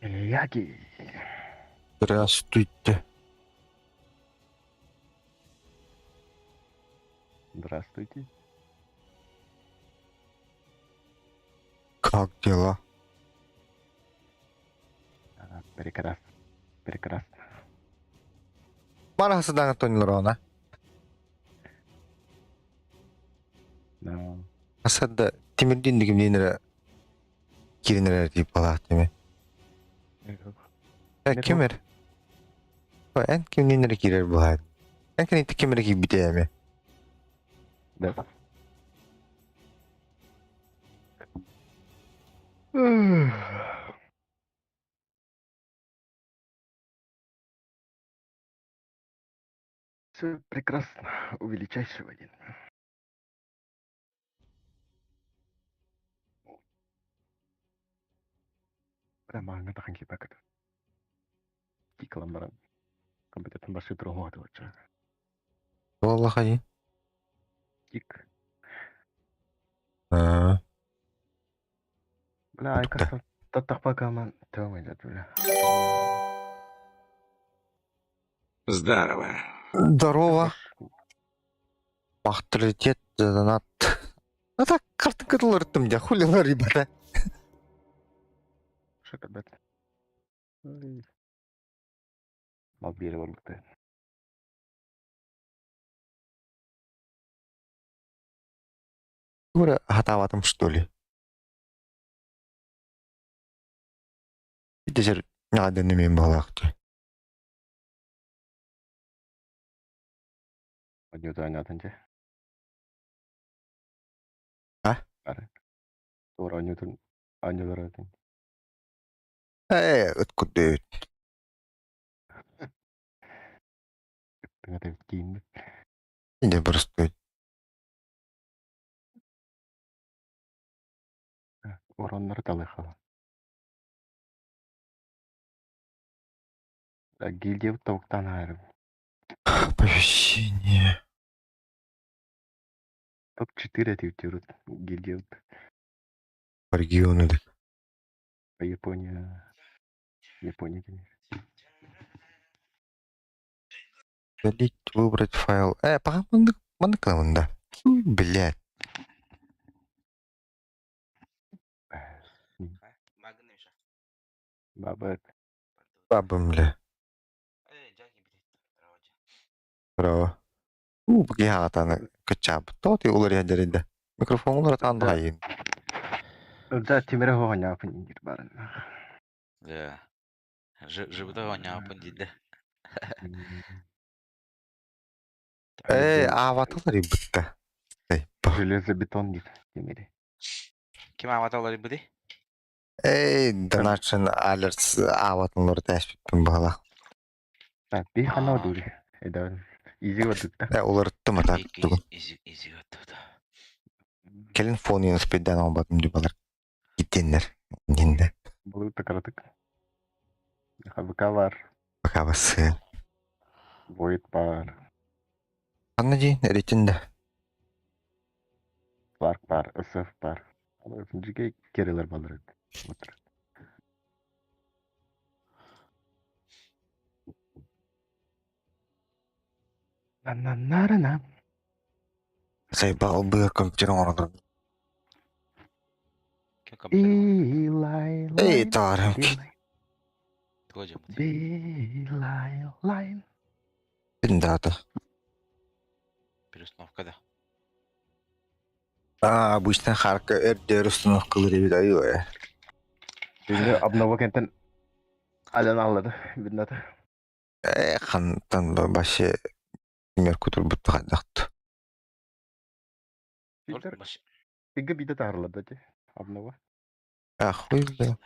Мияги. Здравствуйте. Здравствуйте. Как дела? А, прекрасно. Прекрасно. Мара сыдаҥа тоннорона. Да. Асадда тимирдин дигимнинere киринere дип балаатыми. Э кимер? Эн кимнинere кирер буһаат. Эн кенитте кимере кийбитээми. Да. Все прекрасно у величайшего один. Ромаҥҥа тахан киирбэккэ киикалан баран компьютертан барсыы туруоһума Буоллахай. Кик. Аа. Бля, айка таттахпакаман тёмайда бля. Здорово. Здорово. Авторитет донат. А так картинка ырыттым дьэ, хули ребята. Шакабет. Мал биэрэ барбыта. Тура хатаабатым что ли? Итесер ньаҕаданы мен баҕалаахты. Анньуутун анньаатын дьэ. А? Ары. Туора анньуутун анньуларатын. Ээ, ыт курдук. Тыҥата кииннит. Дьэ боростуой. Ороннору талыахха. Гильдиябыт тобуктаан аарым. Оповещение. Топ-4 этиутиурут гильдиябыт. По региону да. По Япония. Япония, конечно. Удалить, выбрать файл. Пока мандык, мандык да. Блядь. Бабыт. Бабым, бля. Браво. У, бгиһаатаны кыччаабыт. Тоти уларыйа дьэрийдэ. Микрофон уларытаан баҕайын. Да, тимире хоһоняапын диир барын. Да. Живота оонньооппун диидэ. Ээ, аабатылар ибытта. Железобетон диир тимири. Ким аабата олорбутый? Эй, Donation Alerts аабатын уларытааспыппын баҕалаах. Так, би хана одуури. Эдэн изи одутта. Э, уларыттым атак тугун. Изи изи оттуда. Кэлин фон успейдаан оҥорботум дии Итиннэр. Иннинэ. Былыр такаратык. ХБК бар. Пока бассыа. Void бар. Ханна дии эритин да. Clark бар, SF бар. Жиге керелер балар. Отыр. На-на-на-на-на. Сайба албыгар компьютер оҥорон Eli Эй, таарым. Line. Дата. Переустановка да. А, обычно харка эрдер установкалар эбит айыы. Бүгүн обнова кентен алан аллады бинната. Э, хантан вообще Тимир кутурбут хайдахт. Питер Игэ биде таарылады ти обнова. Ахуй да.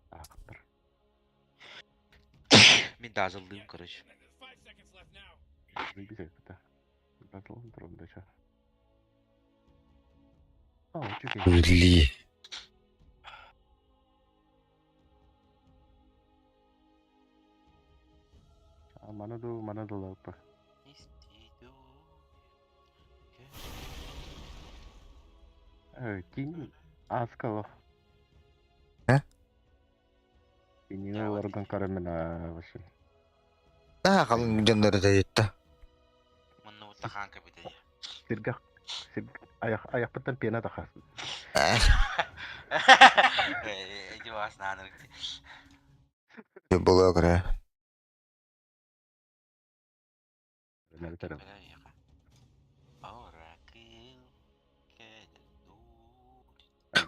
Аахтар. Мин дазылдыым, короче. Бисеппитэ. Дазылын туран да Оо, үчүгэй. Или. Маны дуу, маны да лаппа. Э, кини ааскалах. Э? Кинини олоргон көрөммүн аа вообще. Аа халыҥ дьоннору тэйиттэ. Муннубутта хаан кэбитэ дии. Сиргэ сир айах айахпыттан пена тахас. Эти вас наанырык. Була көрө.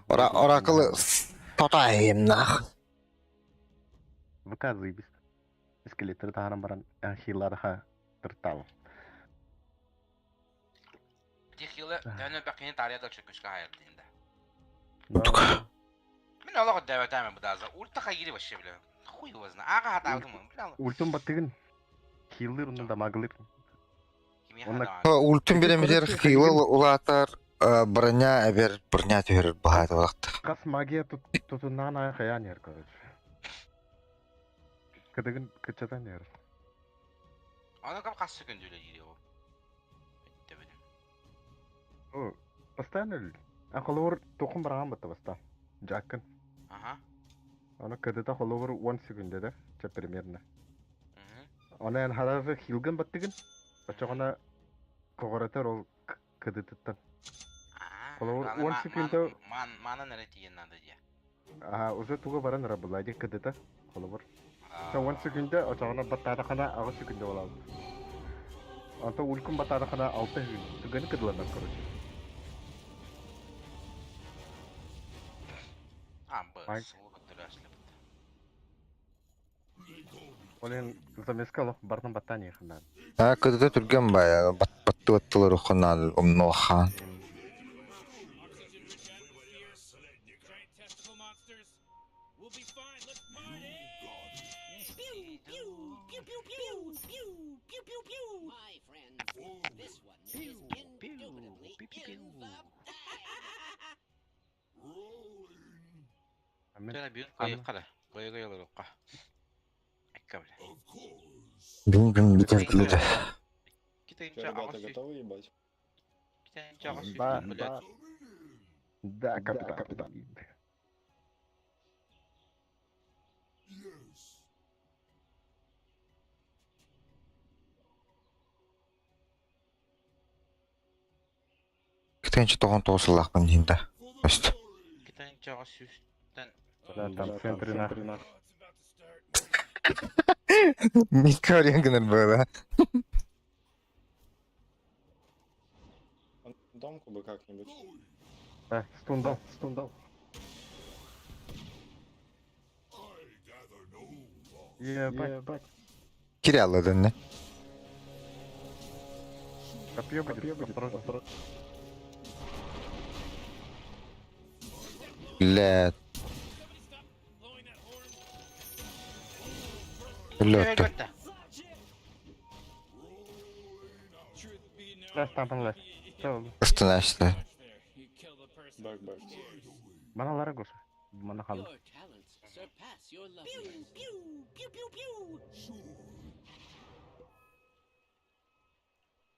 Ора оракылы тотайымнах. ВК заебись. Скелеттери таһааран баран хилараха тыртаал. Ити хилы төһөнү бэккини таарыйа да чөкүскэ хайырдын да. Курдук. Мин олох өйдөөбөтөөмө быдааза. Ульта хайгири вообще бля. Хуй его знает. Ага хатаабытым. Бля. Ультун баттыгын хиллыр онно дамаглыр. Кимиэхэ Онно даҕаны. Ультун биремитер Короче, хилы хайгин улаатар броня эбер броня түһэрэр баһаата балахта. хас магия тутуннаан аайы хайаан иһэр короче. Кыдыгын кыччатан иһэр. Ону кам хас секунд үлэлиир ол? Өйдөбүтүм. О, постоянно өл. А холобур тухум бараҕан батта баста. Жаккын. Ага. Аны кыдыта холобур 10 секунда чэ примерно. Мгм. Аны эн харазы хилгын баттыгын. Очоҕуна коҕоратар ол кыдытыттан. Аа, Холобур аны 10 секунда ман манан эрэ тиийэн надо дии. а уже туга баран ыра булла ди кыдыта холобур. Чэ 10 секунда очоҕуна баттаатахана 8 секунда болалды. Онтон улькун баттаатахана 6 секунда. Түгэни кыдыланар короче. А, б, Май сылы көттөрөөслөбүт. Ол иһин замеска олох бартан баттаан иһин Аа кыдыта түргэн бая бат батты баттылар уханал умнуахан. Мин Жана бүгүн аны кыайыкка да. Кыайыга олорукка. Экке биле. Бүгүн күн бүтэр Китайынча күлүдэ. Китайынча Че, ребята, аҕыс сүүс готовы ебать? Китайынча аҕыс Да, сүүс блядь. да, капитан. Китайынча тоҕон тоҕусулаахпын иһинда. Өст. Китайынча аҕыс сүүстэн Да, там Бля, в центре нах. нах. Миккарен гынар было. Домку бы как-нибудь. Да, стун дал, стун дал. Ебать. Кирялла дэнне. Копье будет, осторожно. Бля. Лётта. Өлбөттө. Лес там, лес. Все, Ыстынаашта. Бэк, бэк. Маналара гоша. Мана хал.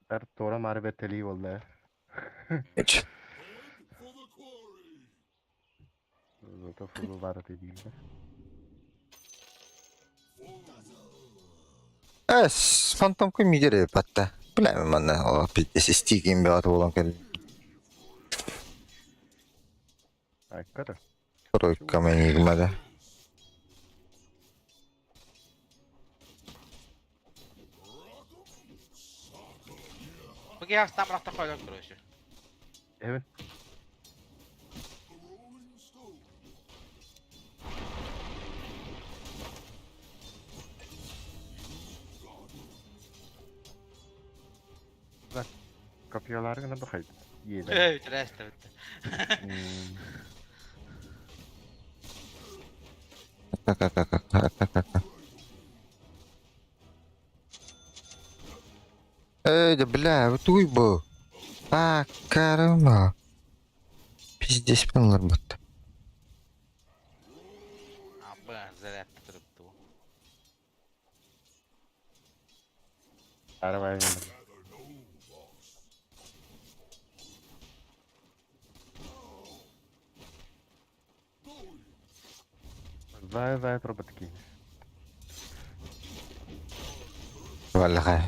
Эр тора мары бетели болду. Үч. Зато футбол бары дейм. Эс, фантом кым мидере батта. Бля, манна о пиздец стигин беат болон кел. Айкара. Тройка энигмада. Бу астан бырахта койдон короче. Evet. Bak, Kopyalarına bakayım. Yiyelim. Эй, здрасте. Эй, да бля, туй бу. А, карма. Пиздец пынлар батта. Абы, зарядты турупту. Arabaya bindim. Зая зая турбут киһи. Валлаха.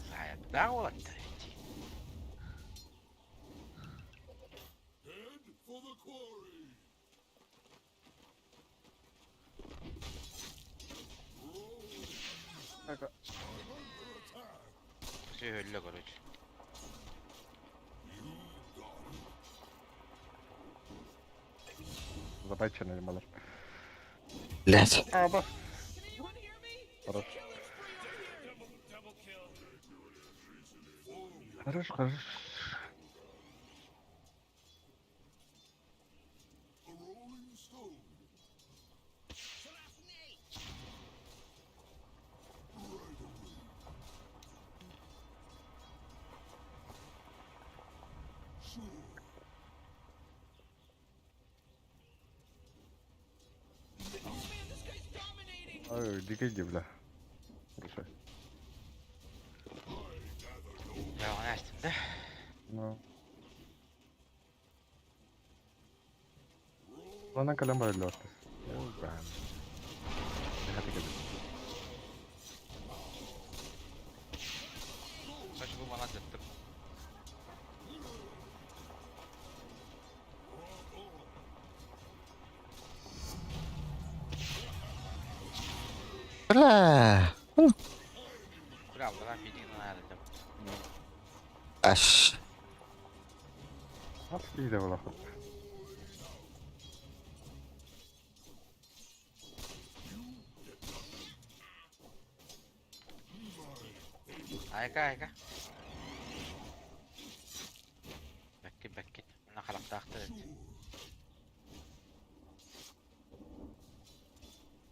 Саайардаах уолаттар дии. Сүһүллэ короче. Задача малар. Блять. Аба. Хорош. Хорош, хорош. Ой, дикий бля. Хорошо. Я оны астым да. Ну. Лана калам бар лортас. Ой, Хати кэлбит. Короче, бу манан деттим. Бля. Куля аллара фидигин арылдым. Аш. Ас киһи буолахпыт. Айка, айка. Бэккит, бэккит. Мына харахтаахтар эт.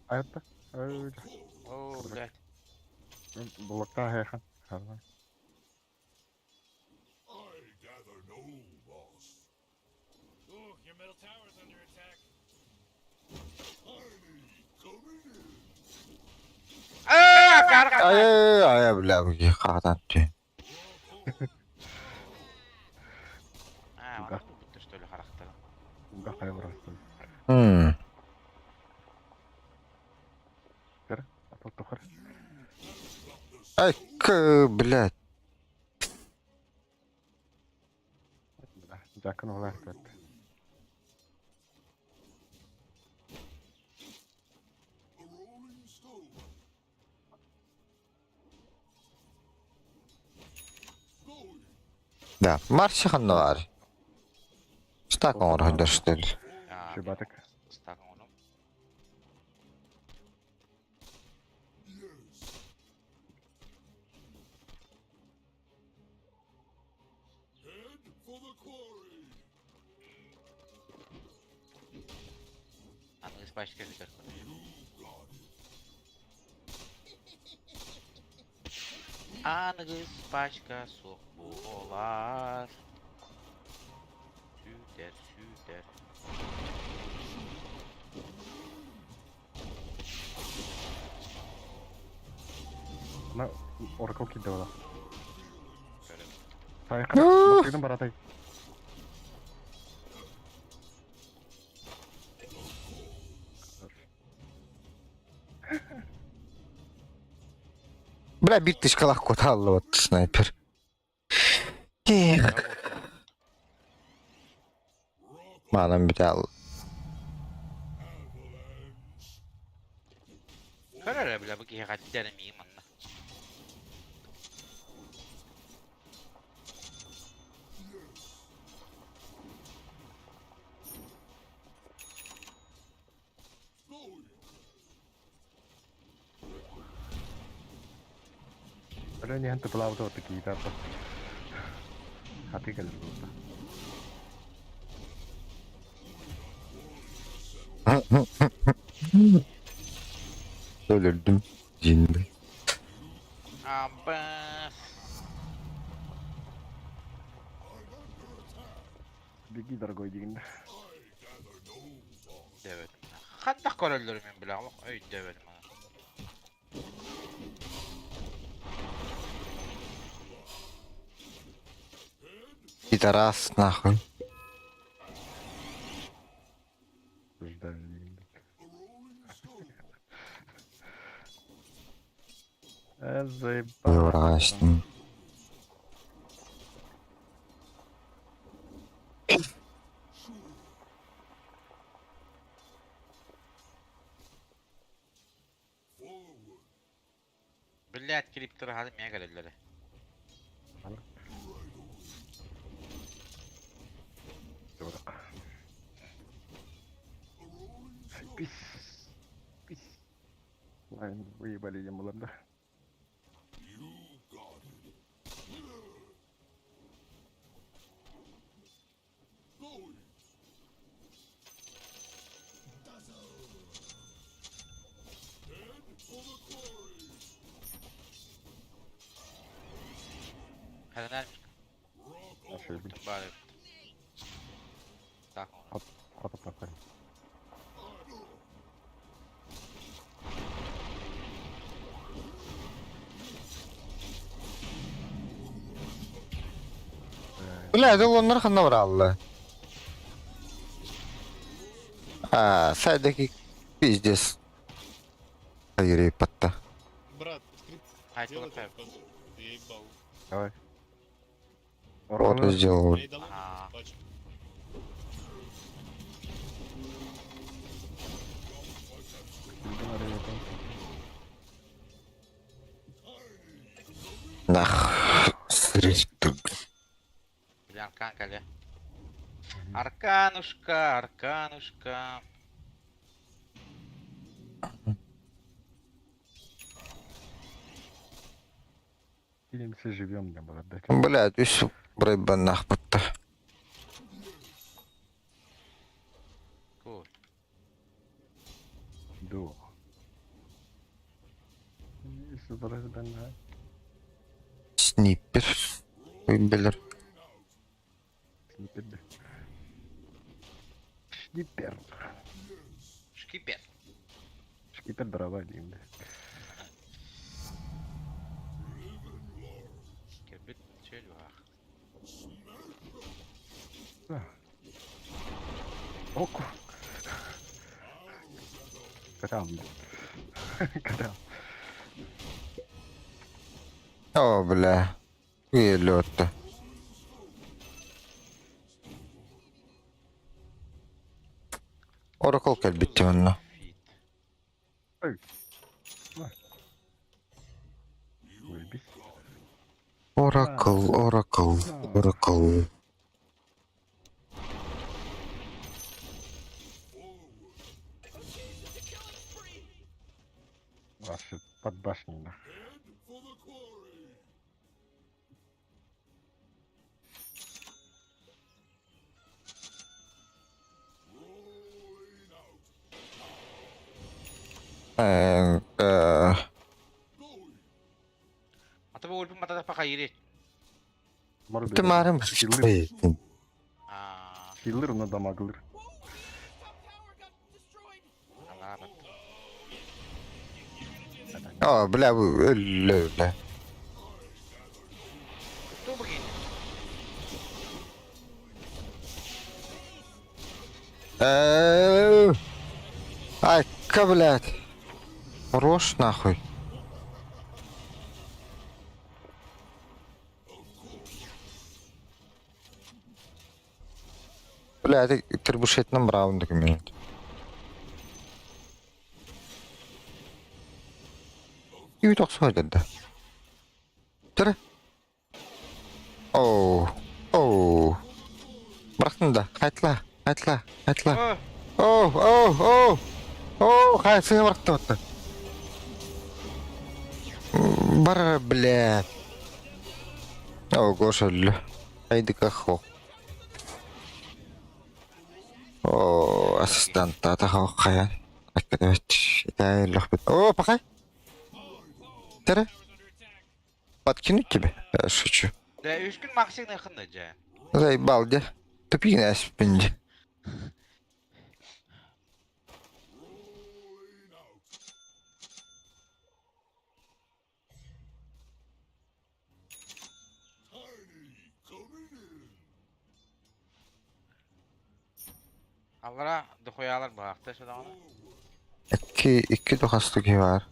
Айатта. Ой, Оо, блядь. булактаа хайхан. Харна. Ooh, your middle tower's under attack. Аа, карга. Ай, ай, бля, хаатан тү. Аа, аны бүттэ что ли харахтар. Уга хайварастан. Хм. Көр. Атал тохор. Ай, к, блядь. Жакын олар. Да, марши ханнар. Стак оҥор хойдор что ли. Аа, Шибатык. стакан ону. Аны испачка көтөр. Аныгыс пачка суох буолар. Сүүтэр, сүүтэр. На оракыл киирдэ буолар. Көрөм. Сайхан. Бакыйдын баратай. Бля, бир тышкалах куталлы вот снайпер. Эх, манан бүтэ Көрөр бля бу киһи хаттар миим манна. Бля, не ханты булаабыт оту киирдэ. Хати кэлэр буолла. Өлөрдүм. Жинди. Абас. Беги, дорогой дигин. Дэвид. Хаттах көрөллөр мен бля. Ой, Дэвид. Пидорас нахуй. Ждали. Э, заебал. Врачный. Блять, клиптер хады мега леллere. Пис. Пис. Ладно, выебали ему, ладно. Хренер бары. Так. Хата такой. Бля, это оннар ханна баралла. А, сайдаки пиздец. Айрей патта. Брат, скрипт Ай, сделай толкаю. этот патч. Я ебал. Давай. Вот сделал. Я ей дал А. этот патч. Нах. Срить. Бля, аркан кале. Арканушка, арканушка. Все живем, не было, да? Блядь, үс брайбан нах патта. Кул. Ду. Снипер. Билер. Снипер. Шнипер. Шкипер. Шкипер дрова деймді. Кирбит чөл бах. Оку. Катам. Катам. О, бля. Елетті. Оракл кэлбитти онно. Фит. Өлбис. Оракл, Оракл, Оракл. Ваши под башней, нах. Э, э, Ата бу өлбүн матата пака ири. Тымарым. Аа, Хиллер на дамаглыр. Аллаға бат. О, бля, өллө, бля. Ту бу Э, Айка, блядь. Хорош, нахуй. Бля, это требушет нам раунд документ. И так сходит, да. Тире. Оу. Оу. Бырахтын да. Қайтла. Қайтла. Қайтла. О, Оу, оу, оу. Оу, қайсыға бырахты отты. Бар, блядь. О, Гоша, өллө. Айдыка хо. О, ассистент, тата хо қаян. О, пақай. Тире. Подкинуть тебе? Я шучу. Да, үш күн максигн хынды жа. Заебал, де. Тупи на спинде. Аллара дохуялар баахта сөдөҕүнэ. Икки, икки дохасты киһи баар.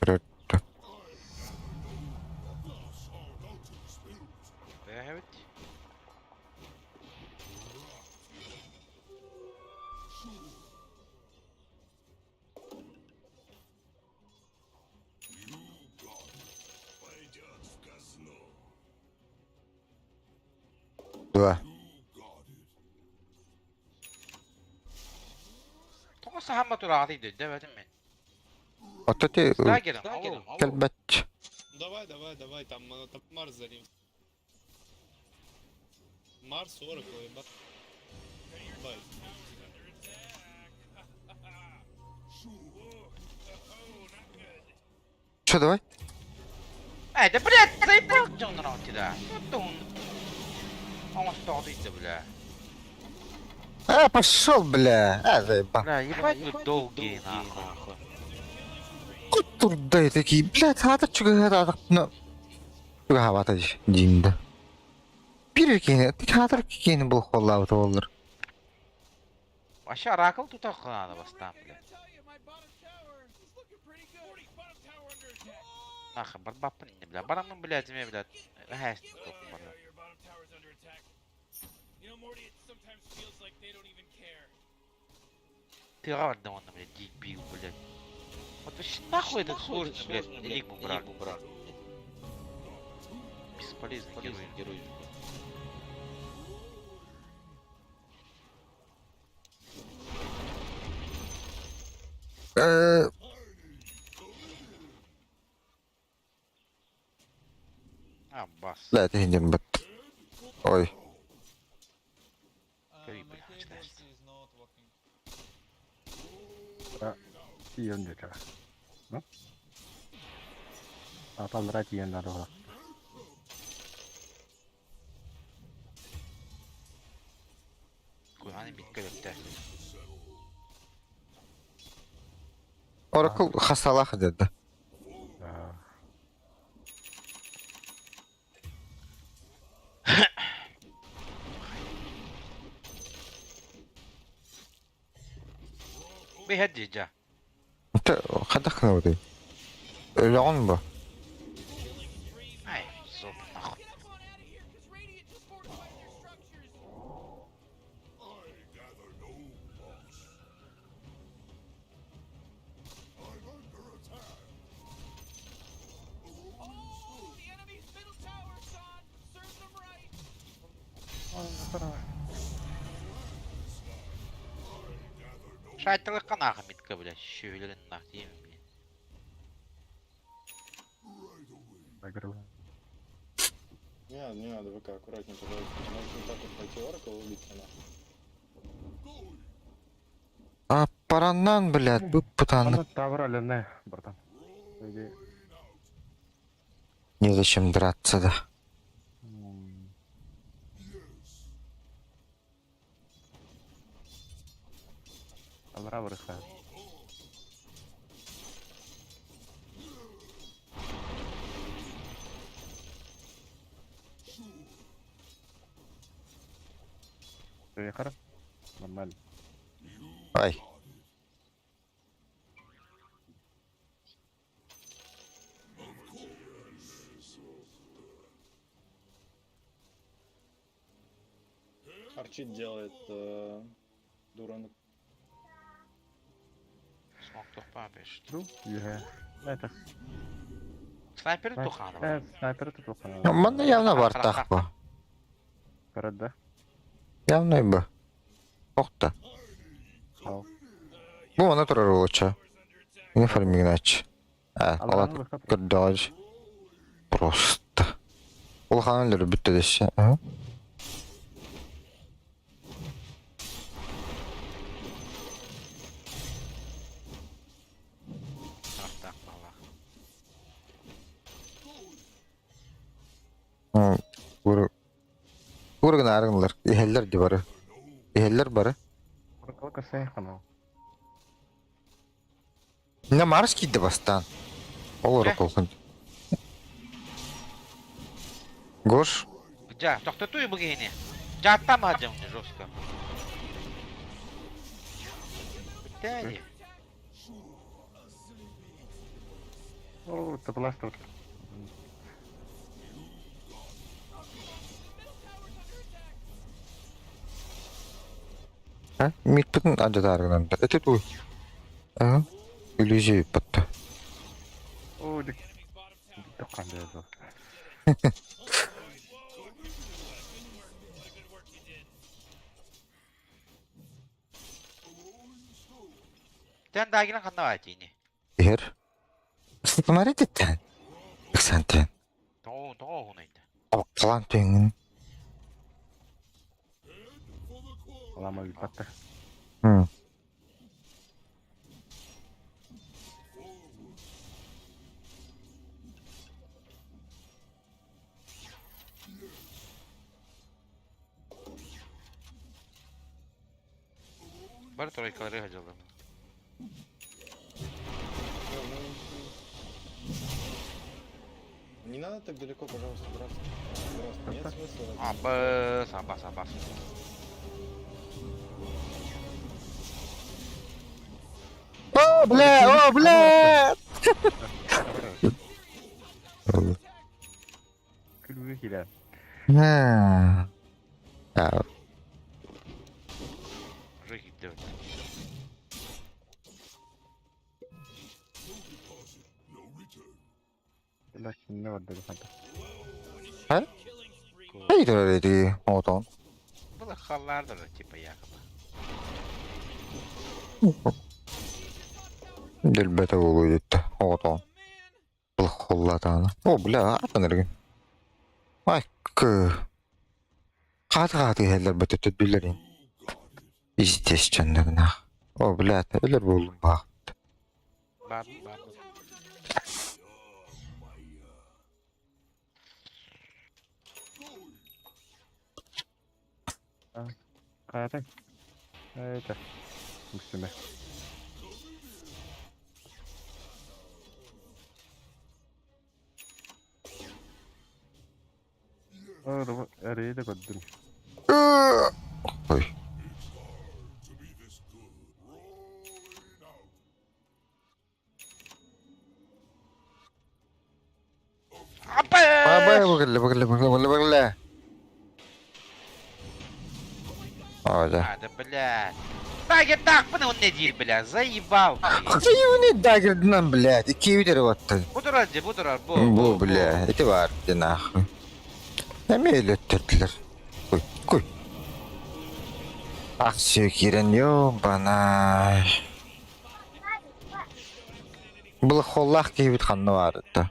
Көрөрдө. Эбит. Дуо? Тоҕо саһамма тураҕытый дөйдөбөтүм мин. Ото ти Стагером, ау. кэлбэт. Давай, давай, давай, там, там Марс за ним. Марс, Оракл, ебать. Бай. Что, давай? Эй, да блядь, заебал дьоннор да. Оҥостоҕутуйда, бля. А, пошел, бля! А, заебал. Бля, ебать вы долгие, нахуй. Кутурдай такие, блядь, хата чугаһаатах, ну, чугаһаабата дьиҥдэ. Биир киһини, хатар киһини булхоллаабыта буоллар. Вообще оракул тут надо бастаан, бля. Нахуй, барбаппын инне, бля. Бараммын, блядь, эмиэ, блядь. Эһээстин толкум барда. Тыаҕа бардым онно, блядь, дебил, блядь. Вот вообще нахуй этот сложный, блядь, энигму брал. Бесполезный герой. А, бас. Блядь, иһин бат. Ой. Көрүй, бля, начинается. Тиийэн диэтэ. Ну? Аталлара тиийэн наада Куһаҕан биккэ өлөттө. Оракул хасалаах деді. Аа. Бэһэр дьэ. Инте хайдах гынабытый? Өлөҕүн бу. Ай, зоп нахуй. Шайталыкка нахуй митка, блядь, щүһүлэрин нах диэм, блядь. Выиграл. Не надо, не надо, ВК, аккуратнее, пожалуйста. Может вот так вот пойти Оракл и убить меня. А параннан, блядь, бу путаны. Аны тавр алене, братан. Иди. Незачем драться, да. Алра вырыха. Приехали? Нормально. Ай. Арчит делает дуранок. Смог тухпа пишет. Ну, е. Это. Снайпер тухана. Снайпер тухана. Манна явно бартах бу. Көрөдө. Явно бу. Тохта. Ал. Бу мана турар лучше. Не фармигнач. А, Алраны алат быхап. көрдөж. Просто. Улахан өлөр бүттө десе. Ага. Так, так, бала. Гуру. Гуру гынарыңлар. Ихеллер ди бары. Ихеллер бары. Оракал касай хана. На Марс киирдэ бастаан. Ол Дьэ. ороколхун. Гош, Дьэ, тохтотуй бу киһини. Дьааттаан баһадьым жестко. Бүттээ дии. Оо, табылаастар. а? Митпитин адьатааргынан да. Эти туй. Ага. Иллюзия ыппатта. Оо, дик. Тохханды. Тэн даагынан ханна баатиини? Иһэр. Смотрите тэн. Ыксантен. Тоҕо тоҕо уһунайда. Талан түҥүн. Алама ыыппаттар. Бары тройкалары сылдьаллар. Не надо так далеко, пожалуйста, браться. Браться. Нет смысла. в этом. Абыс, абас, абас. О, бля, о, бля! Күлүгү киирэн. А. А, Уже киирдэ. Бля, кинне барда ханта. Хайда эти отон. Было халлардер, типа якобы. Дэлбэтэ буолуо Отон. Холлатаана. О, бля, атын эргин. Ай, к. Хааты-хааты иһэллэр бөтөттөдүлэрин. Издесь чаннагнах. О, бля, өлөр буоллум баах. Бар, бар. Хайата. Это. Үксүмэ. Оо, эрейде көрдүм. Ой. Абыс! Бабай, бөгелле, бөгелле, бөгелле, бөгелле. О, да. А, да, блядь. Дагер он не диир, бля, заебал. Хыюны дагердынан, блядь, икки үдер батты. Бу турар дии, бу турар, бу. Бу, бля, ити бар, ди нахуй. Эме өлөттөрдүлөр. Куй, куй. Ах, кирен, ёбана. Бұл холлах кейбит ханны бар да.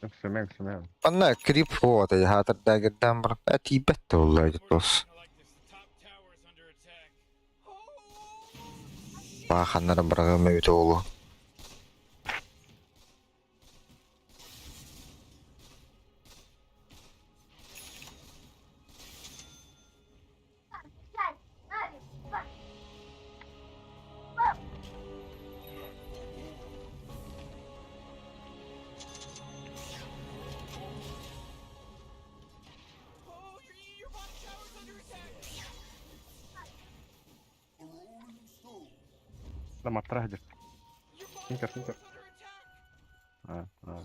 Үксүмэ, үксүмэ. Анна крип вот, хатыр дагердан бар. Әтибәт оллай тос. I like this. The top tower is under attack. Баханнары баргы өтө олу. Oh, your bottom tower's under attack. Да маттара хадыр. Your bottom Тинкер, тинкер. tower's under attack. А, а.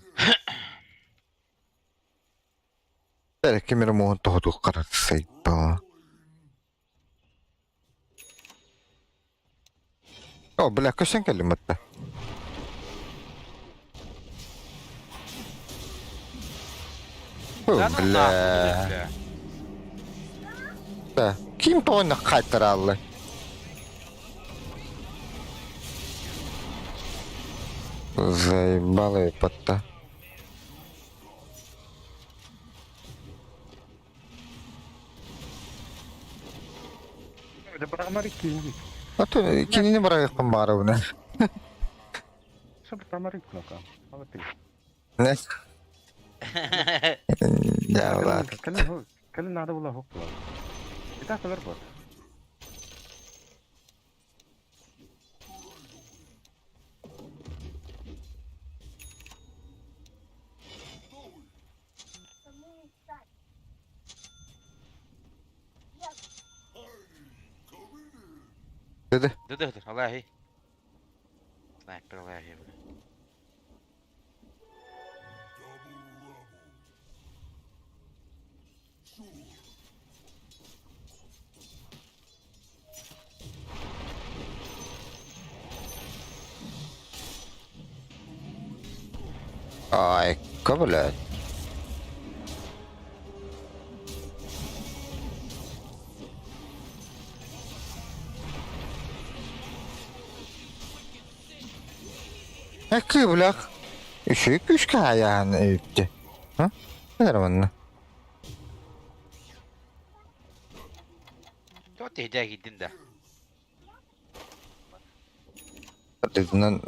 Бәрі кемер моғын тоғыду қаратсайды. О, бля, көшен келдім атта. О, Да ну нахуй, бля. бля. Да. Ким тоғын қайтар алды? Заебало епатта. Да брамари кини. Аты кинини барайықпын бары бұны. Что брамари кнока? Ала ты. Не? Дьаабылаат. Кэлин кэлин наада була хоп була. Итак кэлэр бот. Dedi. Dı dı Аллахи. Снайпер Аллахи, бля. Айка, блядь. Эккий, блях. Үчүгэй күүскэ айаан эбитти. Ха? Кэлэр манна. Кто ты киирдин да? Ардыгынан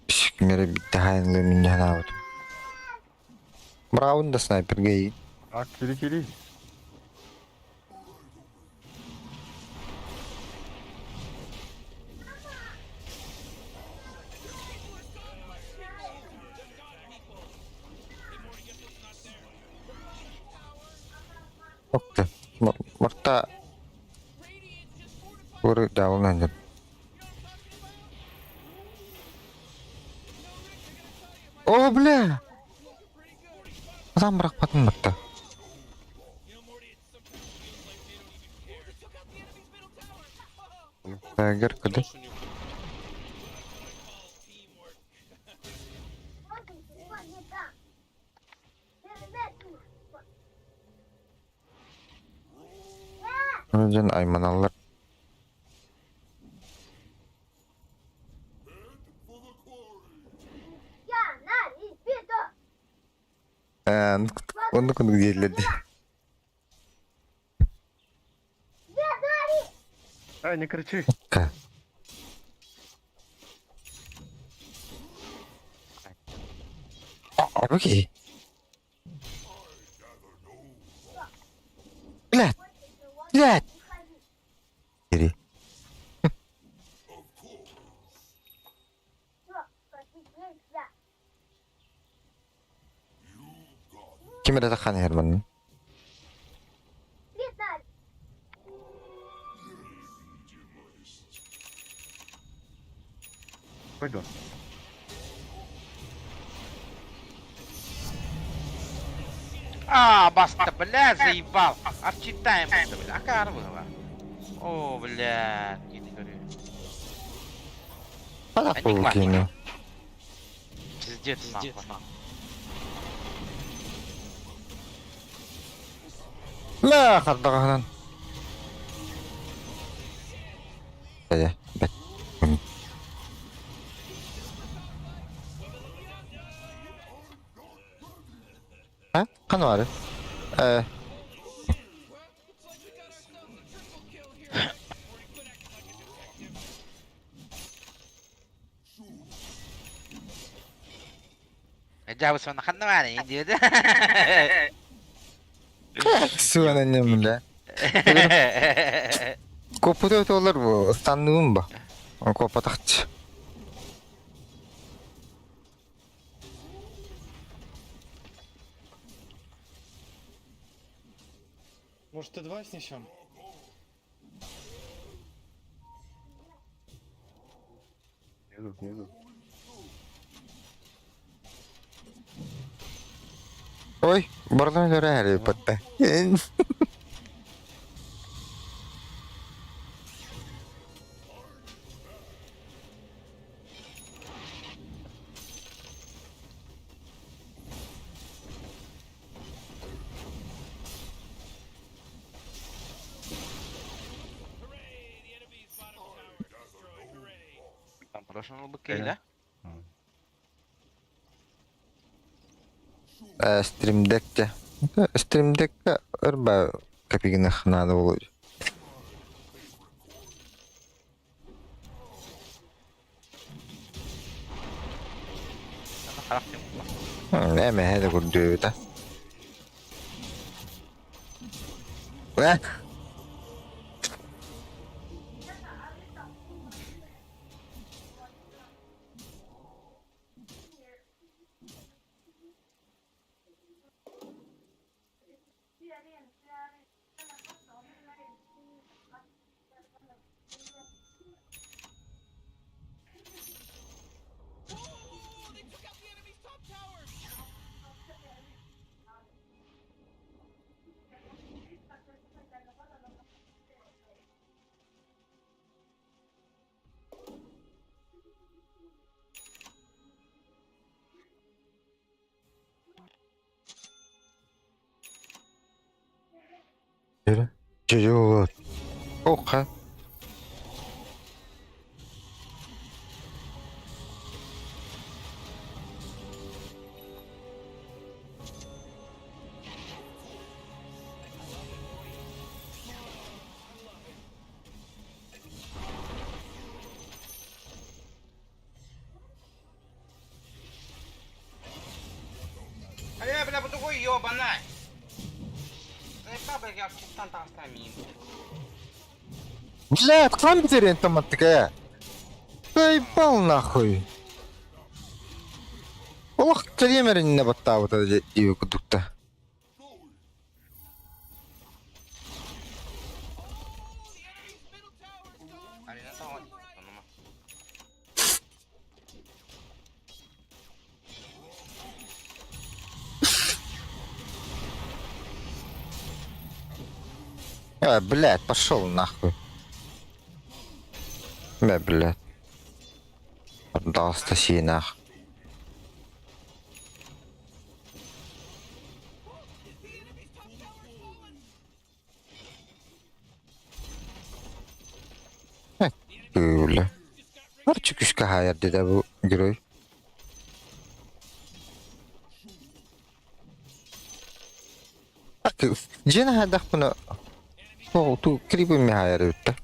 психмере битте хайынлы минньэһэн аабытым. Браун да снайперга иин. А, кири кири. Окты. Морта Куры даунан. О, бля! Сам бырахпатын батта. Эгер кыды. Дьон айманаллар. Оннук курдук дииллэр дии. Ай, не кричи. Окей. Блядь! Блядь! Ири. Ким эрэ таххан иһэр манна? Пойдем. А, баста, блядь, заебал. Отчитаем это, бля. А кар было. О, блядь, не говорю. Хата Энигма. киини. Пиздец, пиздец, нахуй. Лээ хардаҕаһынан. Ээ, бэт. А? Ханна баарый? Ээ. Дьаабыс ханна баарый диэт. Суонан бля. Коппута өтөлөр бу ыстанныыбын ба. Коппатахчы. Может, Т2 снесем? Внизу, внизу. Ой, бардан өлөрө патта. Там прошлый быки, да? Stream Deck'те. Stream Deck'те ырба копигинах надо было. Харах Эме это курдуйта. Э? Дьэ, Охха. Э, бля, бу тугуй, ёбана! Заебал, бля, я читтан таҕыста миин. Блядь, хам биэрэн томаттык ээ. Заебал нахуй. Олох кэлиэм эриннэ баттаабыта дии курдукта. Арена тоҕо онума. Э, блядь, пошел нахуй. Бля, блядь. Отдался нах. Бля. Арчы күскә хайар диде бу герой. Дьиэн хайдахпына ол ту крибы хайар эбиттэ.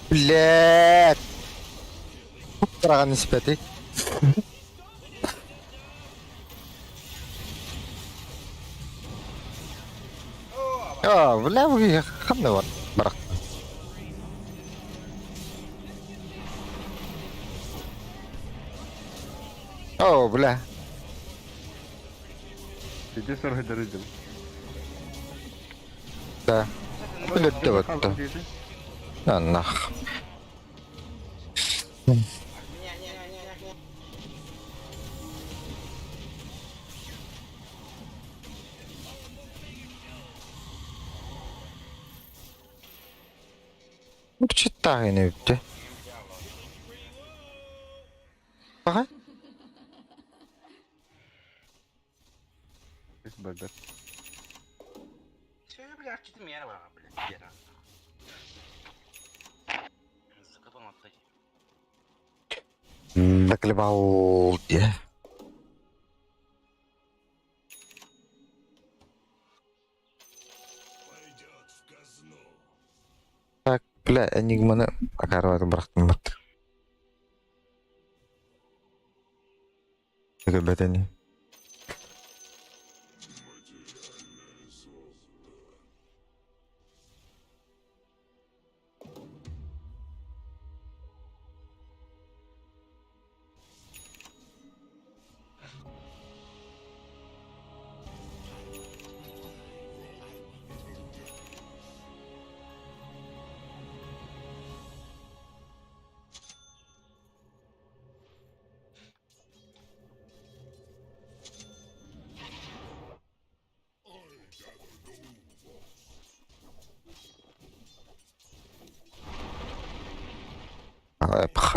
Блядь! Тураҕын испэти. А, бля, вы ханна бар. Барак. О, бля. Иди соргайдарыдым. Да. Өлөрдө батта. Нах. Читтагын өттө. Ага. Ис бардar. Все, бля, арчитым яра бар, бля, яра. Сыкып аңлатты. Заколебал. Так, бля, энигманы акарбатын бырахтым бат. Бэтени.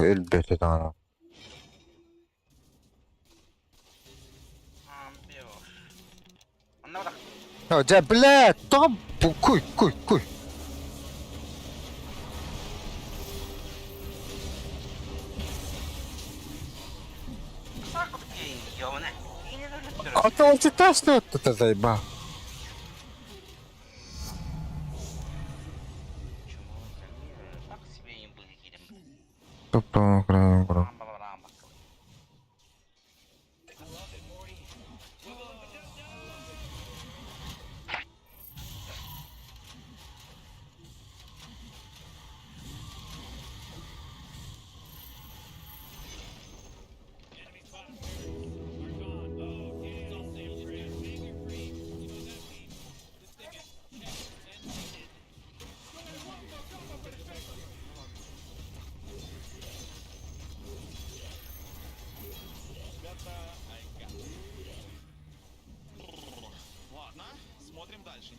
Өлбөтө даҕаны. Онно барах. О, дьэ, блядь, тоҕо куй, куй, куй. Ёбана. Киинен өлөттөрө. А то читаешь что это заебал. Так себе им были кирем. Топ-топ, Ладно, смотрим дальше.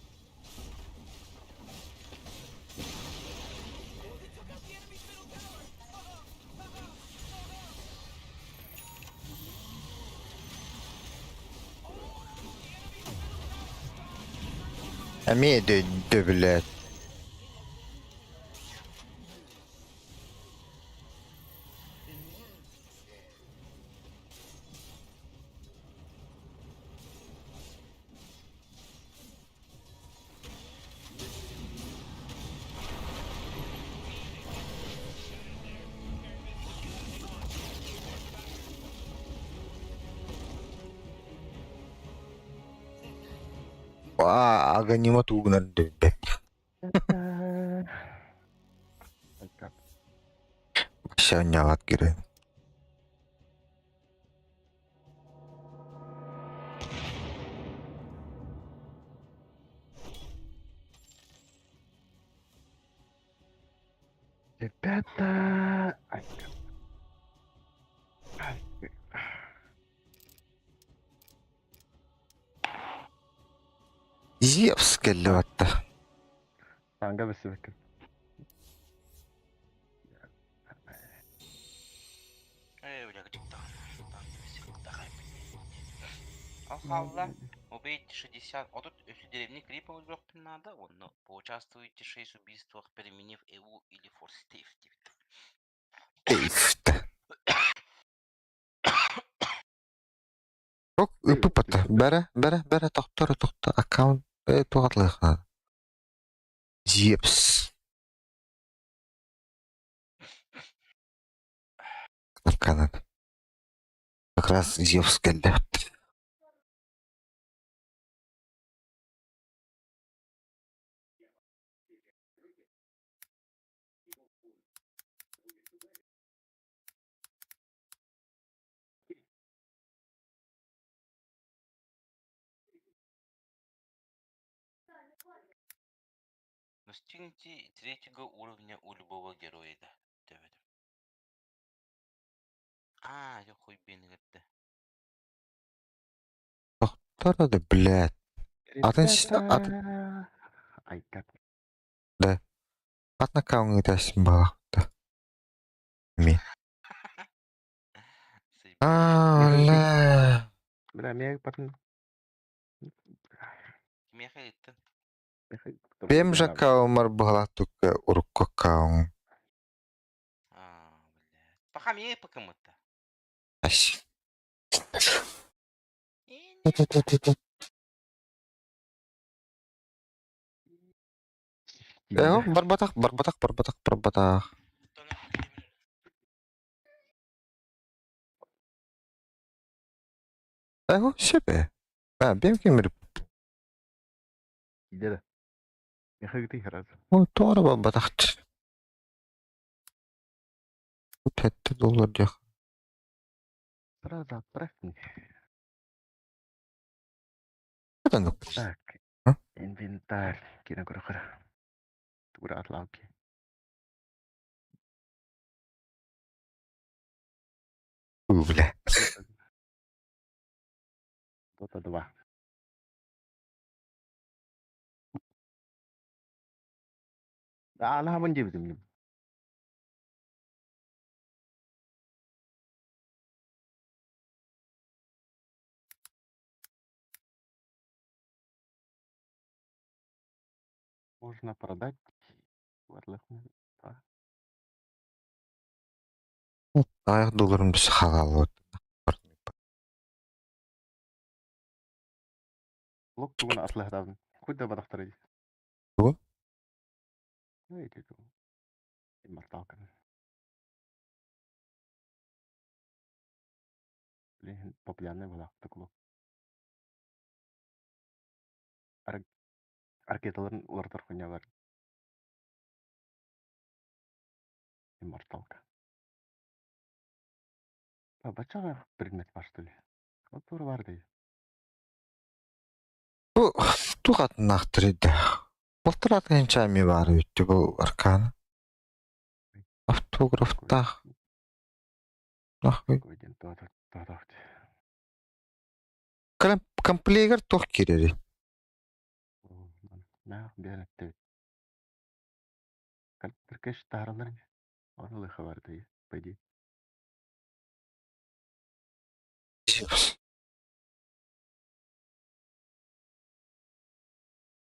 Эмиэ дөйдө, блядь. Аа, аганима тугунан дөйбөт. Айка. Вообще кире. Ребята, айка. Айка. Зевс кэллэ Анга бесибекин. Ол хаалла. Убейте 60. А тут если деревни крипа надо, но поучаствуйте 6 убийствах, применив ЭУ или Форстейф. Эйфт. Ок, ыппыта. Бәрэ, бәрэ, бәрэ, тохтор, тохтор, аккаунт туғатлыха. Зевс. Кнопканан. Как раз Зевс кэллэ. Достигните третьего уровня у любого героя, да. А, я хуй бен. Тохтор да, блядь. Атын атын Айка. Да. Атын аккаунт ыытасын балахта. Ми. А, бля. Бля, мен потом. Кимиэхэ ыттын? Бэм же аккаунмар быһалаах tukka урукку аккаун. А, блядь. Пока мне покому-то. Ась. Э, барбатах, барбатах, барбатах, барбатах. Э, себе. А, бэм кимир. Иде. Мехагты хараз. О, туара барбатах. Тәтті доллар дях. Сразу отправь мне. Это ну. Так. А? Инвентарь. Кинокурахара. Тура атлауки. У, бля. Дота 2. Да, она вон. Можно продать. Аяқ долларын біз халал. Лук тугун атлыһытабын. Куй да бадахтарый. Тугун? Эй, ти Имморталканы. Блин, популярный была такой. Ракеталарын уларытар хуйня бар. Имморталка. А баччаҕа предмет бар что ли? Вот тура бар дии. Бу туох атыннаахтарый да? Балтараатын чаами баар эбит бу аркана. Автографтаах. Нахуй. Какой день то Комплегер туох киирэрий? Наах биэн эттебит. Кальтыркеш тааралар Оны лыха бар дии, пойди.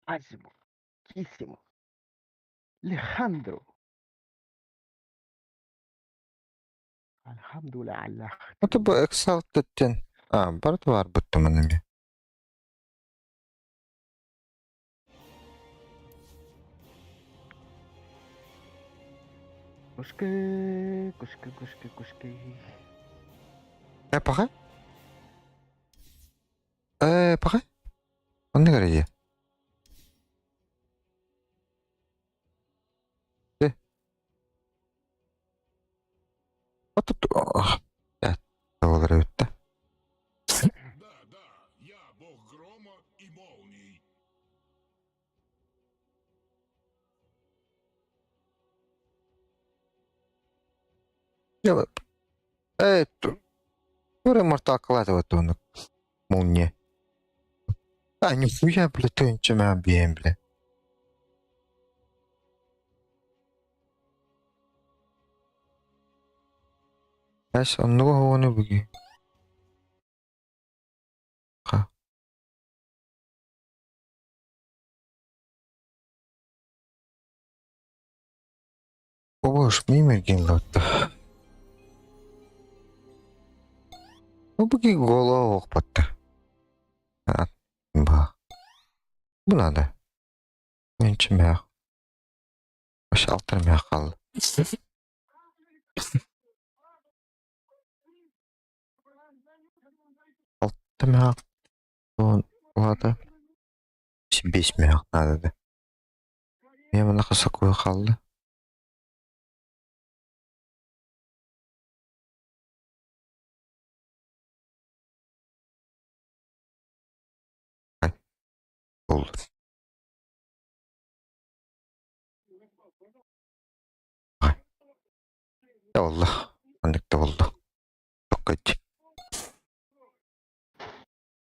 Азимо, Кисимо, Лехандро. Альхамдуля Аллах. Это бу Exalted А, барыта баар буттумун эмиэ. Кушки, кушки, кушки, кушки. Э, паҕа? Э, паҕа? Оннук эрэ дии. Э. Отут... Буолар эбит да. Да, да, я бог грома и молний. Э, тура морталкалаат оннук. Молния. А, нихуя, бля, тыынча биэн, бля. Эс, оннугу оҕону бүги. Ха. Обож, мимерген лотта. Бу голова охпатта. Ба. Бу надо. Менче мэх. Баш алтыр мэх қалды. Алты мэх. Ладно. Бес мэх надо да. Мен мына қаса кой қалды. Болды. Олла. Аннык да болды. Токкайт.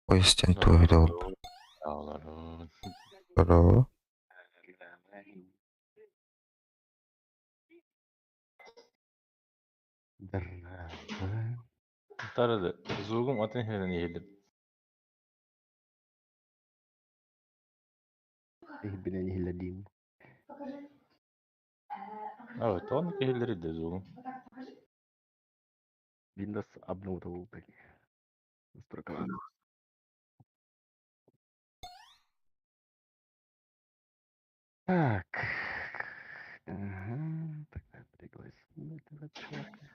Ой, туй да болды. Здорово. Тарады. Зугум атын херен иһилip. Бинен иһиллэрдиин. А, тон киһилери де зугум. Windows обновил был. Настройка. Так. Ага, тогда пригласим этого чувака.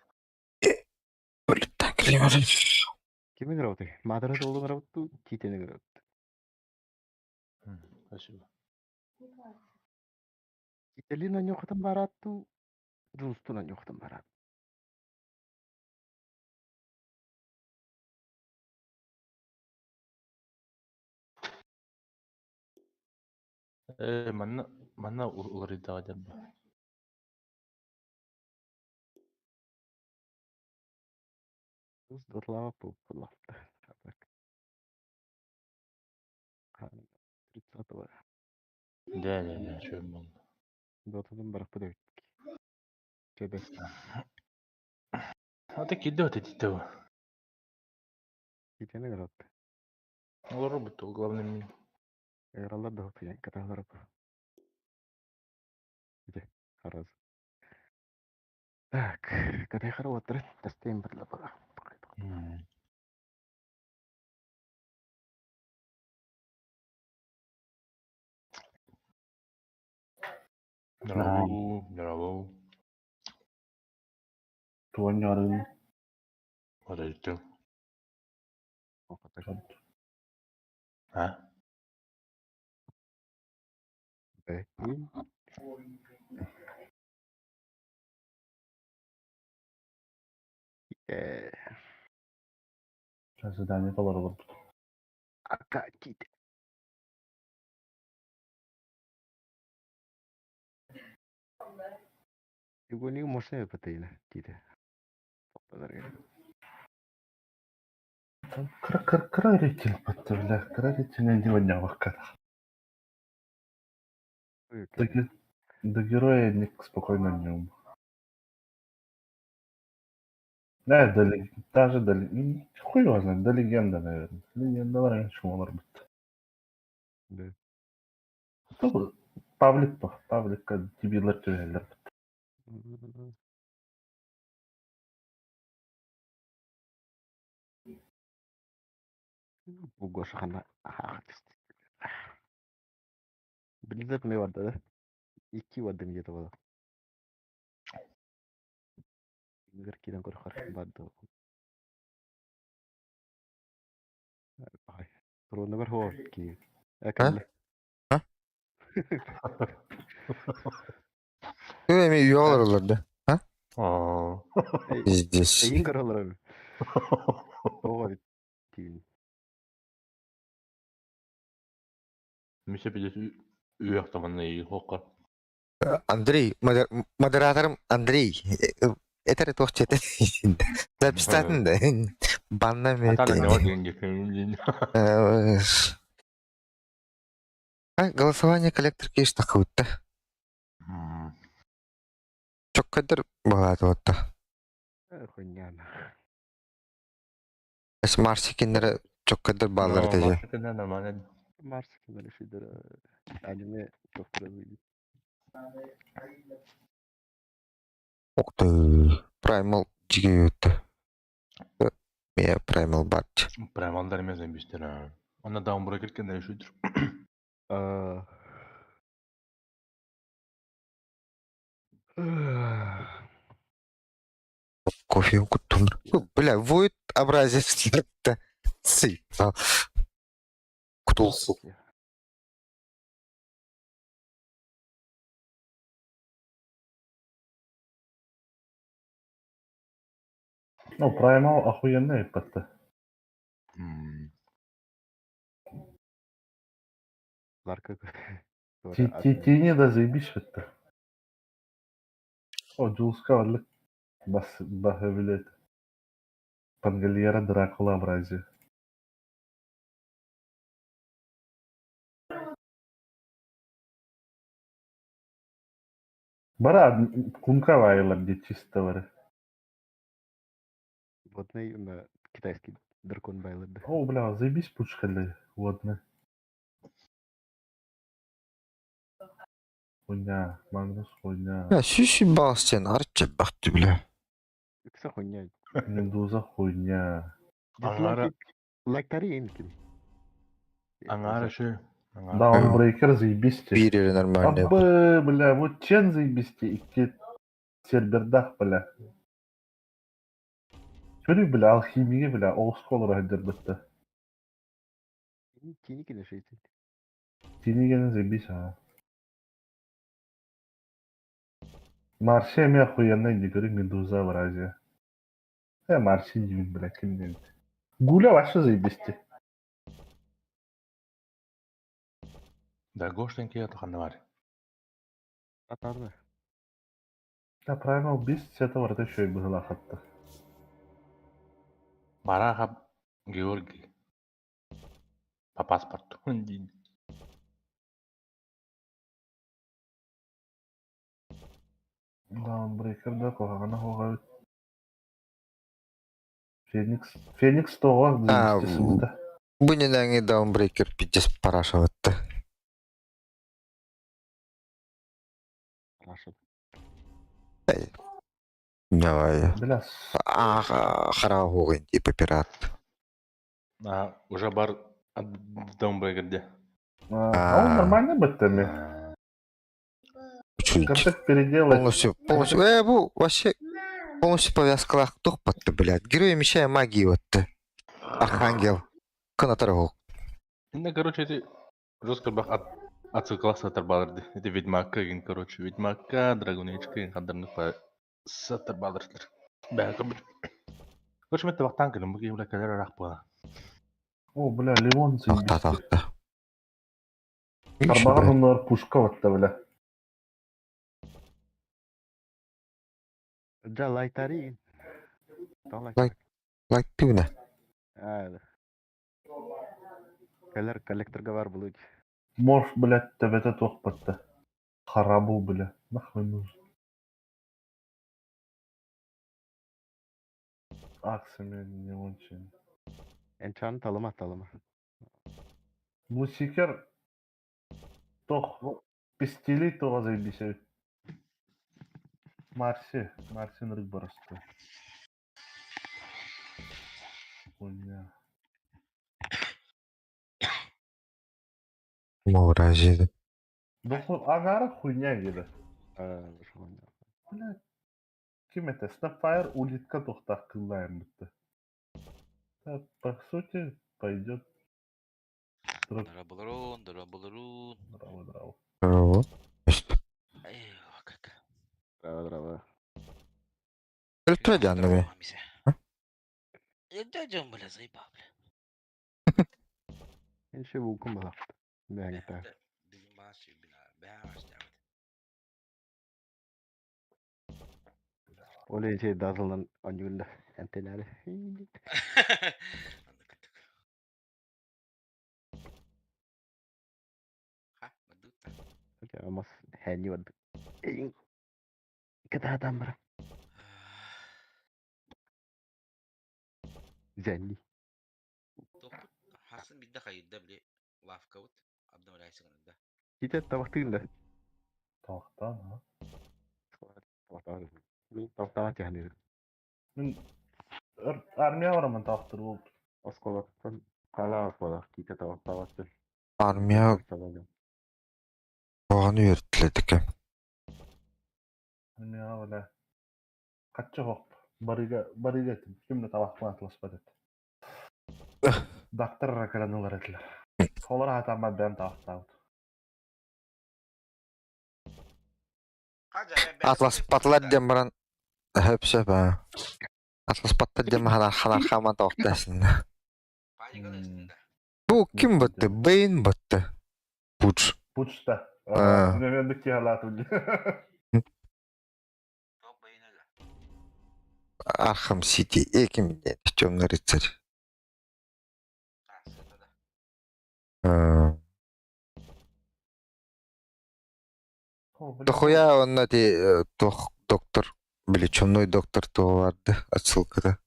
Өлүттэн килиңер. Ким играл ты? Мадара долган работу, Титен играл. Спасибо. Тителина нюхтан баратту, Джустуна нюхтан барат. Э, манна манна уларыйдаҕа дьарба. Туз дотлава пуллафта. Так. 30-го. Да, да, да, чуем болду. Дотадан барахпы да Чебе. А ты кидо ты титого. Титен играл. Олору буту, главное мин. Играла да пьян каталар. Где? Раз. Так, когда я хорошо, тестим барлапа. М. Здорово, здорово. Туонньоорун Подойду. А? Задание толору олорбут. Акатит. Игони мощная патейна, диде. Кыра кыра кыра рейтинг батта бля, кыра рейтинг не вонявакка. До, до героя ник спокойно днем. Да, до, даже до, хуй его знает, до легенды, наверное. Легенда раньше может быть. Да. Павлик по, Павлик дебилер түһэллэр. Бу Гоша хана Blizzard не барда да? Икки бардым где-то было. Игорь кидан көрөхөр барды. Туруна бар хоо ки. Экале. А? Эми үйө олороллор да. А? Пиздец. Эйин көрөлөр. Ого бит. Тиин. Мише пиздец үйәқтаманна хоққа. Андрей, модераторым Андрей. Это туох четен. Записатын да. Банна А, голосование коллектор кеш тахыбытта. Чоккадыр балаты отта. Хуйняна. Марси киндер чоккадыр баллар теже. Нормально. Марс киндер шидер аниме чоктура выйдет. Ух ты. Primal жиге өттү. Ме Primal бар. Primalдар емес эмбистер. Анда даунбрейкер кендер шүдүр. Кофе куттум. Бля, будет образец. Сыпал. Кутулсу. Ну, Primal охуенный ПТ. Ларка. Тини да заебись это. О, Джулска варлык бас баһы билет. Пангольера Дракула образия. Бара кунка вайла где чисто вары. Водный на китайский дракон байларды. О, бля, заебись пушка для водная. Хуйня, Магнус хуйня. Я сүүсүн бағыстен арчы бақты бля. Үксэ хуйня. Медуза хуйня. Аңара Лайктари инкин. Аңара шы. Даунбрейкер заебись. Бири нормально. Абы, бля, вот чен заебись икки сербердах, бля. Көрü бля, алхимия, бля, олскол райдер бітті. Тини кине шейтин. Тинигені заебись, а. Марсия ми охуенный, не говори, Медуза в разе. Марсия не бля, ким Гуля вообще заебись. Да, Гоштенки это ханавар. Атарны. Да, правильно, убийств это вот еще и было хатта. Бараха Георгий. По паспорту. Даунбрейкер да, кохагана хога. Феникс, Феникс того, А, заебись, да. Бу ненәңи даунбрейкер пиздец парашаватты. Раша. Давай. Бля, А, харагугын типа пират. А, уже бар даунбрейкерде. а он нормально беттеми? Чуть. Как переделать? Полностью, полностью. Э, бу вообще полностью повязкалаах туох батты, блядь. Герой меча и магии вот ты. Архангел. Кынатар Инна, короче, эти жестко бах от отсылкалах сатар балырды. Это Ведьмака, ген, короче, Ведьмака, Драгунечка, хандарны по сатар балырдыр. Бә, короче, мен табақтан кілім, бұл кейбілі кәлер арақ була. О, бля, Левон Тохта, тохта. Тарбаҕар оннугар пушка батта, бля. Дьэ, лайтари. Лайк. Лайк тыына. Кэлэр коллекторга бар булуч. Морф, блядь, төбөтө туох батта. Харабыл, бля. Нахуй нужен. Акциями не очень. Энчан талыма талыма. Мусикер тох пистили тоҕо заебись. Марси, Марсин рык барысты. Хуйня. Мауразиды. Агара хуйня диде. Бля, ким это? Snapfire улитка тохтах кыллайым бітті. По сути, пойдет. Дорабаларун, дорабаларун. Браво, браво. Браво. Эй, как. Браво, браво. Өлтүрэ Дядя, бля, заебал, бля. Энче вулкун балак. Бәңе Ол энче дазылан анюлла антеннары. Амас хәни бар. Кытаатан бара. Зәнни. Хасын бидде хайда били лавка вот обновляйся да. Ките табактыгын да. Тахтан, а? Мин тахтан тяхныр. Мин армия барамын тахтыр ол. Осколоктан кала осколок ките табактабатты. Армия оҕону үөртүлэтикэ. Армия бля. Каччы хоп. Барыга барыга ким да табак атласпат эт. Доктор ракаранылар этилер. Солар хатама бәм табактабыт. Атлас патлар диэн баран хөп сөп аа. Атлас паттар диэн ханар ханар хаман тоқтасын. Бу ким бытты? Бэйн бытты. Пуч. Пучта. А. Мен киһалаатым. Архам Сити эким диэн темный рыцарь. Дохуя онно ти тох доктор били чумной доктор туоларды отсылкада.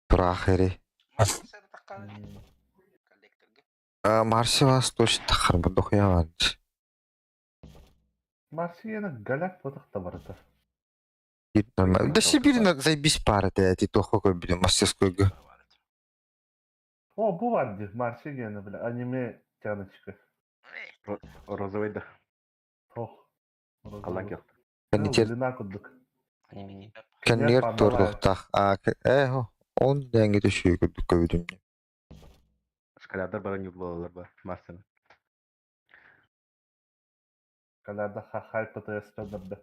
Турахери. Марси вас точно тахарба дохуя ванч. Марсияны галяк потохта барыта. Да Сибирь заебись пара ты тохо кой мастерскойга. О, бу бар ди, Марсияны, бля, аниме тяночка. Розовый да. Ох. Аллах yok. Кэннитер кэннигэр туруохтаах. А э он дээҥҥи түшүү курдук көбүтүм. Шкалядар баран юрлалар ба Марсина. Калярда хай ПТС педерде.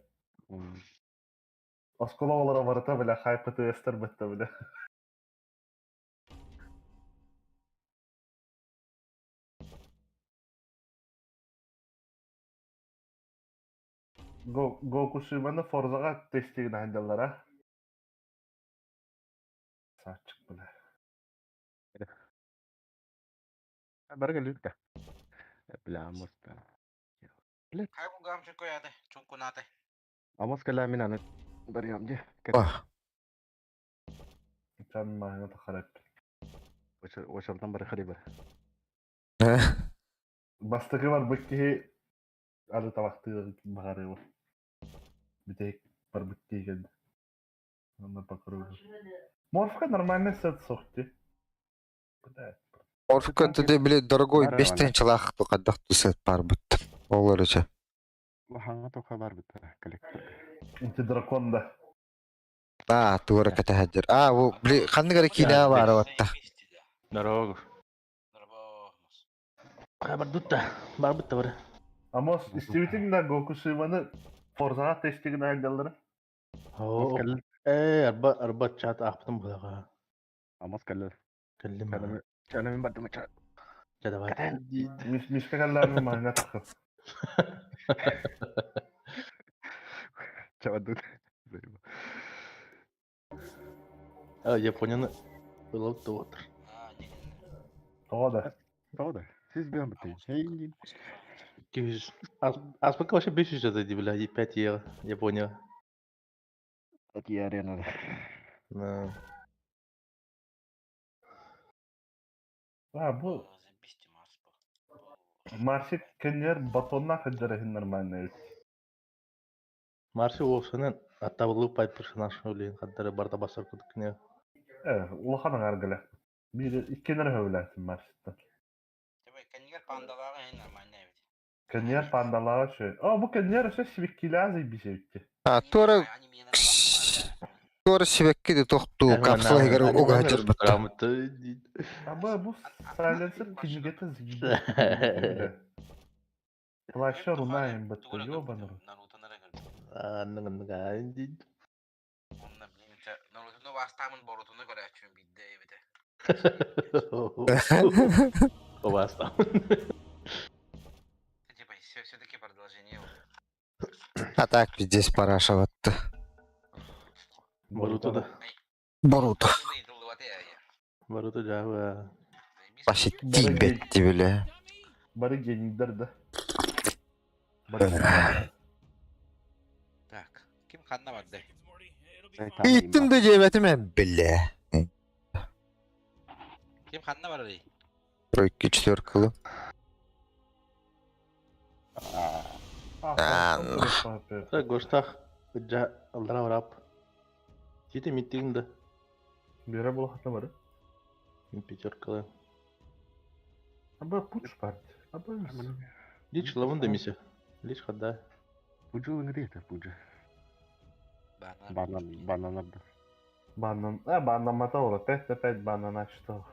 Оскола барыта, бля, хай ПТС-тер бітті, бля. Гоку Шиманы Форзаға тестеген айдалар, а? Сатчык, бля. Барга люкта. Бля, амос. Амос кала мин аны барьям ди. Чан махина тахарап. Очардан бары хари бар. Бастыкы бар быкки ары табакты багары бар. Битек бар быкки келди. Анда по кругу. Морфка нормальный сет сохти. Бля. Орфка ты, блядь, дорогой бестен чалах тухадах тусет пар бут. Олар өчө. Хаҥа тоха барбыта коллекторга. Инти дракон да. А, туора кэтэһэддэр. А, бу, били, ханнык эрэ киинэҕэ баара батта. Здорово. Барбытта. Барбытта бары. Амос, истибитиҥ да Гоку Шиваны Форзаҕа тестигин айдаллара? Оо, Ээ, арба арба чат аахпытым быһаҕа. Амос кэллэр. Кэллим. Чанамин бардым чат. Чэ давай. Мишка кэллээн маҥҥа таххын. Чабадут. А, Японияны ылал туотар. Тоҕо да? Тоҕо да? Сиз биэн бутый. Хей. 200. Аспакка вообще 500 это бля, 5 евро, Япония. Такие арены. Да. А, бу Марсик кэннигэр батоннаах сылдьар иһин нормально эбит. Марси уопсанан аттабыллыы пай персонаж үлэһин хардары барыта басар курдук кинигэ. Э, улахан аҥаар гэлэ. Биир иккиэн эрэ сөбүлээтим Марситтан. Кэннигэр пандалааҕа иһин нормально эбит. Кэннигэр пандалааҕа үчүгэй. О, бу кэннигэр өссө сибиккилээх зайбись эбит. А, туора туора сибэкки да тохтуу капсула иһигэр угаһа дьарбатта. Аба бу сайленсер кинигэтэ зайбись. Плаща рунаем бытта, ёбаный рот. Нарутону бастаамын Борутуну көрөөччүм биирдэ эбитэ. Убаастаамын. Типа все-таки продолжение. А так пиздец парашаватты. Боруто да. Боруто. Боруто жаба. Вообще тиийбэт бile. Бары генийдер да. Так, ким ханна барды? Ииттим да диэбэтим эн бile. Ким ханна барарый? Тройки четверкалы. Гоштах жа алдара барап. Тите миттигин да. Бера була бары. Пятеркалы. Аба пуч парт. Аба. Лич лавын да мисе. Лич хада. Пуджу ыңырыйта пуджу. Банан, банан Банан. А, банан мотор. Опять опять банана что?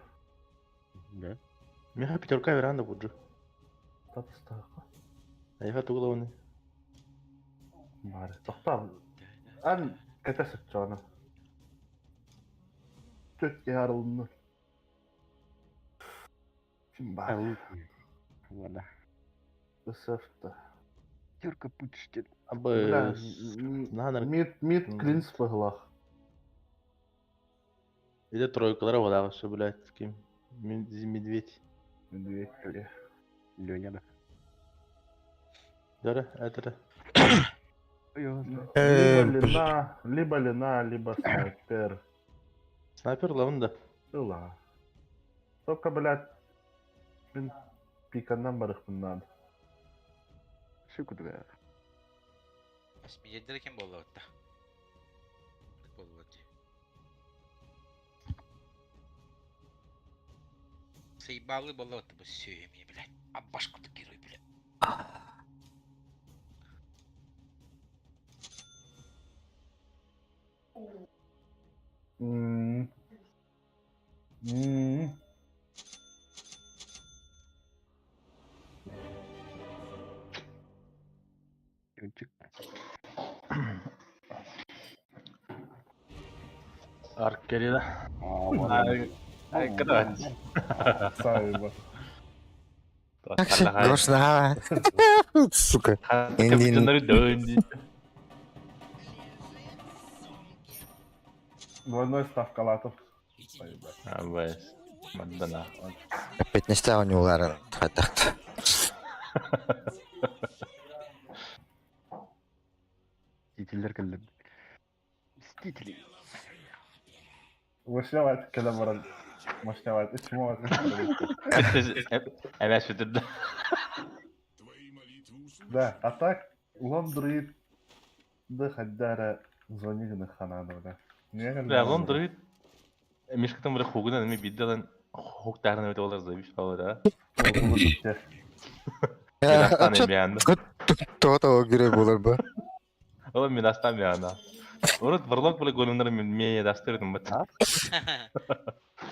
Да. Меха пятерка веранда пуджу. Татыстаха. Айха туглавны. Бары. Тоқтам. Ан кете сыччаны. Төт ярылны. Ким бар? Ладно. Ысыфты. Терка пучтен. Абы Мид мид клинс пыглах. Или тройкалара вода все, блядь, ким. Медведь. Медведь. Леня, да. Да, это. Либо Лина, либо Лина, либо снайпер. Снайпер лавында. Ыла. Только, блядь, мин пиканнан барыхпын надо. Шукудра. Смиеддер ким болуотта? Болуот. Сейбалы болуотта бу сүйеми, блядь. А башку герой, блядь. М. М. Аркерida. Ай, кадавать. Сайба. Гош, Сука. Индин. Двойной ставка латов. Абайс. Мандана. Опять не стал не уларын. Хатахт. Мстительдер кэллэр. Мстители. Машинават кэлэ баран. Машинават ичмават. Эмэс бүтүрдэ. Да, а так улам друид да хаддара звонигны ханада да. Да, лом друид. Мишкатан бир хугунан эми биддалан хуктарны өтө олар забиш да. Тоҕо герой буолар ба? Ол мин астам яна. Урут Варлок были големнары мен дастырдым бат.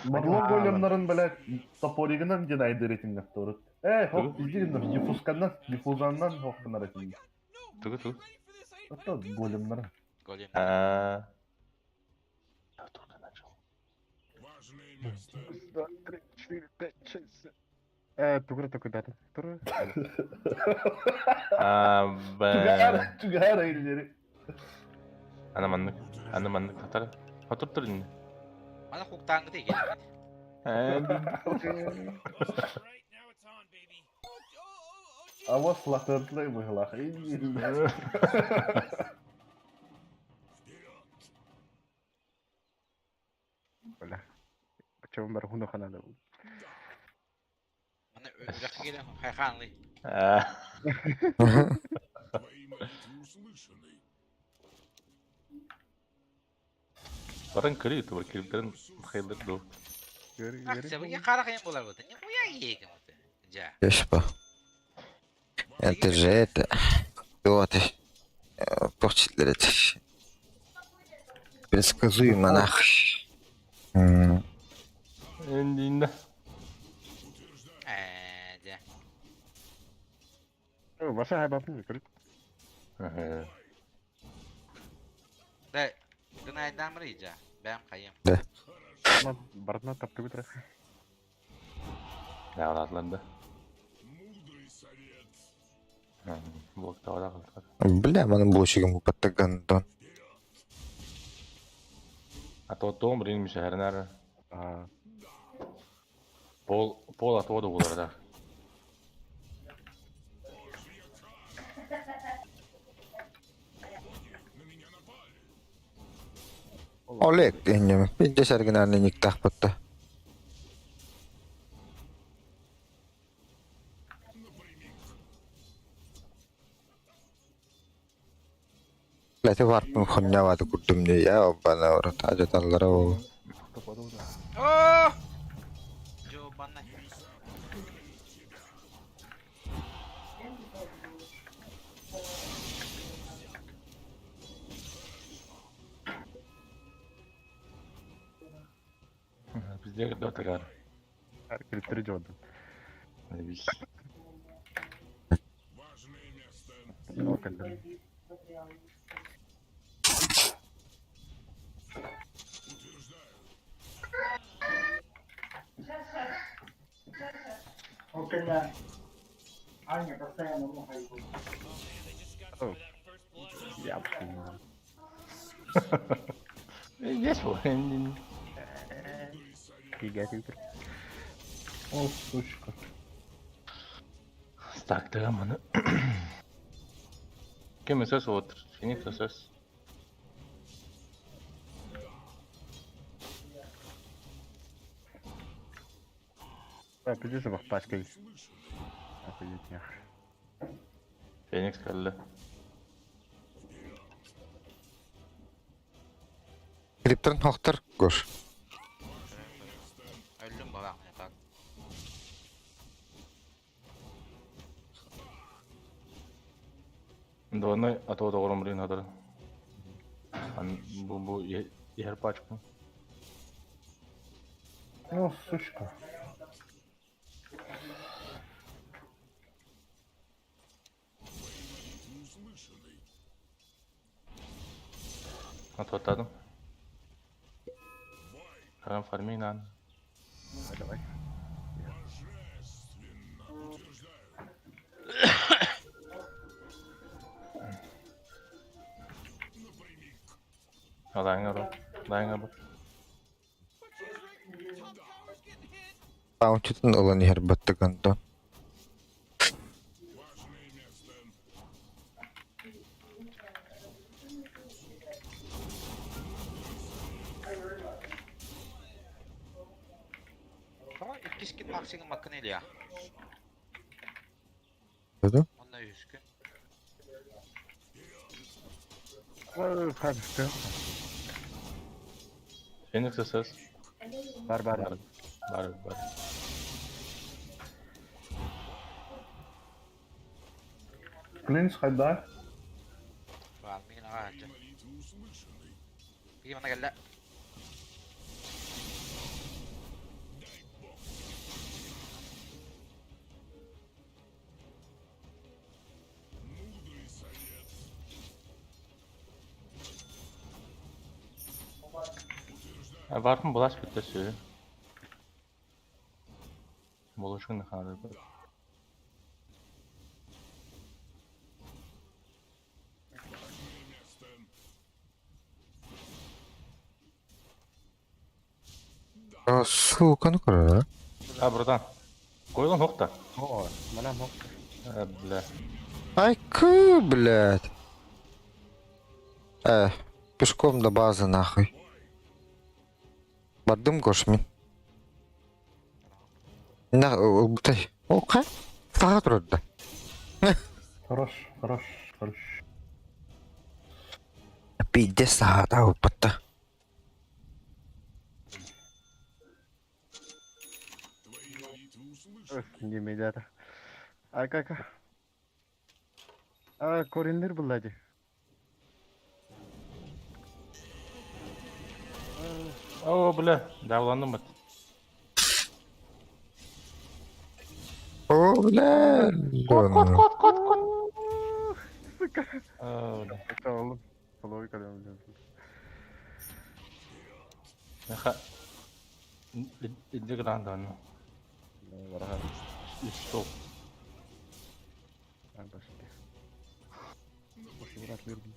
Марлон големнарын, блядь, топоригынан диэн айдыр этиҥ урут. Э, хоп, иди диффузканнан, диффузаннан хохтунар этиҥ. Тугу тугу? Это големнары. Голем. А. Я только начал. Важное место. Раз, два, три, четыре, пять, шесть, семь. Тугура такой дата. Тугура. А, б. Түгэр, түгэр эйлери. Ана маннык, ана маннык татар. Хотур турин. Мана хуктаангыты кэлбит. А вот слатыртлай быһылах. Бля. Почему бархуну ханада? Мана үрэх кэлэн хайхаанлый. Твои молитвы услышаны. Баран көрүү ютубер клиптерин хайлар ду. Акция харах юм болар бу. Нихуя иегем бу. Жа. Ешпа. Это же это. Вот. Порчитлер это. Предсказуемо нах. Эндинде. Ээ, жа. Ваша хайбапын көрүт. Да, гынайдамры жа. Бэм хайым. Бартына тапты бутра. Давратланды. Мудрый совет. Блок тавада кылдыр. Бля, манын булчигим паттагандон. А то том рин мишәрнәр. А, Пол пол атоды булар да. На меня напали. Олег, иннем. Пинде сәргін никтах патта. Напрямик. Ләте варпын хоннявады курдум не я обана орат ажаталлара ол. О! Жобана. Bizde de takar. клиптери жодун. Biz. Важное место. Утверждаю. Я Здесь вот. О, сучка. Так, да, маны. Кем сөз отыр? Феникс сөз. Пиздец, бах пачкой. Охуеть нахуй. Феникс кэллэ. Клиптерин хохтар гош. Өллүм балам не так. Двойной атоды ором рин хадыр. Ан бу бу ер пачку. О, сучка. Молитвы услышаны. Атоттадым. Карам фарминан. Давай, давай. Божественно. Утверждаю. Напрямик. Алайыңа бар. Алайыңа бар. Таунчутун ылан ихер баттагандон. Важное место. Tamam, иккис максимум макын эле. Деді? Онда үскүн. Хорошо. Феникс сөз. Бар бар. Бар бар бар. Клинс хайда? Баар миигин аҕа Твои сылдьар. молитвы услышаны. Биир манна кэллэ. Дай бог тебе. Мудрый совет. Утверждаю. Варфын булаш битте сүү. Болушун ханады. Важное место. А, сука, ну кара. А, братан. Койлон хокта. О, манам хок. Э, бля. Ай, ку, блядь. Пешком до базы, нахуй. Бардым кошмин. На, бутай. О, кай? Сага турда. Хорош, хорош, хорош. Пиздец, сага та упатта. Твои молитвы услышаны. Немедята. Айка айка. А, кориннер буллади. О, бля. Давланdım бит. О, бля. Кот, кот, кот, кот. Сука. О, бля. Это oğlum. Половой kalem. Наха. Иди грандан. Варага. Что? Башки. Брат, верни.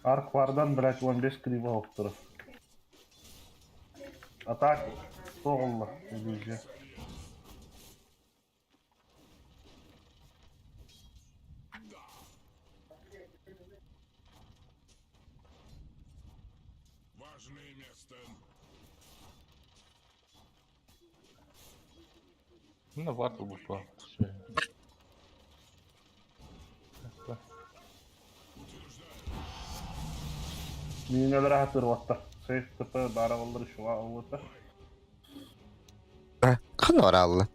Арк вардан, блядь, 15 криво оқтыры. А так, соғылла, иллюзия. Важное место. Ну, варфу буква. Минелер хатыр ватта. Сейф ТП бара олар шуа олута. Қан ораллы.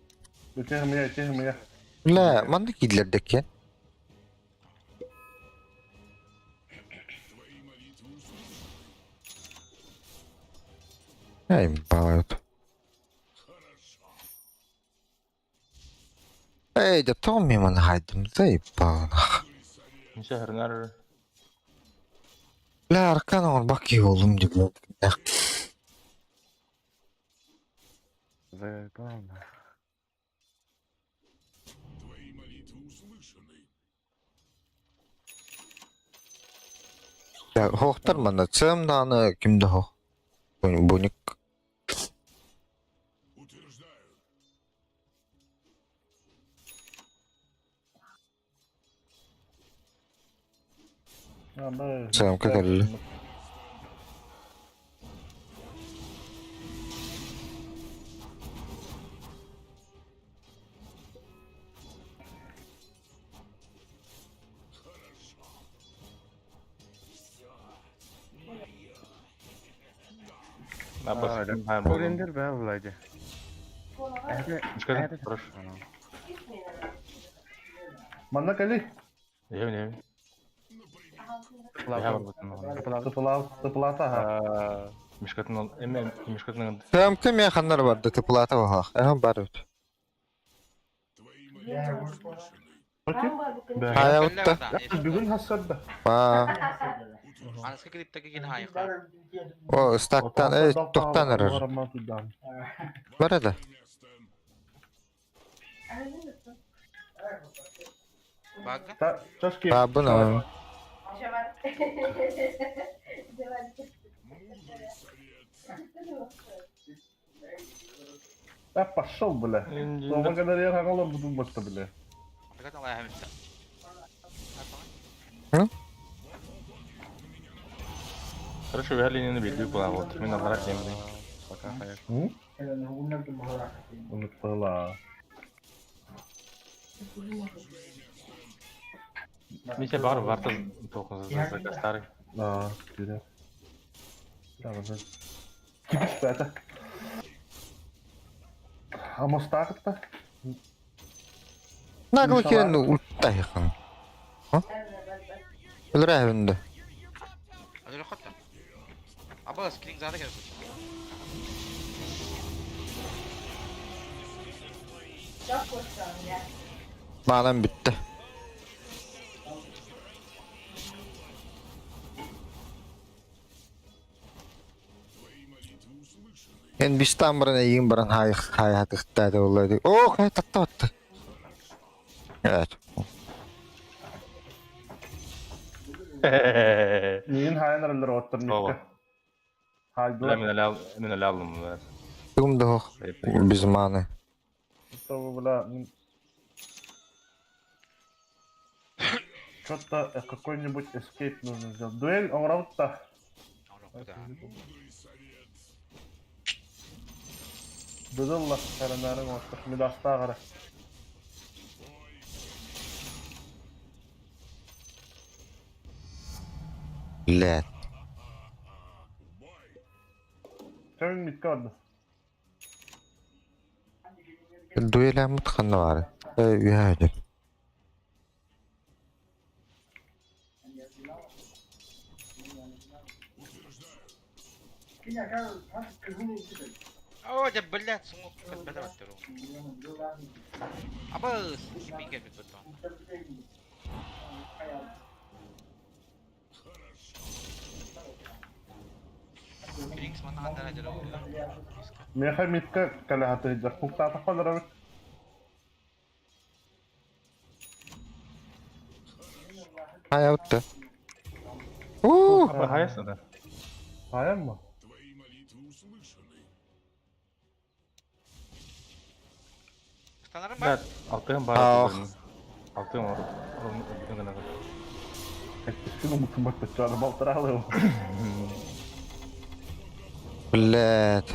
Өтехмия, өтехмия. Бля, манды кидлердекен. Твои молитвы услышаны. Ай, балают. Хорошо. Эй, да том мимо нахайдым, заебал нах. Мудрый совет. Нişe Бля, аркан он баки oğlum gibi. Заебал нах. Твои молитвы услышаны. Ya hohtar mana цемнаны кимде хох. Буник. Утверждаю. Анда. Сам как әлі. На бас. Кориннер бә буллади. Нişe Хорошо. Манна кали. Не, не. Тыпыла, тыпылата ха. Мишкатын эме мишкатын Цемке мен ханнар барды тыплата бахах. Эм бар өт. Твои молитвы услышаны. Да. Хаявытта. Бүгін хассадда. Ба. Аныска клиптеги кин хайха. О, стактан, эй, тоқтан ырыр. Бар еді. Место. Бага. Чашки. Ба, бұны. Мудрый совет. А пошел, бля. Дома когда я хагалар буду башта, бля. Андыга талай хамитта. Хорошо, вяли не беду была вот. Мен аларак немдин. Пока хайр. Унутпала. Ниче бар варта тоқын за старый. А, күрә. Да, да. Типиш бәті. Амостағытта. Нагыл киирэн ультайхын. Өлөрөөбүн да. Өлөрөххөт да. Аба скрин зада кэлбит. Маанан бүттэ. Эн бистаан баран эйигин баран хаайхатыхтаата буолла. Оо, хай татта батта. Evet. Миин хаайан эрэллэр оттор Оба. микка. Хаайдылар. Мен эле мен эле алдым бұлар. Тугум да хох. Без маны. Чтобы, бля, Что-то какой-нибудь эскейп нужно сделать. Дуэль, он работа. Дыдылла, каранарын оттор, медастагара. Блядь. Төң митке барды. Дуэляммыт ханна баары? Үһэ Оо, дьэ, блядь, суҥук кэлбэтэ баттар. Абыс, кипин кэлбит бутон. Крикс манна дьэ Меха митке калахаты хуктата холорабыт. Хайа Уу! Хайасың да. Хайан mı? Твои молитвы услышаны. Станарым бар. Да, алтын бар. Алтын бар. Бүтүн гана. Şunu mutlu чары балтыралы. Блядь.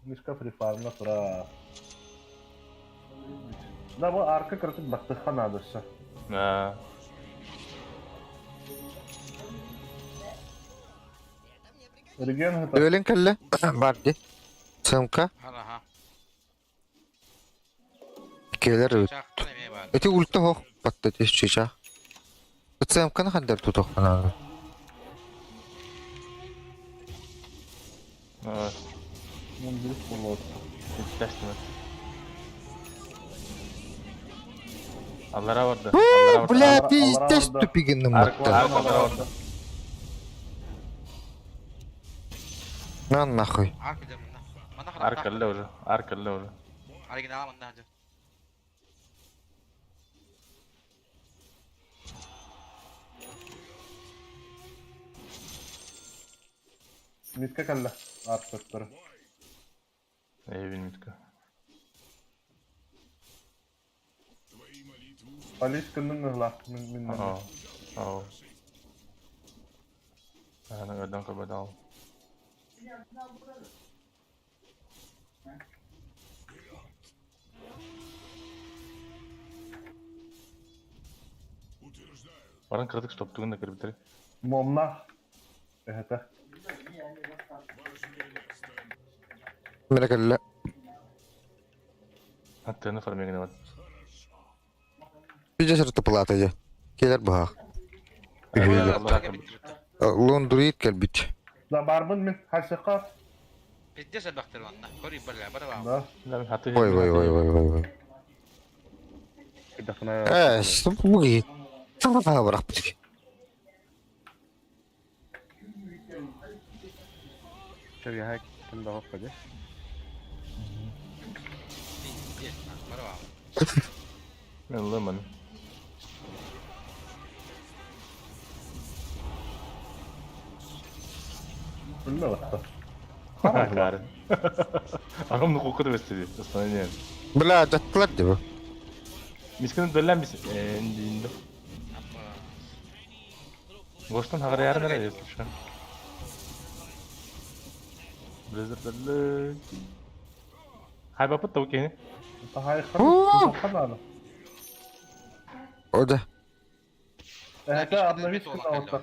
Мишка фрифармна тура. Да, бу арка кыртык баттыха надо все. Да. Реген это. Өлен кэллэ. Бар ди. Сымка. Ага. Келер. Чахтан эме бар. Эти ульта хох. Батта чича. Сымканы хандар тутох. Мундир болот. Тестime. Аллара барды. Аллара барды. Бля, пиздец тупигинным Арка аллара барды. На нахуй. Арка дьэ манна. Манна Арка эле уже. Арка эле уже. Оригинал манна дьэ. Митке калла. Арка тура. Эй, митка. Полис кынның ыгла. Мин мин. Аа. Аа. Ана гадан кабадал. Баран кырдык стоп тугун да кирбитер. Момна. Это. Мене кэллэ. Аттыны фармегене бар. Пиздец тупалата дьэ. Келер баах. Лондруид кэлбит. Да барбын мин хасыка. Пиздец элбэхтэр манна. Кори бара бара. Да. Ой ой ой ой ой ой. Э, буги. Саңа барах бит. Чөй ким да хоппа Пиздец, бара. Мен лымын. Билме батта. Кары. Агымны кукут бестеди. Основание. Бля, жаттылар деп. Мискин дөллән бис. Энди инде. Гоштан хагыр ярын если что. Blizzard Хайбаппыт да киһини. Хаһаайканы О да. Это обновить канал.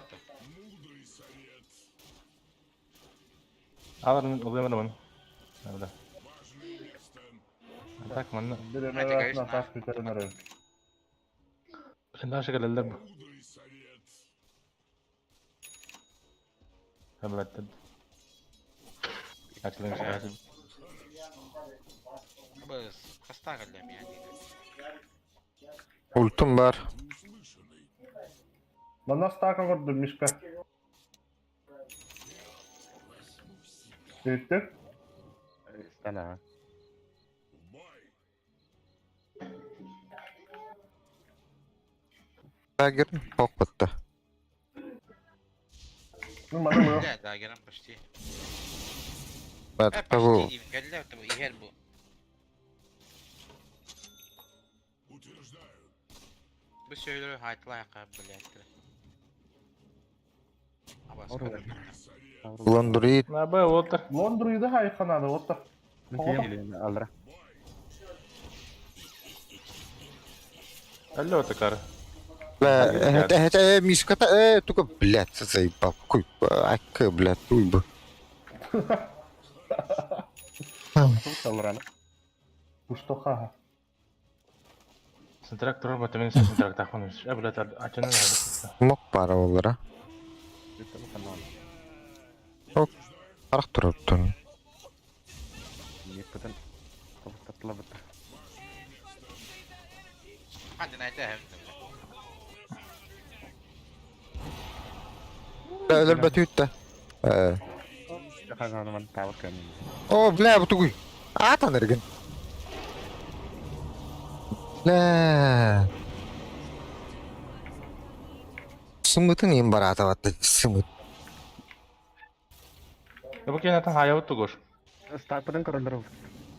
Алар улуйман мын. Да. Так манна. Блин, даже кэлэллэр бу. Блядь. Ультум бар. Манна стака көрдүм, Мишка. Бүттүк. Стана. Дагер хоппутта. Ну, мана мы. Бля, дагером почти. Бат Э, того. почти кэллэ, иһэр бу. Бу сөйлөрү хайтылайка, блядь. Лондруид. Наба, вот. Лондруида хайханады, вот так. Алра. Алло, такар. Бля, это, это, Мишка, только, блядь, заебал. Какой, ака, блядь, туй бы. Алраны. Пустоха. Сентрак турар батамен сентрак тахман. Э, блядь, ачана. Мок пара олар, а? Арах турар тун. Өлөр бөтүүттэ. О, бля, бу тугуй. Атан эрген. Бля. Сымытын им барата батты. Сымыт. Бу кенетен хаябыт тугуш. Стакпыдан көрөлөр.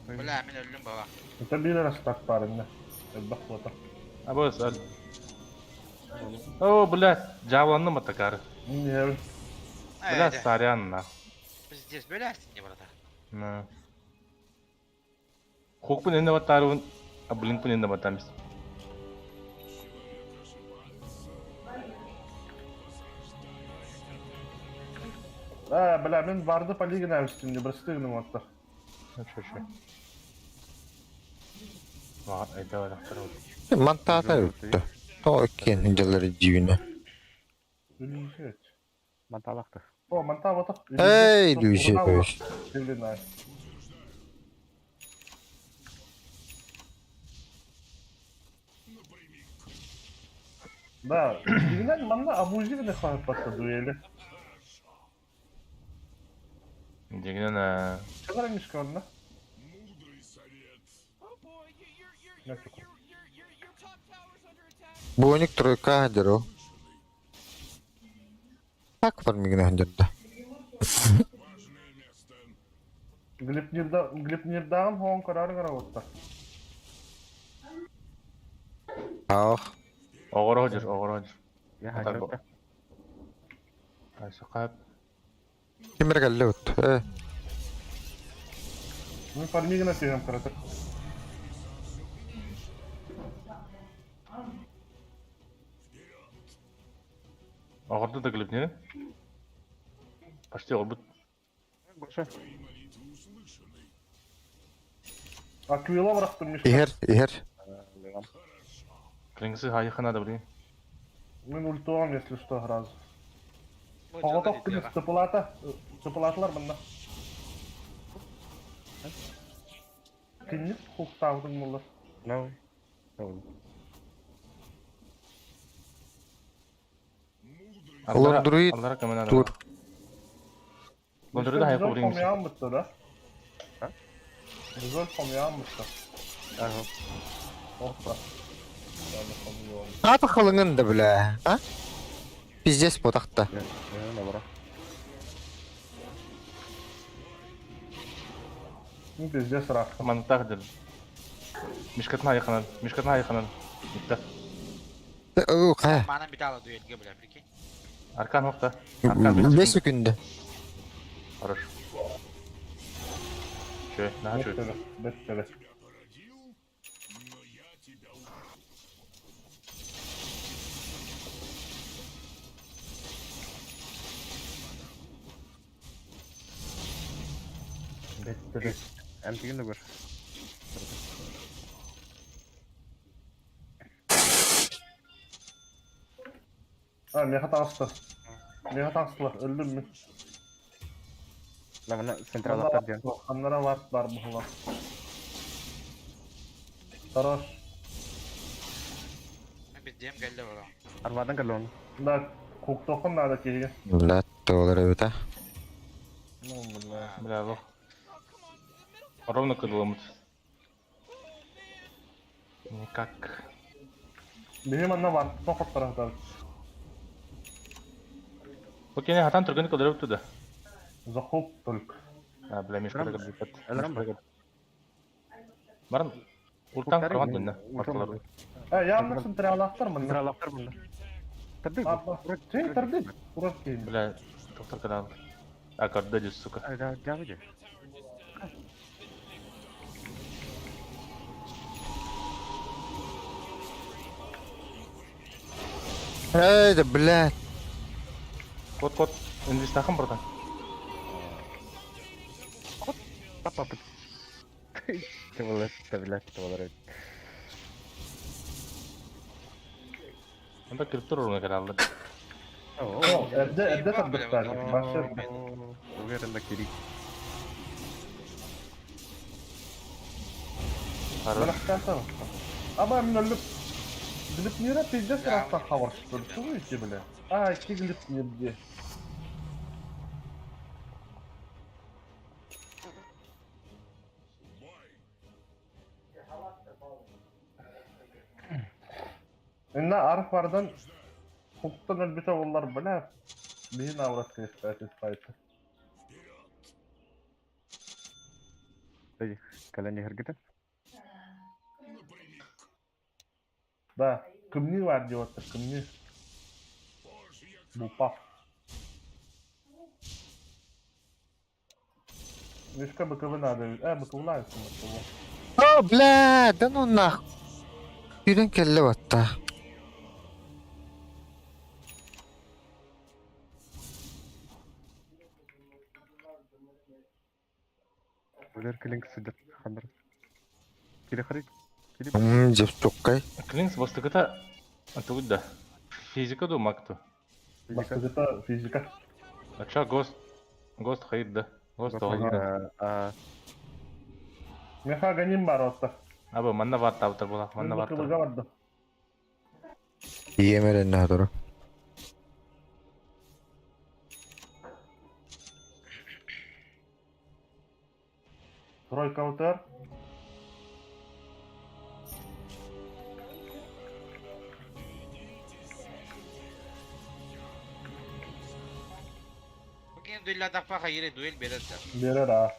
Бля, мен өллүм баба. Это бир стак барында. Элбэх бота. Абы сал. О, блядь, жабыланды ма такар. Не. Бля, сорян на. Пиздец, бля, не брата. На. Хукпун энде баттарыбын, а блинкпун энде баттамыз. А, бля, мен барды полигон үстүндө бір стыгным отта. Чө, чө. Мантата өттө. То иккен жалары дүйүнө. Манталакты. О, манта вот. Эй, дүйүшө көш. Да, дигинен манна абузигне хаппатта дуэли. Дигинен Чыгара Мишка онна. Буоник тройка хадеро. Так бар мигне хадерда. Глипнирда Глипнирдагын хоон карар карабатта. Ах. Оҕоро жыр, оҕоро жыр. Я хайда. Айсақап. Кимер келле өт. Э. Мен фармигина тегем каратыр. Оҕорду да глипнир. Почти оҕорбут. Гоша. Аквила бырактым Мишка. Ихер, ихер. Клингсы хайыхана да блин. Мен ультуам, если что, сразу. Оҕотох күнүс цыпылата, цыпылатылар мында. Кинник хуктаабытың булар. No. Лондруид Аллара көмөн тур. Лондруид хайы курин. Хомян бытты да? Güzel хомян бытты. Ага. Охта. Yani хомян. Ата халыңын да бля. А? Пиздец ботакта. Я, на Ну пиздец рах. Мантах дыр. Мишкатна хайыханан, Мишкатна хайыханан. Битте. О, кая. Мана битала дуэльге, бля, прикинь. Аркан хокта. Аркан 5 секунд. Хорош. Чө, наһаа Бэт үчүгэй. төбө, бэт төбө. Тебя породил, но я тебя убил. Бэт төбө. Эмтигин да көр. А, миэхэ таҕыста. Миэхэ таҕыстылар, өллүм мин. Ламана централаттар диэн. Ханнара бар бар быһыла. Хорош. Биддиэм кэллэ бара. Арбадан кэллэ оны. Да, куктуоххун наада киһигэ. Блядь, туолар эбит а. Ну, бля, бля, лох. Ровно кыдылымыт. Никак. Биһи манна бар, тохоттор Бу кини хатан түргэн кылдырып туда. Захуп только. А, бля, мишка Рам- кырдыппат. Элрам. Баран ултан Куктары кырган мен- дэннэ. ултан Орталар. Э, явно централаахтар манна. Централаттар мында. Тарды. Чей, тарды. Урат киһин. Бля, доктор канал. А, кырды дии, сука. Да, жабы же. Эй, да блядь. Кот, кот. Инвестахым братан. Папа. Туолар, блядь, туолар эбит. Онда кирип тур урна каналда. О, эрдэ, эрдэ тардыктар. Башы. Уверен, да кири. Хорош. Бырахтаатар. Аба мин өлүп. Глипнира пиздец рахта хавар что ли? Чего идти, бля? А, икки глипнир где? Инна арф бардан хуктан өлбүтэ оллар бля. Биһин аврат кэспэт файт. Кэлэн иһэргитин. Да, кымни бар деп отыр, кымни. Бупа. Мишка БКВ надо. Э, БКВ надо. О, блядь, да ну нах. Сүүрэн кэллэ батта. Өлөр кэлин сыдыр хандар. Кири харый. Кири. Мм, дьэ туккай. Клинс бастыкыта антугут да. Физика ду макту. Бастыгыта физика. А ча гост гост хайыр да. Гост ол. А, Меха ганим бар отта. Аба манна бар табытар була. Манна бар. БКВ барды. Иемерен наадыру. Тройка утар. Бу кини дуэллаатахпа хайыре дуэль берер да. Берер а.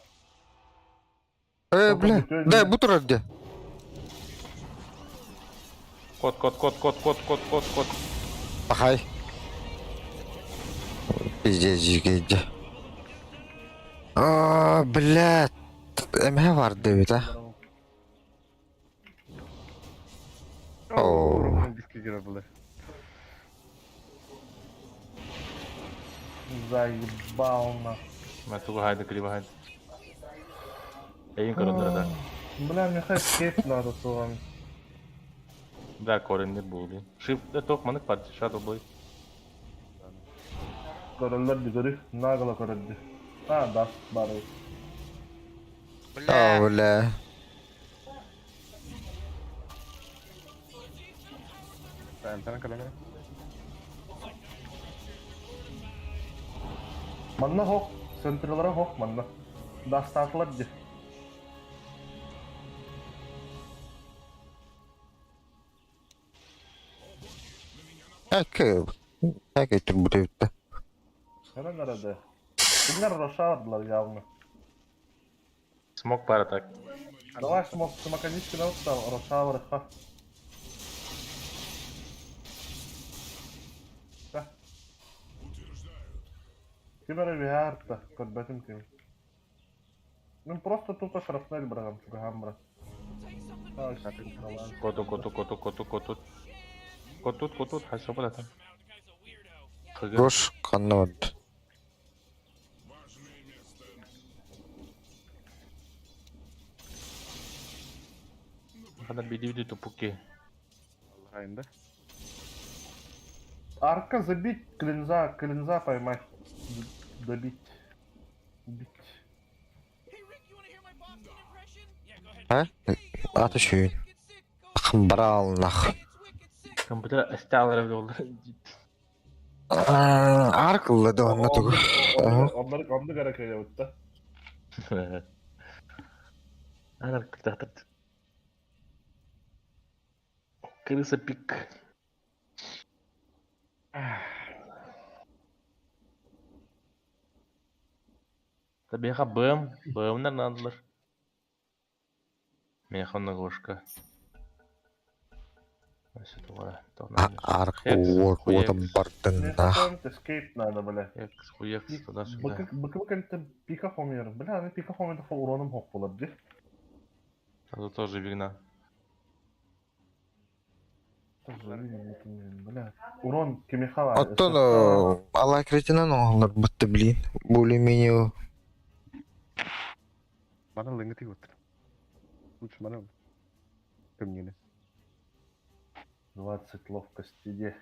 Э, бля. Да, бу турар дии. Кот, кот, кот, кот, кот, кот, кот, кот. Пахай. Пиздец, жигейди. А, блядь. Эмэ бар эбит а. О. Ровно диски было. Заебал на. Ма тугу хайды криво хайды. Эйин көрөндөрө да. Бля, меха эскейп надо с вами. Да, кореннер були. Shift да тох манык парти Shadow Blade. Көрөллөр дигөрү, нагло көрөдү. А, да, бар. Бля. О, бля. Эмтэн кэлэн. Манна хок, центрлара хок манна. Дастаатылар ди. Экэ. Экэ турбут эбит да. Көрөн арады. Кинилер рошардылар явно. Смок пара так. Давай смок, смоканички на отстал, рошавр ха. Да. Ким эрэ биһаарта, көрбөтүм ким. Ну просто тупо шрапнель быраҕан чугаһаан баран. Коту, коту, коту, коту, коту. Котут, котут, хасабалата. Гош ханна барда? Важное место. Хана биди-биди тупуки. Аллахайында. Арка забить, клинза, клинза поймать. Добить. Убить. А? Аты шүйін. Баралнах. Компьютер асталар болду. Аркылы да онна тугу. Оннары онны гара кыйабытта. Анар кытатат. Крыса пик. Табиха БМ, БМнар надылар. Меха ложка. Арк уотом бардыннах. Escape надо, бля. Екс, хуекс, туда-сюда. Быкы кенте пика хомер. Бля, аны пика хомер уроным хоп болар ди. Это тоже вигна. Бля. Урон кимихала. Оттон алакретинан оңлар бытты блин. Более-менее Мана лыҥы отыр. Лучше мана. Кымнені. 20 ловкости де.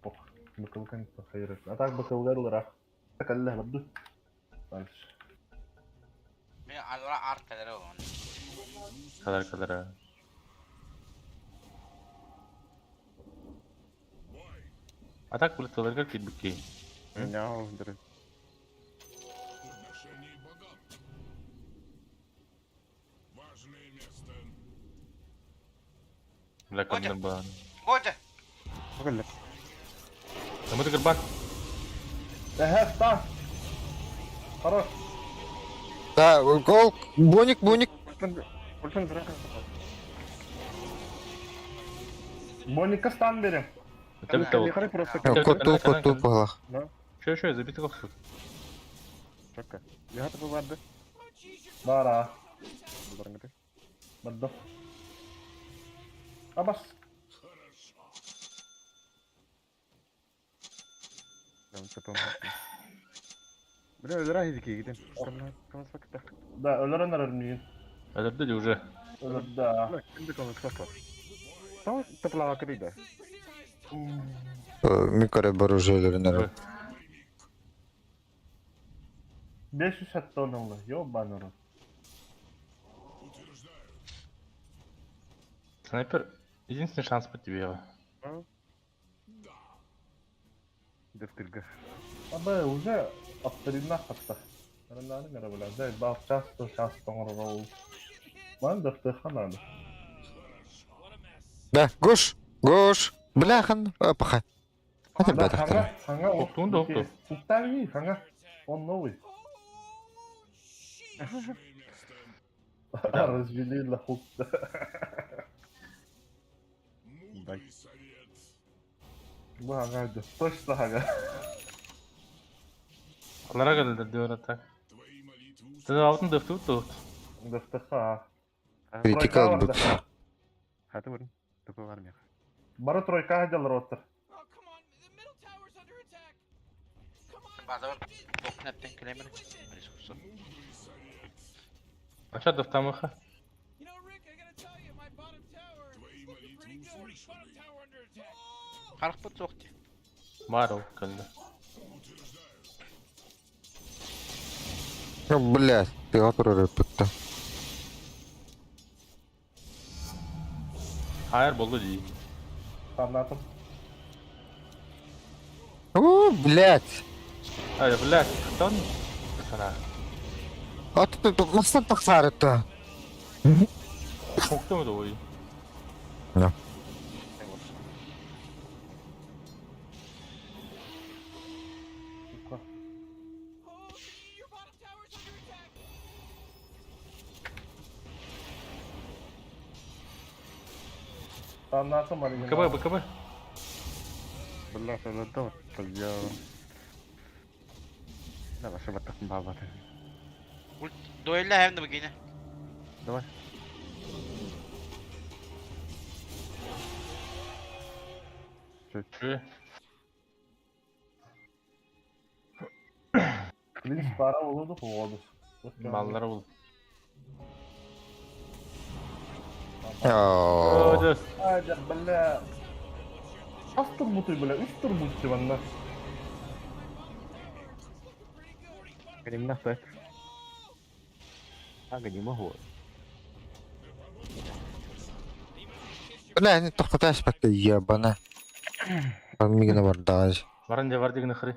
Пох. Быкы кенте хайыр. А так быкы лара. Так алла бабду. Дальше. Мен алра аркалары олон. Кадар кадара. А так блядь, тыларга китбики. Мяу, дыры. Подношение богам. Важное место. Бля, кадны бан. Годя! Бүгін Кому ты горбак? Ага, ста. Хорош. Да, гол, боник, боник. Ультан зыра. Моника стан берем. Это Не қарай просто. Коту, коту балах. Что, что, забитый коксут. Чакка. Я табы барды. Бара. Бұларың Барды. Абас. Бля, өлөр ахидики гиден. Камас факта. Да, өлөрөн арар миин. Это уже. Өлөр, да. Бля, кимди камас факта. Там таплава кыдыйда. Микоре бар уже өлөрүнөр. 500 тонн ёбаный рот. Снайпер. Единственный шанс по тебе. Дефтырга. Абы уже аттарина хатта. Ренаны мера бля, да, бал часто часто оңорол. Ман дафтыха надо. Да, гош, гош. Бляхан, паха. Это Да, бәдәхтер. ханга, ханга. Октун да окту. Уктави, ханга. Он новый. Развели для хук. Мудрый совет. Ханга, точно ханга. Лара кадыр диyor так. Твои молитвы Ты алтын дефту тут. Дафтыха. Критикал бут. Хаты барын. Тапы бар меха. Бары тройка дел роттер. Базар токнаттен келемин. Ресурсы. А что дефтамыха? Твои молитвы услышаны. Харах бут соқты. Марл калды. Ну, блядь, ты отурар бутта. Hayır болду ди. Танатым. О, блядь. Ай, блядь, кто? Sana. Аты мастан тахсарыты. Хокту му ой. Да. Сука. Танатым оригинал. БКБ, БКБ. Бля, это дот. Я. Да, ваша баттах баба. Дуэллэһэм да бигине. Давай. Чү. Блин, пара болуду хоҕоду. Баллара бул. Оо. Ай, да, бля. Хас турбутуй, бля, үс турбут манна. Кэлимнэх да. Ага, не могу. Бля, не тохтотааш бакка ебана. Мигина бардааж. Баран дьэ бар дигин хры.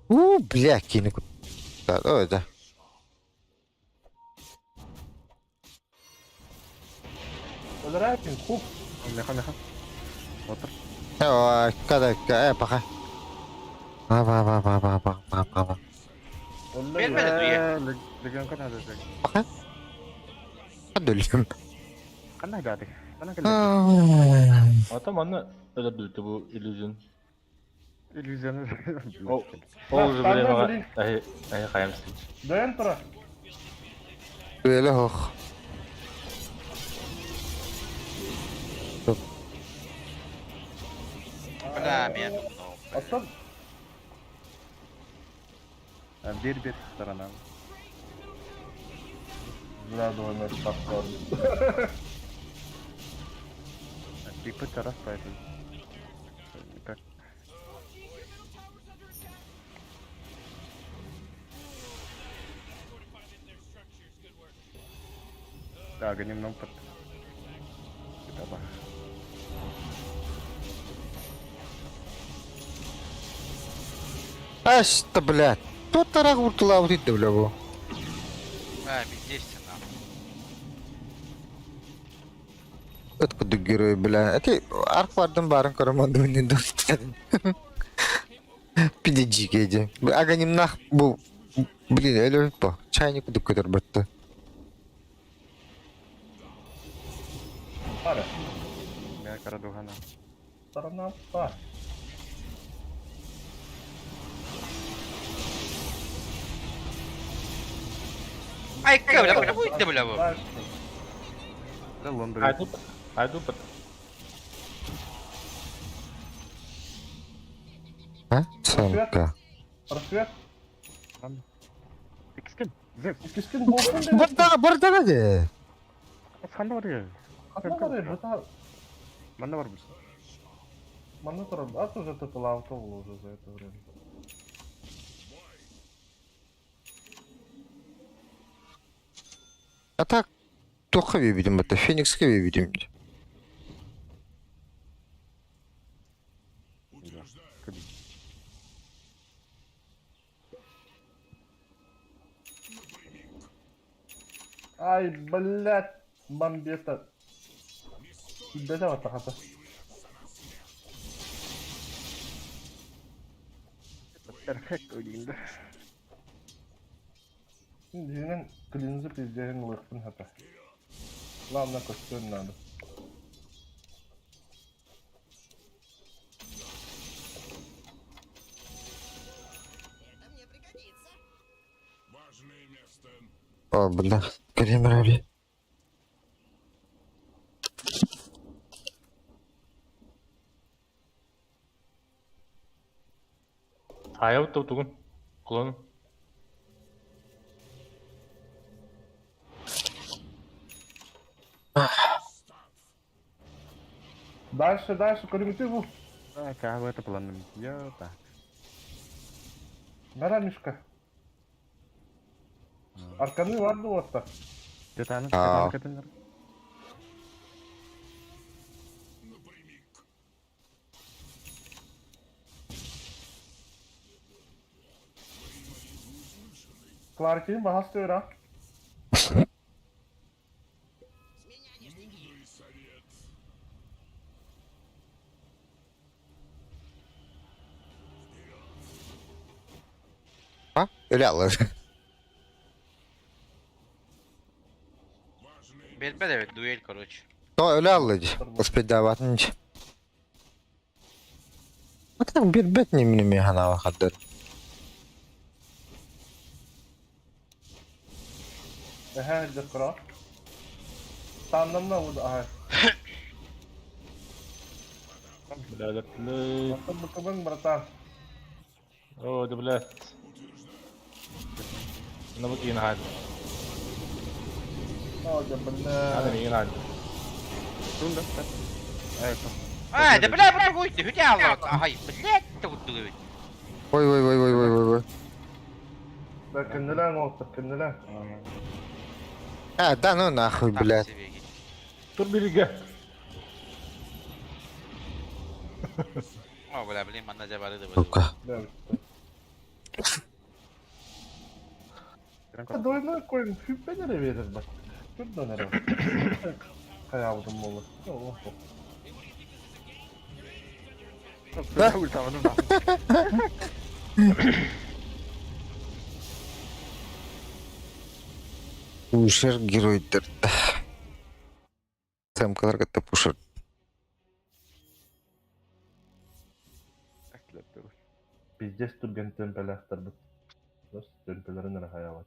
У, бля, кини кутта. Ой, да. Өлөрөөтүн, хук. Меха, меха. Отыр. Ой, када, э, пока. Ба ба ба ба ба ба ба ба ба. Бермedi дуя. Легион кана десек. Пока. Дүлүм. Кана жады. Кана келди. Ата манна өлөрдү бу иллюзион. Иллюзияны. Ол ол уже Стандарт, время блин. ай ай хаямсың. Дөйөн тура. Дуэле хох. Бля, меня тупнул. Оттон Бир бир сторона. Бля, двойной повтор. Типа тарас поэтому. Как? Да, немного под. Таба. Аш, та, блядь. Тут тарах уртула вот иди, бля, бу. Бля, бездействие нахуй. Ыт кудук герой, бля. Эти арк бардым барын көрөмөн дүнен достарын. Пиде жигеди. Аганимнах бу блин, эле по. Чайник кудук көтөр батты. Пара. Я карадугана. Сторона па. Ай, бля, бля, будет бля, бу. Дальше. Да, Лондон. Айду айду пат. А? Самка. Просвет. Икскен. Зев. Иккискин болсын деп. Бардага, бардага де. Ханда бар я. Ханна бар я, Манна бар бус. Манна турар. Ат уже тоталаабыта ол уже за это время. А так тоққа бебидим бата, Феникске бебидим. Ай, блядь, бомбета. Кидбете бата хата. Перфект ойдиңде. Дьиҥинэн клинзы пиздеһин ылыахпын хата. Главное костюм надо. Важное место. О, бля, Кремраби. Хайа тугун. Клон. Дальше, дальше, көрүҥүтүй бу. Так, а в это планом. Я так. Нара Мишка. Арканы бар дуотта. Тетаны, Аа. тетаны кетенер. Напрямик. Кларкин баһас төра. Мудрый совет. А? Өле алар. Важное Бербет evet, дуэль, короче. То өле аллы. Успедаватын. А так бир бет не мине ханава хаддар. Эһээ дьоккоро. Тааннанна уд аһай. Бля, бля. Оттон букабын, братан. О, да блядь. Ну вот и надо. О, да Надо бля. мне надо. Тунда. Это. А, да бля, бля, хуй ты, хотя Ай, блядь, ты вот дует. Ой ой ой ой ой ой ой. Да кеннелен оттор, кеннелен. А, да ну нахуй, блядь. Тур берега. О, бля, блин, манна жабары да Сука. Да. Двойной корень хүппен берер бak. Şuradan herhalde. Kayabıdım bolu. Oh, oh. Да, ультаманым да. Пушер геройдер. Сэмкалар кытта пушер. Пиздец түрген темпеләхтер бит. Дос темпелерин эрэ хаябат.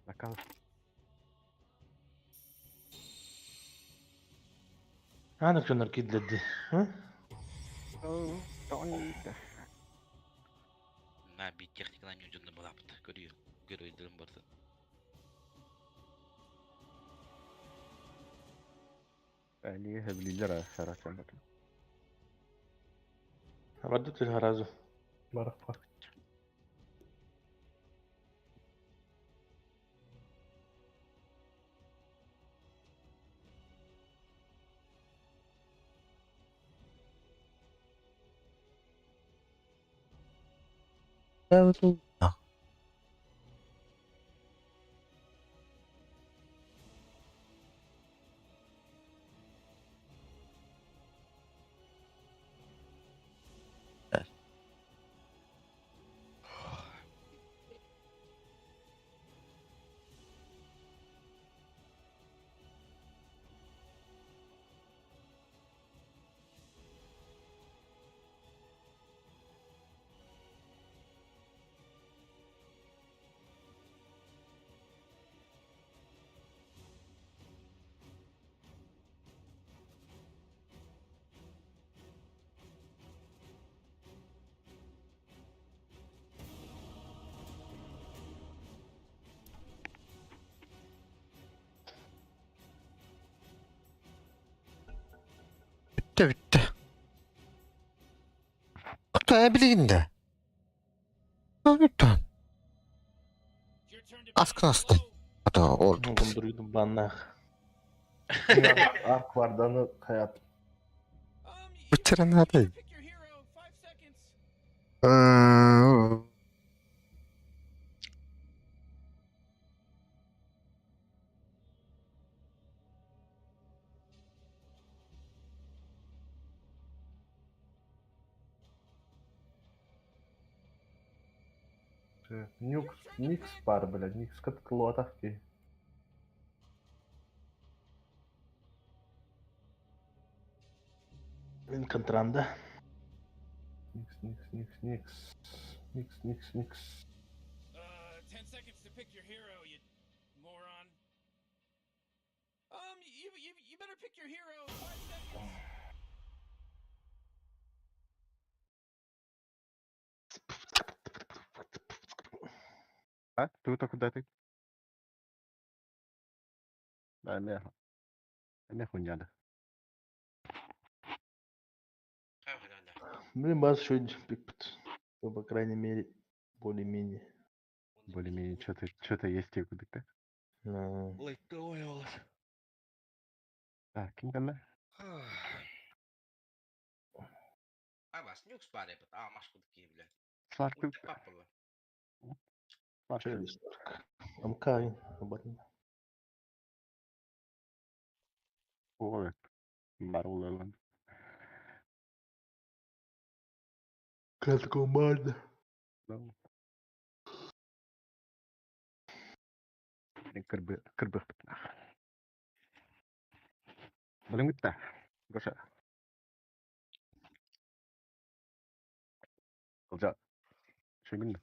Накал. عندك شو نركيد لدي ها؟ На, би техниканы не удобно была бы. Көрү, геройдерин барды. Они хэблилер характерно. ردت الهرازو. Барахпа. А. Bitti bitti. Kutu bileyim de. Bitti. Askın astı. Hatta oldu. Дуруйдум баннах. Ark vardanı hayat. Bitirin hadi. Нюкс, Никс пар, блядь, Никс каткылуатах ки. Мин контранда. Никс, Никс, Никс, Никс. Никс, Никс, Никс. 10 seconds to pick your hero, you moron. You better pick your hero. 5 seconds. А? Ты вот куда ты? Да, не. Не хуйня да. Блин, бас еще пикпут. Ну, по крайней мере, более-менее. Более-менее что-то есть те куда то. Ну, Так, ким калла? А вас нюкс баре, а машку такие, блядь. Сларк. Папа. Сларк. Амкай, обратно. Ой. Барулалан. Катко марда. Кырбы кырбы. Балыңытта. Гоша. Кылжа. Шөгүн.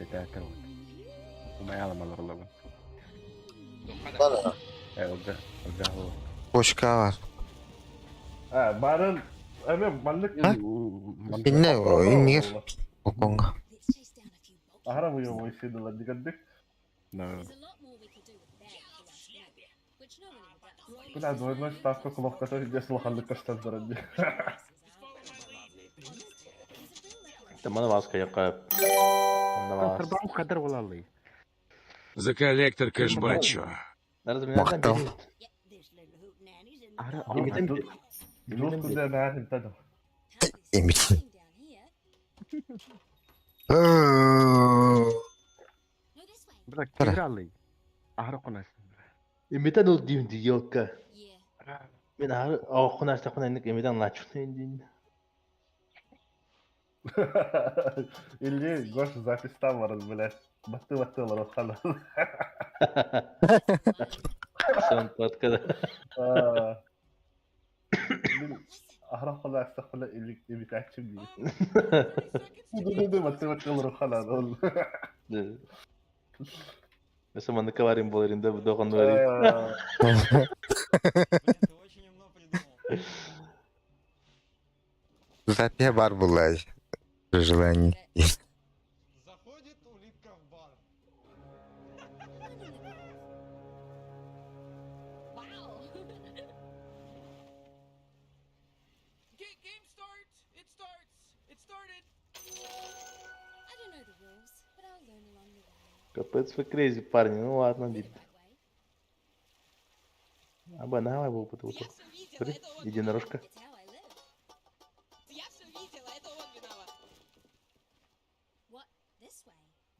Бэтээкэ вот. Умайаламалар олобун. Бар. Э, ылда, ылда ол. Бочка бар. А, барын эме маннык А? Инне иннигер оконга. Ахара буйовой сидела дигандык. Да. Бля, двойной ставка куловката здесь лоханнык каштан ди. Тамана васка яка. Сырбан кадр болалы. За коллектор кэшбачо. Мактал. Ара, Дус куда на тадым. Эмит. Бра, киралы. Ахара конас. Имитен ол дим диелка. Мен ары охун астакын эник эмитен лачун дин. Или Гош запись там бар, блядь. Батты батты бар хана. Сон подкада. Ахара хала астакын или или качым ди. Ду батты батты бар хана. Mesela маны каварим боларында бу догон бар. Запия бар была. При желании. Заходит улитка в бар. Капец вы крейзи, парни. Ну ладно, дит. Аба, давай был потому Смотри, единорожка.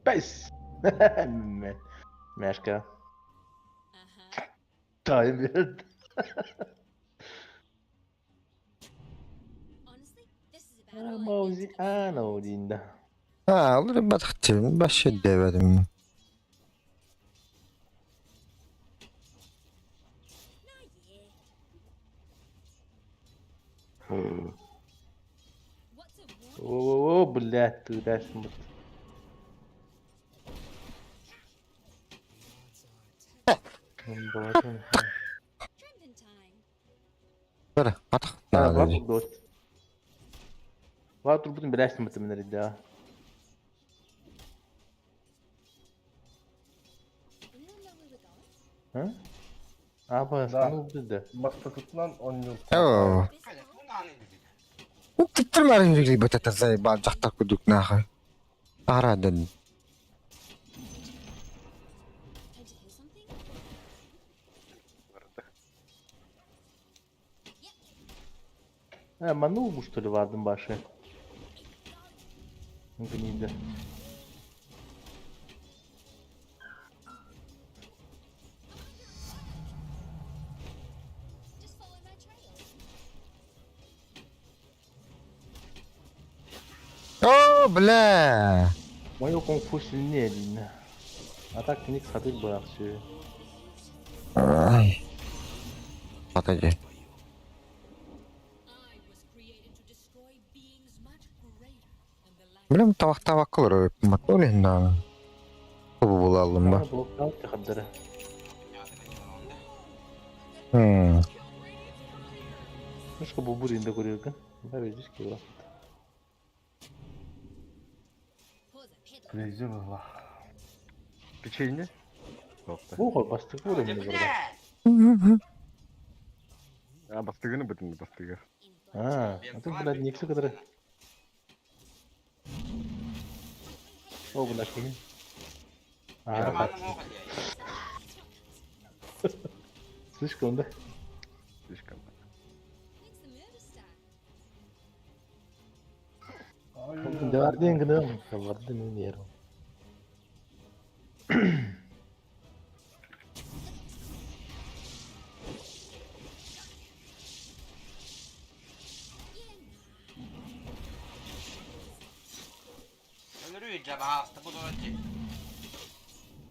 Пес! Мяшка. Таймер. Маузи ана динда. А, ол батхтым, баш дебедим. О, блядь, ты дашь мут. Бар, атах. А, бак Ватур бутун биләсен бутун менә да. А? Аба, сану бутун Бастакытынан 10 yıl. Оо. Түттүр марын ригли бата зай ба жакта кудук нахы. Арадан. А, ману что ли вардым башы. Гнида. О, бля. Мое кунг-фу сильнее, Лина. А так ник сатып бірақ все. Ай. Отойди. Билем тавак кылыр матолин на. Бу булалым ба. Блок тахаддара. Хм. Мышка бу буринда көрөргөн. Да, здесь кила. Крейзи была. Печенье? Тоқта. Ого, бастык уровень бар. А, бастыгыны бүтүн бастыгы. А, а тут, блядь, никсы, который... О, блядь, киһин. А, слишком, да? Слишком. Девардин гыным, девардин нерв.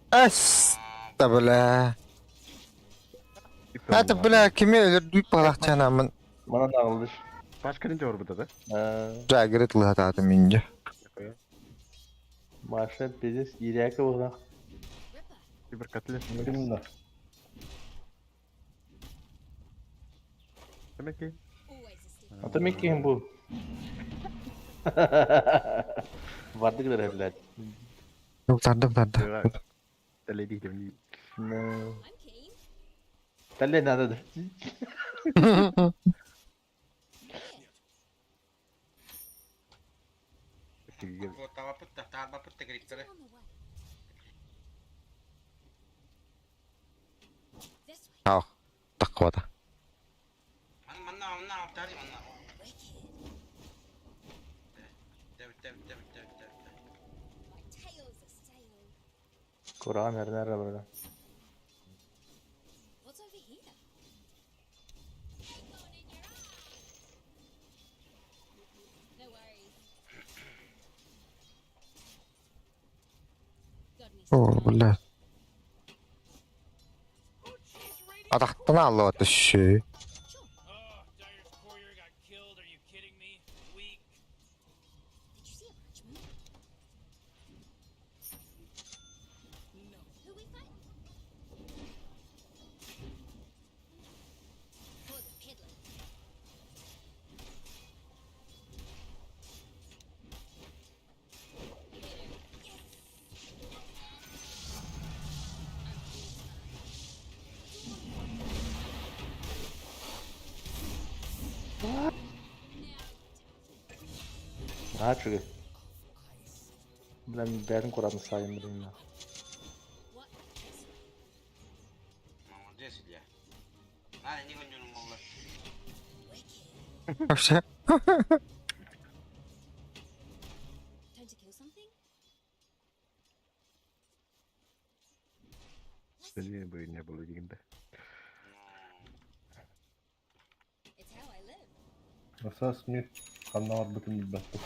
Ас. Да бля. Это бля кими өлөрдүк балакчанамын. Мана нагылдыш. Башка не жор буда да? А, Жагырыт лататы минже. Маша пиздец иирээки буолах. Киберкотлет. Именно. Эмэки. А то миккиһин бу. Бардык да блядь. Тардым тарды. Телевидение. Ну. Тале надо да. Таабапыт та гриптеры. Ах, таквата. Манна манна алтари манна. Тэб тэб тэб тэб тэб. Куран эрнер бара. О, бля. Атахтана алла түшү. Аа чүгэ. Бля бәрін куратын сайын блин. Молодец, Илья. Надо не гоню молла. Вообще. Билбейм бы не было дегенде. Аса Смит ханна барбытын билбэппин.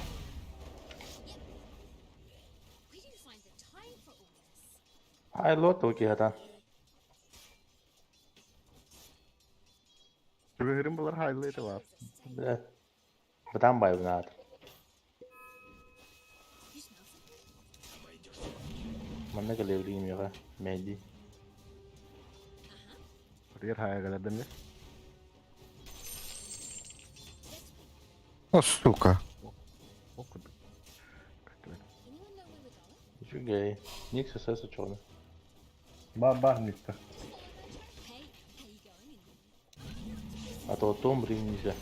Хай лот оки хатан. Түгөрүм булар хайлы это бар. Бля. Бытан бай бунат. Манна кэлэбилигим яга. Мәди. Рер хайгалардым не. О, сука. О, куды. Үчүгэй. Ник сосасы чоҕуна. Ба бар Никта. А то том бринже.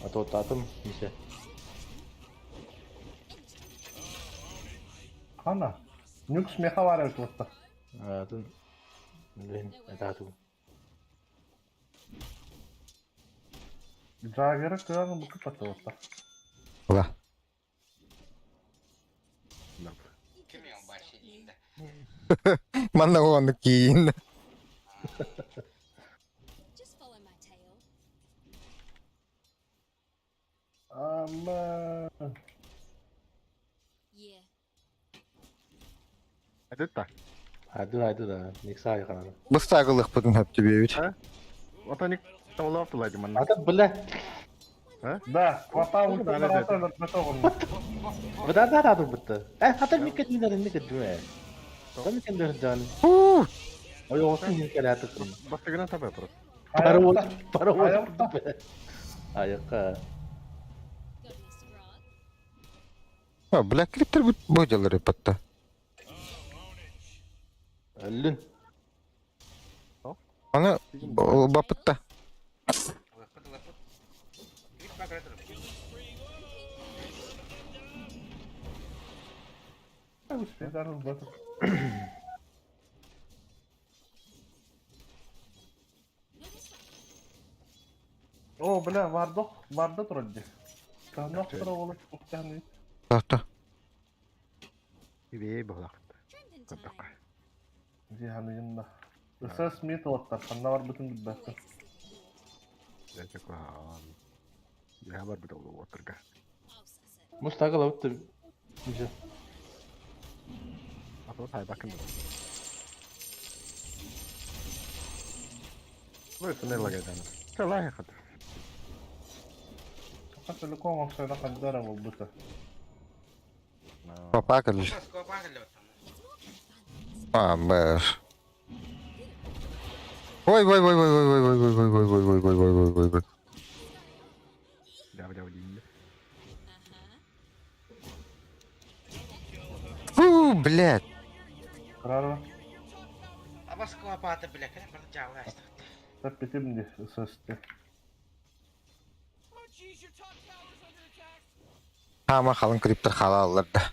А то татым мисе. Хана. Нюкс меха бар эбит уотта. Атын. Блин, это Джаггеры кыан букы патылытта. Ла. Ким я баши дейді. Манна ону кийин. Ама. Это Хайды хайды да. Ник сай канада. Быстагылык бутун хөп түбүбүт. Ата ник тавлап тулады манна. Ата бля. Да, хвата Да, да, ультра Бда да да бутта. Э, хата микет минер микет дүэ. Там микет дан. Уу! Ой, осын ник кэлэ атыкын. Бастыгына таба просто. Паровоз, паровоз. Айылта. Аяка. О, бля, клиптер бут бодялары патта. Өллүн. Аны бапытта. Лапыт, лапыт. Клип покрытыр. О, бля, вардох, варда турар Кахнах тура олы уктаны. Тата. Ибей булак. Катака. Жиханыйын да. Ыса Смит уоттар, ханна барбытын билбэппин. Я кухан. Я бар бит ол отырга. Мустагыл бутта. Мисе. Ата тай бакын. Вы сынай лагайдан. Чалай хат. Саха телеком уопсайынан хайда эрэ буолбута. Папа кэллэ. А, бэр. Ой, ой, ой, ой, ой, ой, ой, ой, ой, ой, ой, ой, ой, ой, ой, ой. Фу, блядь. Кыраарба. Абаскалапаата бля, кэлэн баран дьаалла Тэппитим дии, ысысты. Хаама халыҥ криптер хаалаллар да.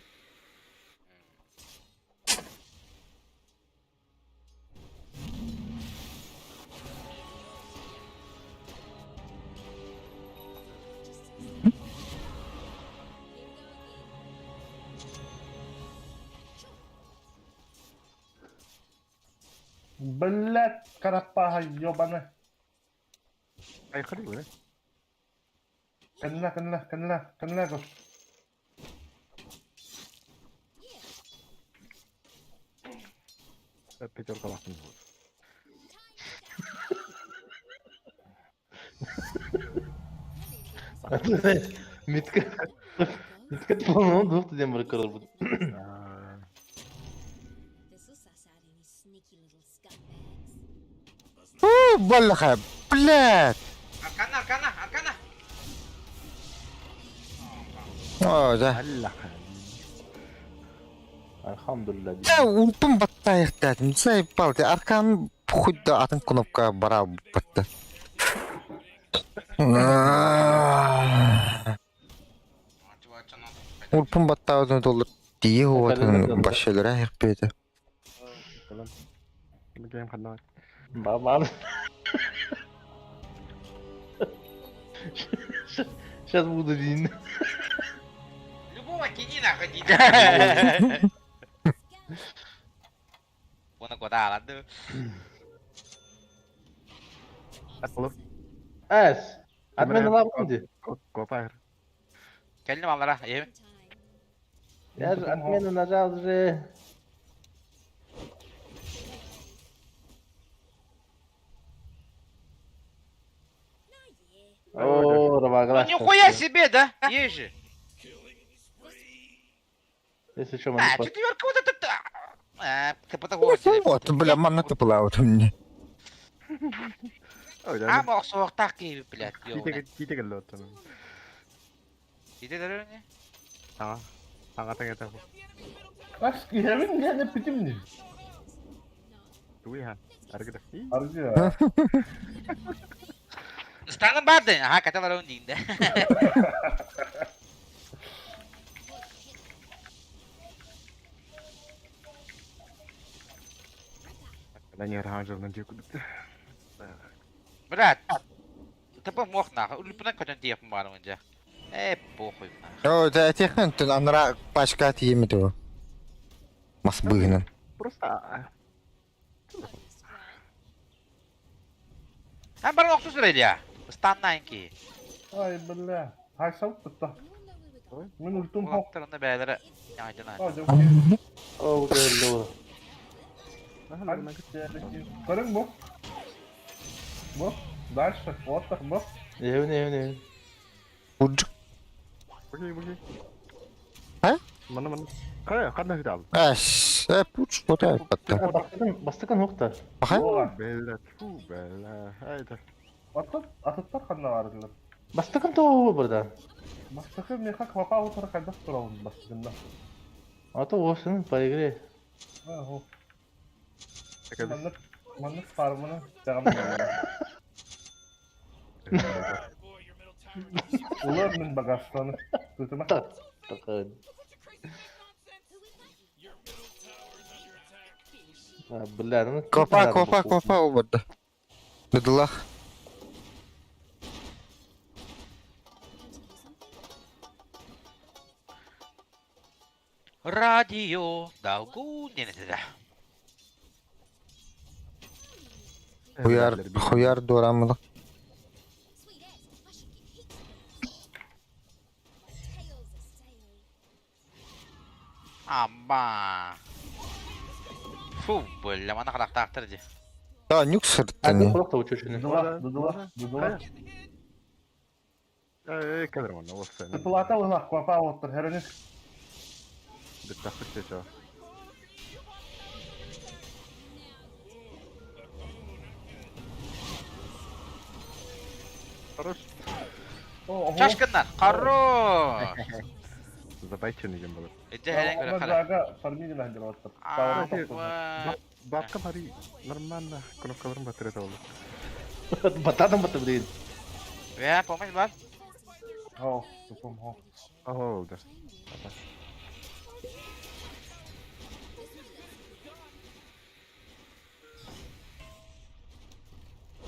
Блядь, карапаха ёбаный. Айхали бу. Кэннэ, кэннэ, кэннэ, кэннэ көр. Пятеркалаахпын. Митка. Митка полно двух диэн бары көрөрбүт. Фу, баллаха, блядь. Аркана, аркана, аркана! О, да. Альхамдулилля. Да, ультум баттайыктаатым. Заебал ты. Аркан хоть да атын кнопка бара батта. Ульпун баттаабытын доллар тиийэ уотун башелера хирпиэтэ. Микем ханна. Бабан. Сейчас буду дин. Любого тяни нахуй, дин. Уона куотаалан Эс. Адмен лабын ди. Копар. Кэллим аллара, еми. Я же отмену нажал же. О, Ну нихуя себе, да? Есть же. Если что, А, четверка вот это... А, ты потому Вот, бля, манна тыпылаабыт мне. А, мохсуохтаах киһи, блядь, ёбаный. Ките келле оттон. Ити дөрөне? Аа. Аңа тэҥэ Ас киһэбин диэн эппитим дии. Туй ха. Аргыда. Аргы. Станын барды. Аха, каталар он дейін да. Данияр хаанжылынан дьиэ курдук. Брат, тапа мох нахуй. Үлүпүнэн көтөн тиэхпин баар онжа. Э, похуй нахуй. О, да, этихэн түн анара пачка тиийэммит оо. Мас быыһынан. Просто Хан баран охсус Илья. Станнайн ки. Ай, бля. Хайсал тутта. Мин ультум хоп. Уолаттар онно бээлэрэ ньаҕайдана. А, дьэ, О, келле. Көрүҥ бу. Бу. Дальше. Вот так бу. Эвин, эвин, эвин. Урдук. Окей, окей. А? Манна манна. Кая, ханна хитал. Эс, э, пуч, вот это батта. Бастыкан, бастыкан хохта. Бахай? Бella, ту, бella. Хайда. Аттар, атыттар ханна бардылар. Бастыкан то burada. Бастакы меха квапа утара хайдах турабын бастыкында. А то осын по игре. А, хо. Маннык, маннык фармını дагам. Улар мин багаштаны. Тутума. Такой. А, бля, ну Копа, копа, копа ол барда. Быдылах. Радио долгу не да. Хуяр, хуяр дурамыда. Амба. Фу, бля, мана харахтаахтар дии. Да, нюк А, сырттан. кулак та учучуны. Дудула, дудула, дудула. Э, кэлэр манна уопсайынан. Тыпылата быһылаах квапа оттор херени. Бүttäхпит чечо. Хорош. Чашкыннар! Хорош! Забайчын деген болар. Эдже херен көрө хара. Жага фармили нахдер оттор. Бабка бари нормально кнопкаларын батырет oldu. Бататым баты блин. Ве, помощь бар. Хо, тупом хо. Oldu.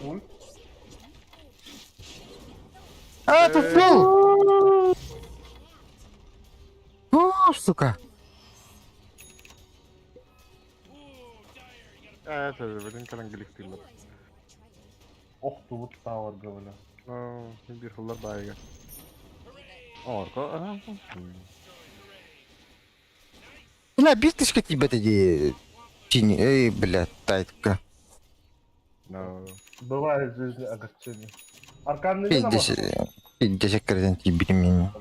Ул. А, тупил! О, сука! Evet, evet, калан глифтилер. Ох, тубут тавар говоря. Bir хыллар байга. Орко. Бля, биртишка тебе тоді. Тіні, эй, бля, тайтка. No. Бывает в жизни огорчение. Арканный не Пиздец, пиздец, кредент ебери меня.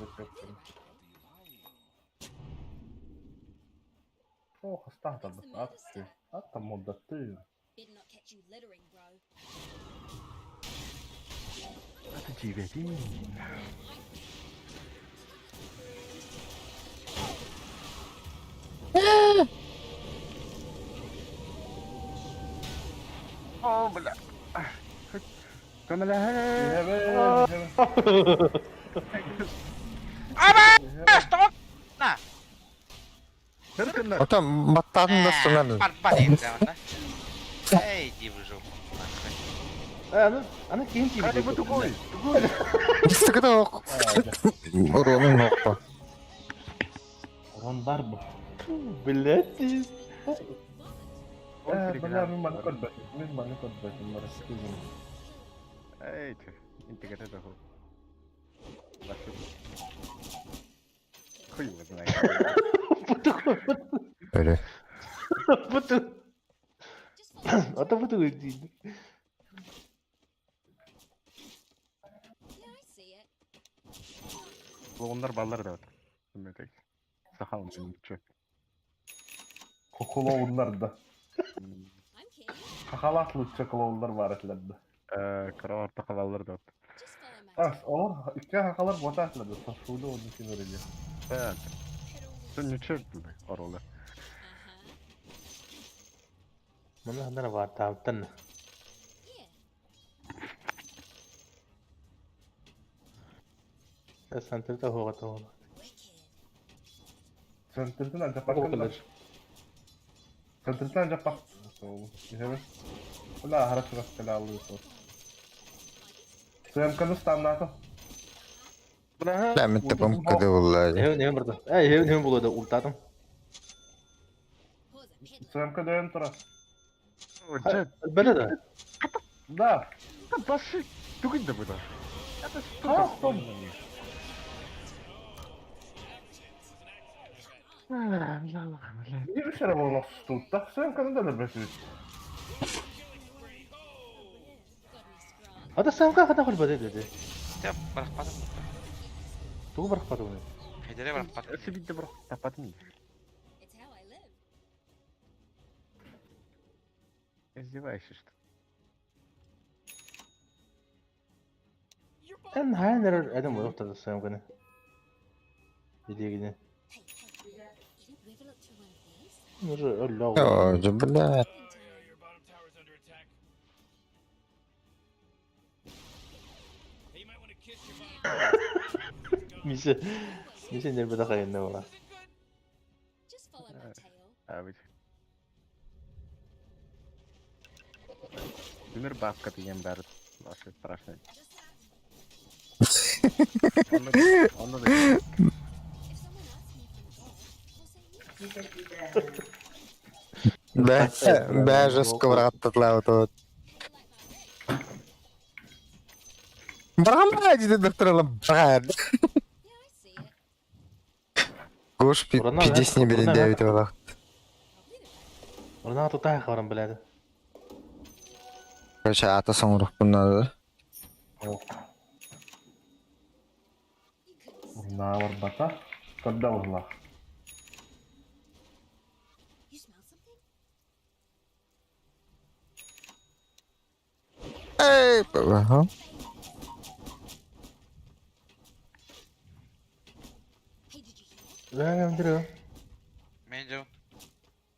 Ох, астахта бат. Атта моддаты. Это девятин. О, бля. Көмөлөһө. Аба! Стоп! На! Хөркөннөр. Потом баттадын да сунар. Барба дейм да. Эй, иди в жопу. Аны, аны кийин тиби. Hadi bu тугой. Тугой. Сука, ок. Уронун окпа. Урон бар бу. Блять. Бля, мин маны көрбөтүм. Мин маны көрбөтүм, марасты. Эй, интеграция да. Хуй его знает. Öyle. Буту. Ата буту дейди. Клоундар баллар да. Үмөтек. Сахал мүчө. Клоуннар да. Хахалат лучше клоуннар бар этилерди. Э, кроватта калалар да. Ас, олар икки хахалар бота этилерди. Сашулы onun için öyle. Evet. Sen ниче оролы. Мына хандар бар таптан. Сантырта хога того. Центрден анча пакылар. Центрден анча пак. Evet. Бля, хорошо рассказал. Сэмка станнато. Бля, мен тупым кыды булла. Эвен эвен барда. Эй, эвен эвен булады ултадым. Сэмка дөйөн тура. Жет. Беле да. Да. Башы тугин да буда. Это А, что? стоп. Bir kere болмақ tuttu. Сэмка да бәсүт. Ата самка хата хол баде деди. Теп, барахпадым. Тугу барахпады уну. Хедере барахпадым. Өсі битті бір тапатын. Издеваешься, что? Эн хайнер эдем болуп самканы. Дедигине. Уже өллө. О, бля. Мише. Мише нербеде кайында бола. А ведь. Дүмір бабка деген бәрі вообще страшно. Онда да Бә, бә жестко браттыла вот. Брама диде доктор брат. Гош пиздец не берен дәвит олақ. Урна тутай хабарым биледи. Короче, ата соңырук bunları. Наа барбата. Көрдө быһыылаах. Эй, ага. Да, Андрей. Мен жо.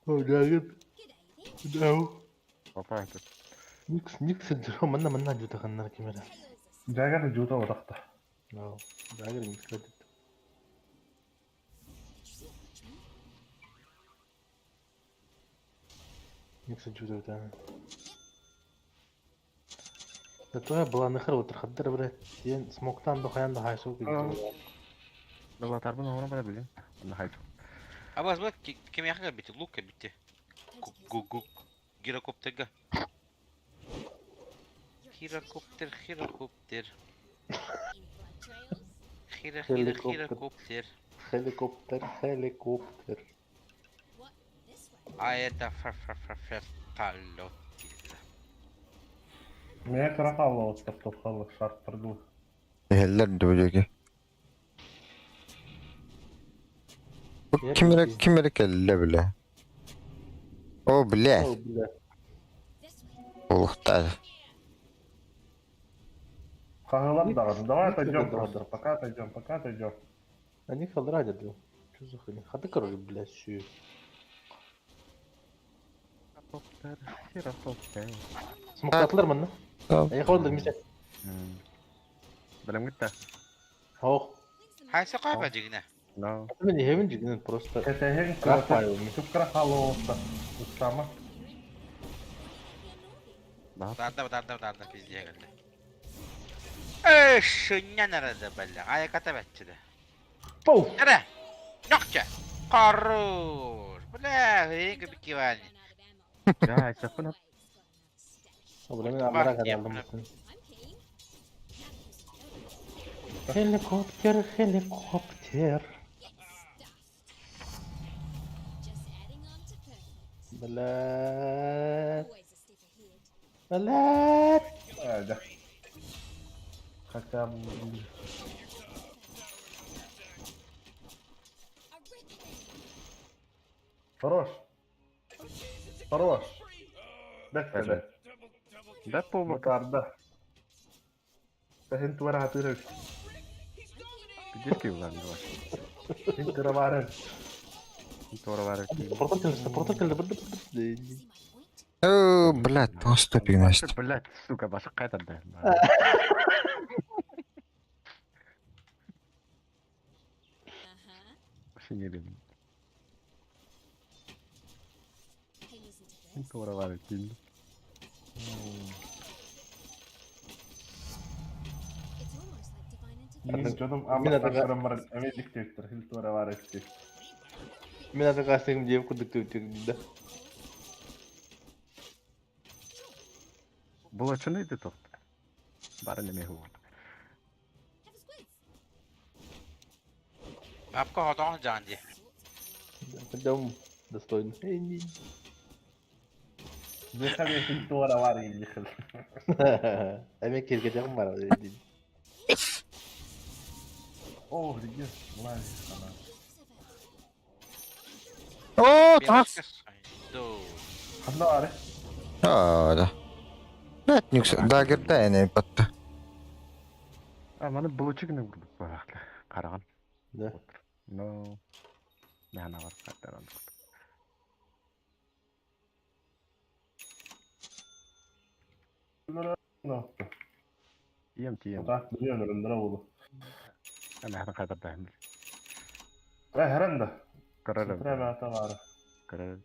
О, да, да. Папа это. Никс, Никс, манна манна жута ханнар кимера. Дьаагар дьуута утахта. No, дагер Никс кадит. Никс жута ута. Да туя была нахар утыр хаддар бре. Тен смоктан до хаян до хайсу ки. Далатарбын оҕоно бара билин. Онно хайт. Абас бу кимиэхэ бити лук бити. Гу гирокоптерга. Хирокоптер, хирокоптер. Хиро хиро хирокоптер. Хеликоптер, хеликоптер. А это фа фа фа вертолет. Мэ кыра хаалла топ хаалла шарттардыл. Эхеллер дубуджаки. Бу ким эрэ ким эрэ кэллэ бile. О, бля. О, бля. Улуктар. Хаһылар даҕаны. Давай отойдем Никогда. просто. Пока отойдем, пока отойдем. Они халрадят, да. Что за хуйня? Хаты, короче, блядь, сю. Хирокоптер, хирокоптер. Смоктатлар манна. Я холдер мисә. Билем гитте. Ох. Хайсы кайба дигине. No. Мен хевин жигинен просто. Кэтэһин Рафаэл. кырата. Кыра хаалла Устама. Дарда дарда дарда пиздeye geldi. Ey şınya nerede belli? Ayak ata betçide. Пау! Nere? Yokça. Хорош. Бля, хейки бикивани. Я, сапын Бля, мен амара каралдым. Хеликоптер, хеликоптер. Блядь. Блядь. А, да. Хотя бы... Хорош. Хорош. Бэккэ. Да по Макарда. Тэһин туара хатырык. Пиздец улан давай. Хин кыра Туора бар. Портал келди, бир О, блядь, просто пигнасть. Блядь, сука, башы кайтарды. Шинерин. Туора бар кин. Жодум Мин амма атака- ташырым бар эме диктектор хил туара бар этти. Мен ата кастыгым жеп кудук төптөк да. Була чын иди тохт. Бары неме ху. Бабка хотон жанди. Хотя достойно. Эй, не. Дехаме хил туара бар или хил. Эме келге жагым бар. О, где? Ладно, она. О, тас. Ханна бар. А, да. Блядь, никс. Дагер да эне батта. А, маны булучу гына бурдук бар. Караган. Да. Но. Нана бар кайтаран. No. Ем тием. Так, билиyorum, нара болду. Ана хана кайтарды. Э, херенде. Карара. Сентре ата бар. Карара.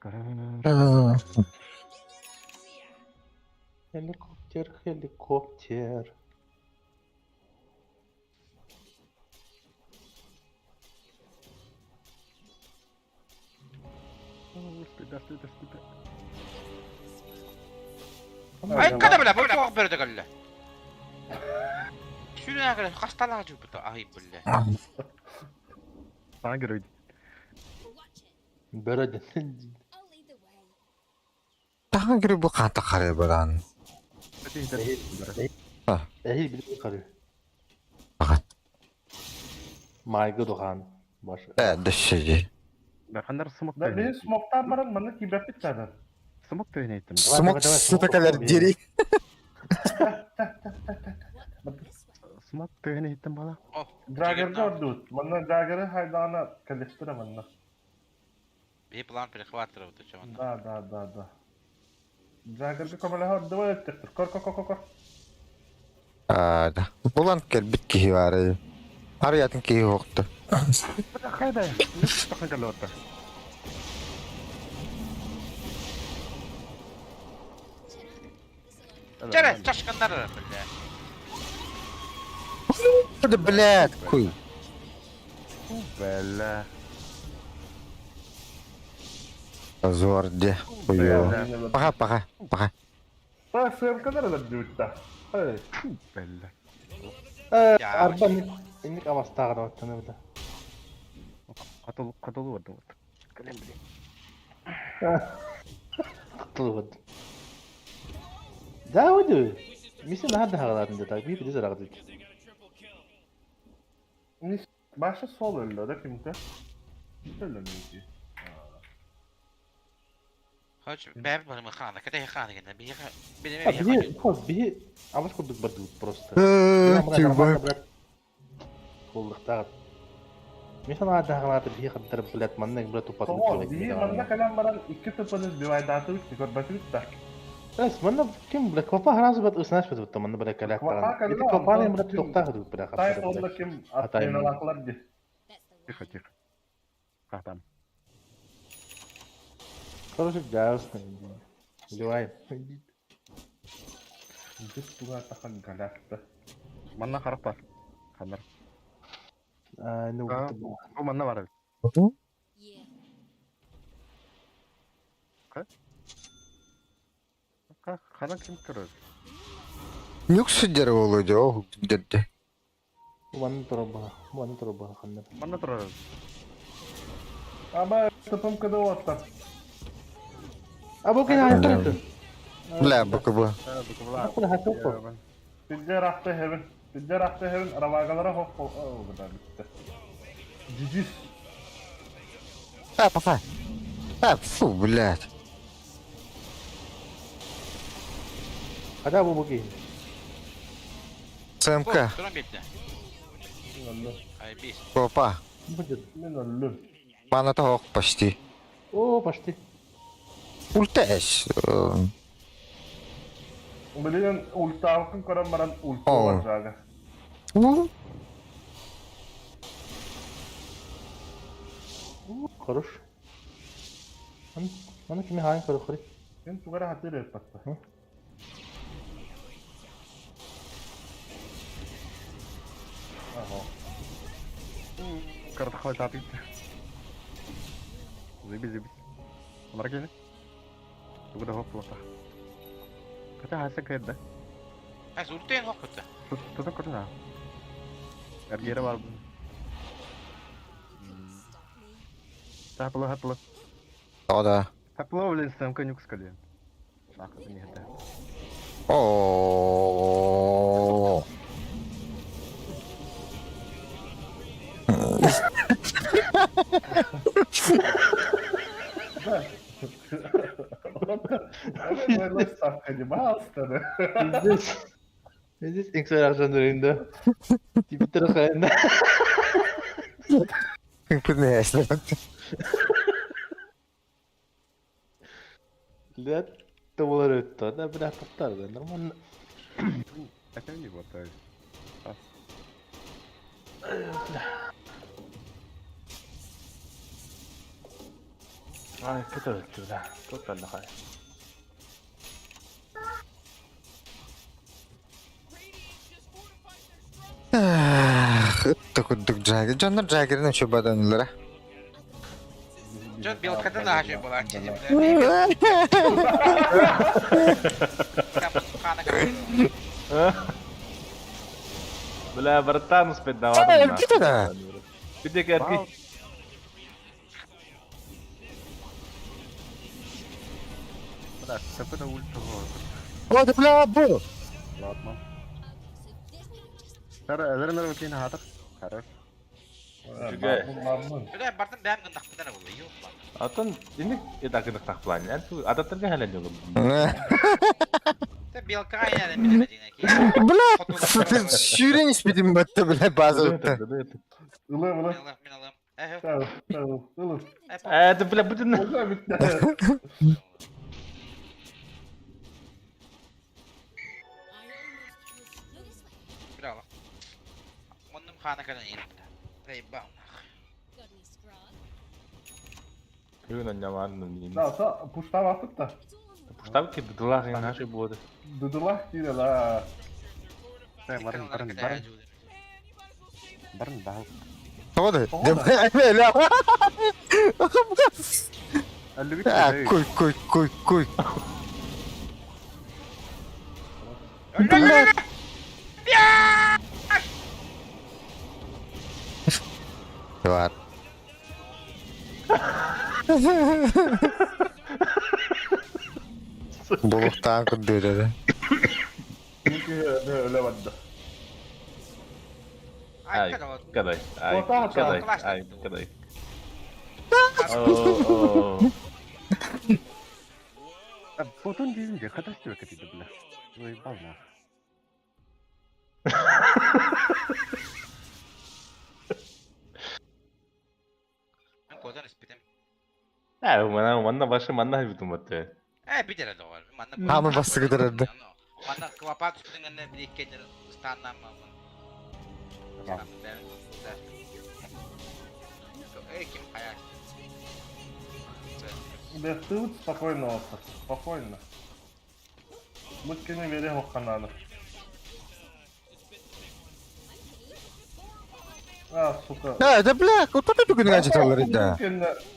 Карара. Хеликоптер, хеликоптер. Спида, спида, спида. Ай када бля, бу тоқ берді калла. Шүрін әкілі, қасталаға жүр бұта, ай бля. Саған герой. Бөрөдөн. Тахан кири бу ката карай баран. Эһи билбит харыы. Аҕа. Майгы духан. Баш. Э, дөссөдьи. Ханнар смок Да, биһи смоктаан баран манна киирбэппит саатар. Смок төһүнэйттим. Смок сыта кэлэр диэри. Смок төһүнэйттим бала. О, Джаггерга ордубут. Манна Джаггеры хайдаҕына кэллэхтэрэ манна. Бии план перехватывает, ты чего? Да, да, да, да. Джаггерга көмөлөһө ордуба өттөхтөр. Кор, кор, кор, кор. Аа, да. Булан кэлбит киһи баар. Арыйатын киһи уохта. Хайда. Тахын кэллэ Чара, чашканнар, бля. Да, блядь, хуй. Бля. Позор, де. Хуё. Пока, пока, пока. Та СМК-лар өлөрдүбүт Эй, Бля. Э, арба инник авастааҕар оттон бile. Катыл катыл барды. Кэлэн блин. Кытылыбыт. Да, ойду. Миссия наһаа да хагалаатын да так, биир биир араҕы Баша сол өллө да кимте? Өллө Хоч, бэб барымы хана, кэтэй хана гэнэ, бии А, билеме биһи, хос, биһи абас курдук бардыбыт просто. Тюба. Куллуктаах. Мин санаа да хагалааты биһи хаттар, блядь, манна блядь тупатын. Тоҕо, биһи манна кэлэн баран икки тыпаны сбивайдаатыбыт, көрбөтүбүт да. Эс, манна ким, блядь, квапа харазы бат ысынаш бат манна, блядь, кэлэт Квапа таган. кэллэ, Ити квапаны, онтон блядь, ким- тоқтаах дут, блядь, Тай хаттар, онно блядь. ким Атай мен. атмыналаахлар ди. Тихо, тихо. Катам. Короче, жабыс. Убиваем. Бүт туга тахан галятты. Манна харах бар. Ханнар. А, ну, А. Бу манна бар. Ханан ким көрөр? Нюк сидер болу о, дедде. Ванна тороба, ванна тороба ханнар. Манна турар. Аба тыпым кыды отта. А бу кин хайыр. Бля, буква. Бу хатып. Пиджер ахты хебин. Пиджер ахты хебин равагалара хоп хоп. О, буда битте. Жижис. А, пока. А, фу, блядь. Хада бу бу кин. СМК. Туран бетте. Мен өллүм. Ай, бис. Опа. Будет. Мен өллүм. Мана тоқ почти. О, почти. Ультеш. Билген ультаалкын көрөн баран ульта О. бар жага. Ну, Хорош. Аны кими хайын көрө Ким тугара хатыр өппатта. Ага. Карта хватает. Заебись, заебись. Маргина. Тугуда хоп плота. Хотя хаса кэдда. Ай, зуртен хокута. Тут көрүнә. Эргере бар. Тапло, тапло. О, да. Тапло, блин, СМК нюк скали. Нахуй не это. О. Здесь. Здесь инксер акшан Типа хайында. Күнәс. Лет болар өттө. Да, бля, токтар да. Нормально. Это не вот. Ай, кете өттү, да. Токтар да хай. Токудук Джаггер. Джоннар Джаггерин өчө баданылара. Жон белкадан ажы була, чеди, бля. Бля, братан, успеть давай. Где да? Где керки? Бля, это ультра. Вот, бля, бу. Ладно. Өлөрөн өлөрөн киһини аһатар. Хорош. Үчүгэй. Баарбын. Бля, бартын бэйэм гыннахпын эрэ буолла, ёпта. Атын инник этакыныктах план. Эн ту адаттарга хәлен жолу. Те белка айна биле дигән ки. Бля, сүүрэн испитим батта, бля, база. Ылы, ылы. Мин алам, мин алам. Э, Ылы, ылы. Э, это бля бүтүн. Ылы бүтте. Бля, Оннум хана калан ин. Заебал. Күн аннаман. Да, та пуштава да. Пуштав ки дылах наши буде. Дыдылах диде ла. Барын, барын, барын. Барын баһыл. Тоҕо да? Кой, кой, кой, кой. Бля. Бар. Булуктаан көрдөрөр. Өлө барды. Ай, кадай. Ай, кадай. Ай, кадай. О, Потон дизинде хатас тебе кетиде бля. Заебал нах. Мен козан испитим. Э, мана манна башы манна битум батты. Э, битер доғар. Манна. Хамы басты көтөрөдү. Манна квапа түспүтүн бир иккенер станнан мамын. Эй, ким хаяс. Бехтыбыт спокойно olsa. Спокойно. Мыккене бере хоккананы. А, сука. Да, да бля, вот это бүгүн ажыталар да.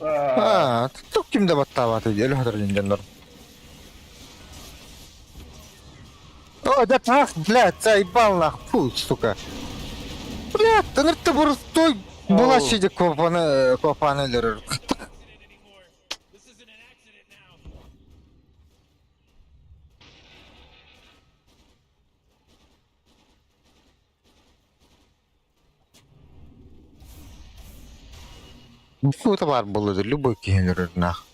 А, А, тук кимде баттабаты, эле хатыр жиндер. О, да пах, блядь, заебал нах, фу, сука. Блядь, тынырты бурустой була шиде копаны, копаны өлөрөр. Фу, это бар болду, любой кихин нах.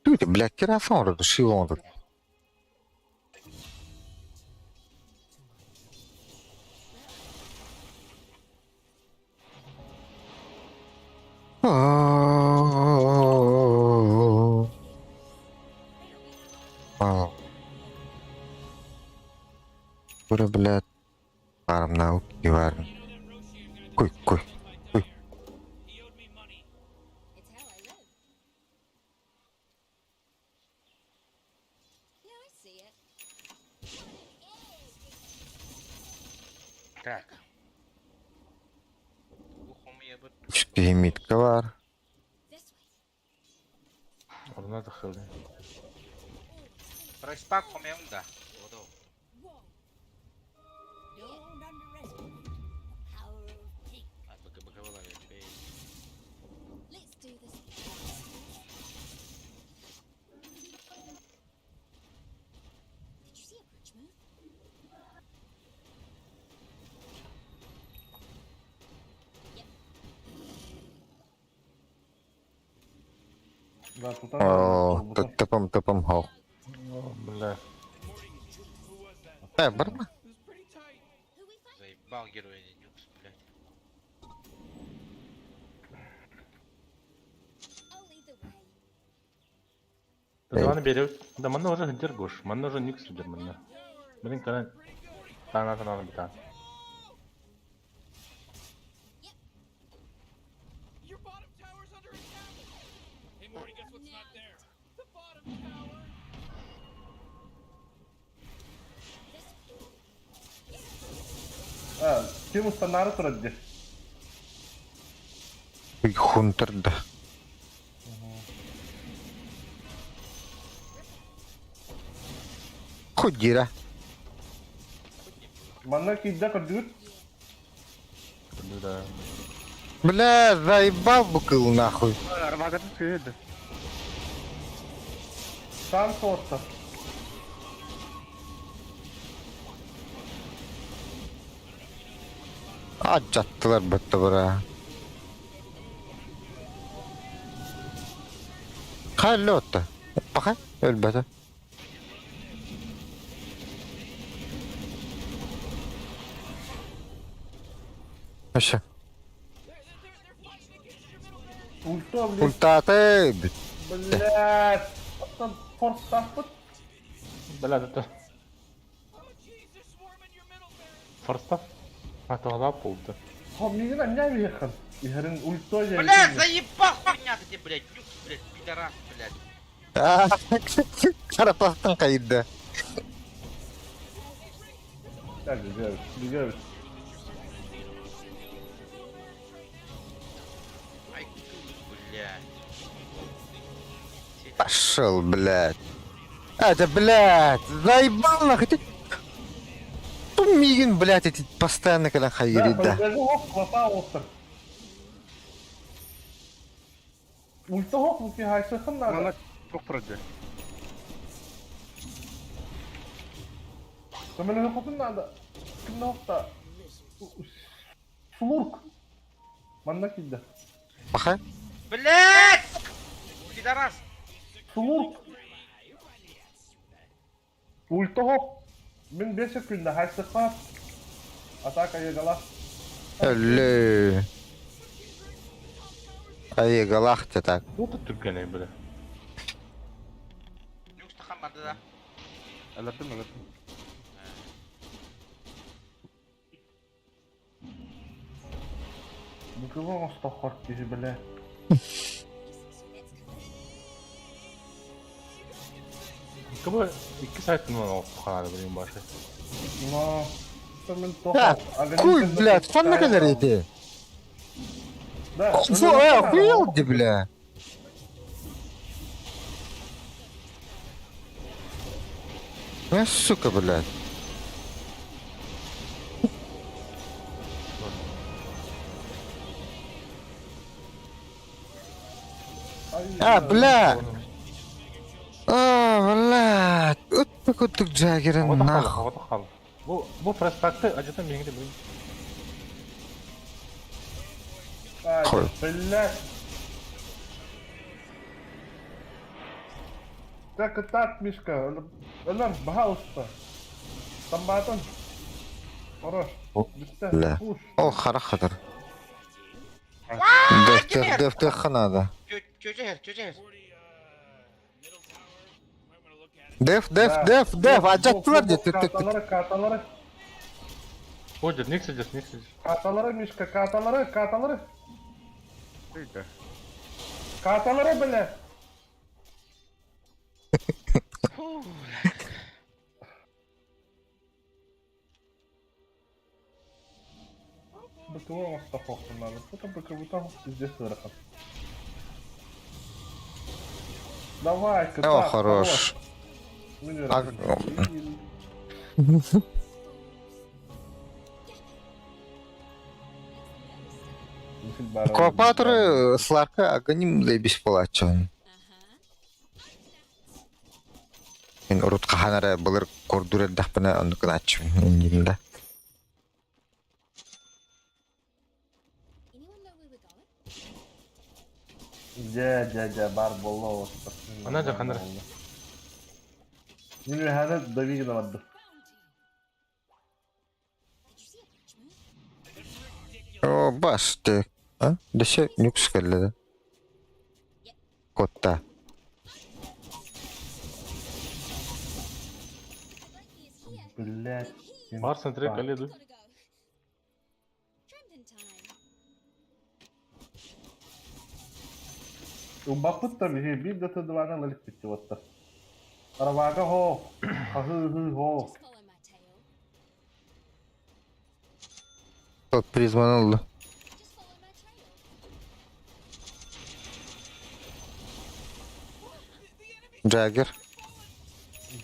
Тут, блядь, керафон роду, шивон роду. Бура, блядь, барым науки барым. Кой, кой, кой. Так. Ухум ебут. Митка бар. Орна тахылды. Проспак хомем да. Одо. А, бк бк была Да, тут О, тыпым тыпым хол. О, бля. Э, барма. Заебал герой Нюкс, блядь. Да маны берет. Да маны уже дергош, маны уже никс дер маны. Блин, кана. Тана тана битан. А, ким устанары турады. Хунтер да. Худира. Манна кидде көрдүгүт. Да. Бля, заебал быкыл нахуй. Армагатын сүйеді. Сам сотта. Ачаттылар бытты бра. Халлы отта. Баха, өлбөтө. Вообще. Ульта, блядь. Ультаты. Блядь. Оттан форстафпыт. Бля, это... Форстав? А то она полда. Хом, не знаю, не въехал. Игорин ультой я. Блядь, заебал хуйня ты, блядь, люкс, блядь, пидорас, блядь. Карапахтан кайда. Так, бегают, бегают. Ай, блядь. Пошел, блядь. Это, блядь, заебал нахуй. Ты... Мигин, блядь, эти постоянно когда хайрит, да. Да, хлопа остр. Ульта хоп, муки хайсыхын надо. Мана çok proje. Көмөлө хотун надо. Ким нохта? Слурк. Манна килде. Баха. Блядь! Пидорас! Слурк. Ульта хоп. Мен 5 секундда хайсыха. Атака егала. Өлі. Ай, галахты так. Вот это түркәнәй, бля. Люкс тахамады да. Өлөрдүм, өлөрдүм. Буквально стохор киһи бля. Кыбы 2 сааттан алып блин башы. Но мен А, Куй, блядь, ханна кадar edi? Да. Фу, э, охуел ди, бля. Ну, сука, блядь. А, бля. А, блядь. Өттік өттік Джаггерін нахуй. Хавата хал. Бу бу простакты ажыта меңде блин. Хуй. Блядь. Так и так, Мишка. Өлөр, пожалуйста. Тамбатын. Хорош. Бля. О, хара хатыр. Дефтех, дефтех надо. Чөче, чөче. Деф, деф, деф, деф, ажаттылар де. Түк, түк, түк. Каталары, каталары. Ходят, не сидишь, не сидишь. Каталары, Мишка, каталары, каталары. Үйді. Каталары, бля. Фу, БКВ остахохтun надо. Это БКВ там пиздец вырахан. Давай, О, хорош. А- Копаторы Сларка агоним лебис болачын. Мен урут каханара былыр кордур дахпана оннукун ачым индимде. Дя, дя, дя, бар болла Ана жакандар. Мен ханы давигна барды. О, бас те. А? Десе нюкс келди. Котта. Блять. Бар центре каледу. Убапыт там бир да тыдывана лалик битти ватта. Аравага хо. Хы хы хо. Тот призван oldu. Джаггер.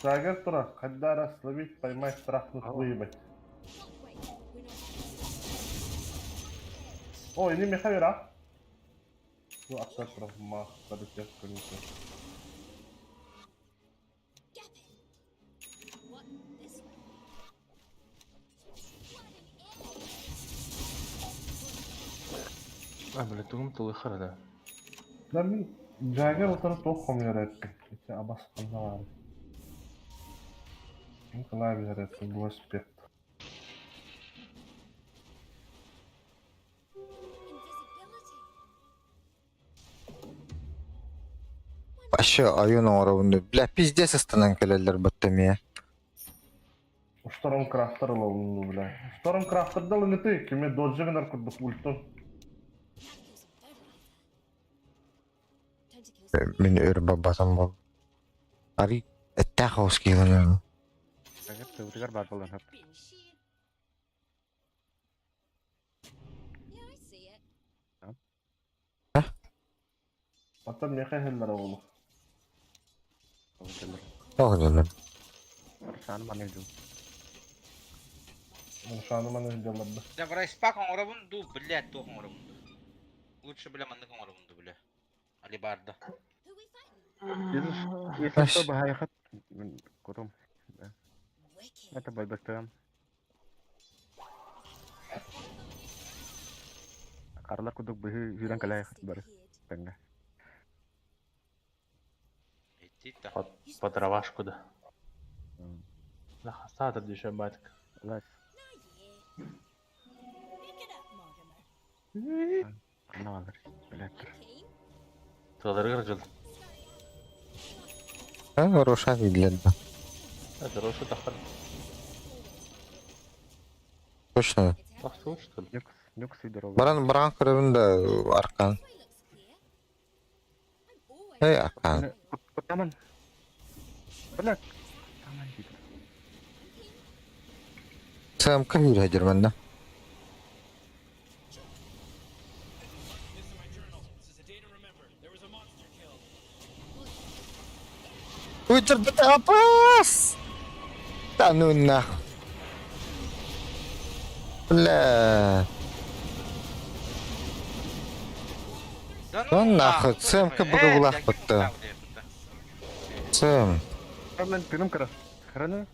Джаггер тура, когда словить, поймать, трахнуть, выебать. О, ini меха вера. Ну, актар махтар көрүнү. А, бля, тугум тылы харада. Да мин Джаггер утары туох хомуйар эппин. Ити абас ханна баар. Николай билэр эппин, бу аспект. Вообще ойуун оҥоробун дуу. Бля, пиздец ыстанан кэлэллэр батта эмиэ. Шторм Крафтер ылалын бля. Шторм Крафтер да ылыҥыты, кими доджи гынар курдук ультун. Мин өр бабатым бол. Ари эттээх оҕус киһилэнэн. Джаггер тыбытыгар баар буолан сөп. Оттон миэхэ иһэллэр оҕолу. Ол кэлэр. Тоҕо дьоннор. Арсааны маны дуу. Шаны маны дьалларда. Да врайспак оҥоробун дуу, блядь, туох оҥоробун дуу. Лучше, бля, маннык оҥоробун дуу, бля. Алибарда. Если что, баһайхат кутум. Это байбактыам. Карлар кудук быһы хүрэн кэлэйхат бары. Тэҥҥэ. Идти-то. Под, под равашку, да. Да, хасатыр еще батик. Лас. Ханна балар. Блядь. Тылдарыгар жыл. А, Роша видлер да. Это роша тахар. Точно. Тахсу, что ли? Нюкс, нюкс үйдер ол. Баран баран көрөбүн да аркан. Эй, аркан. Куттаман. Блядь. Таман дейді. СМК хүрэ манна. Уйдер апас! Да ну нах. Бля. Да Ну нахуй, кто ЦМК такой? быгылах Бля, бытты. ким там, блядь, Сэм. Мен тыным кыра. Храны.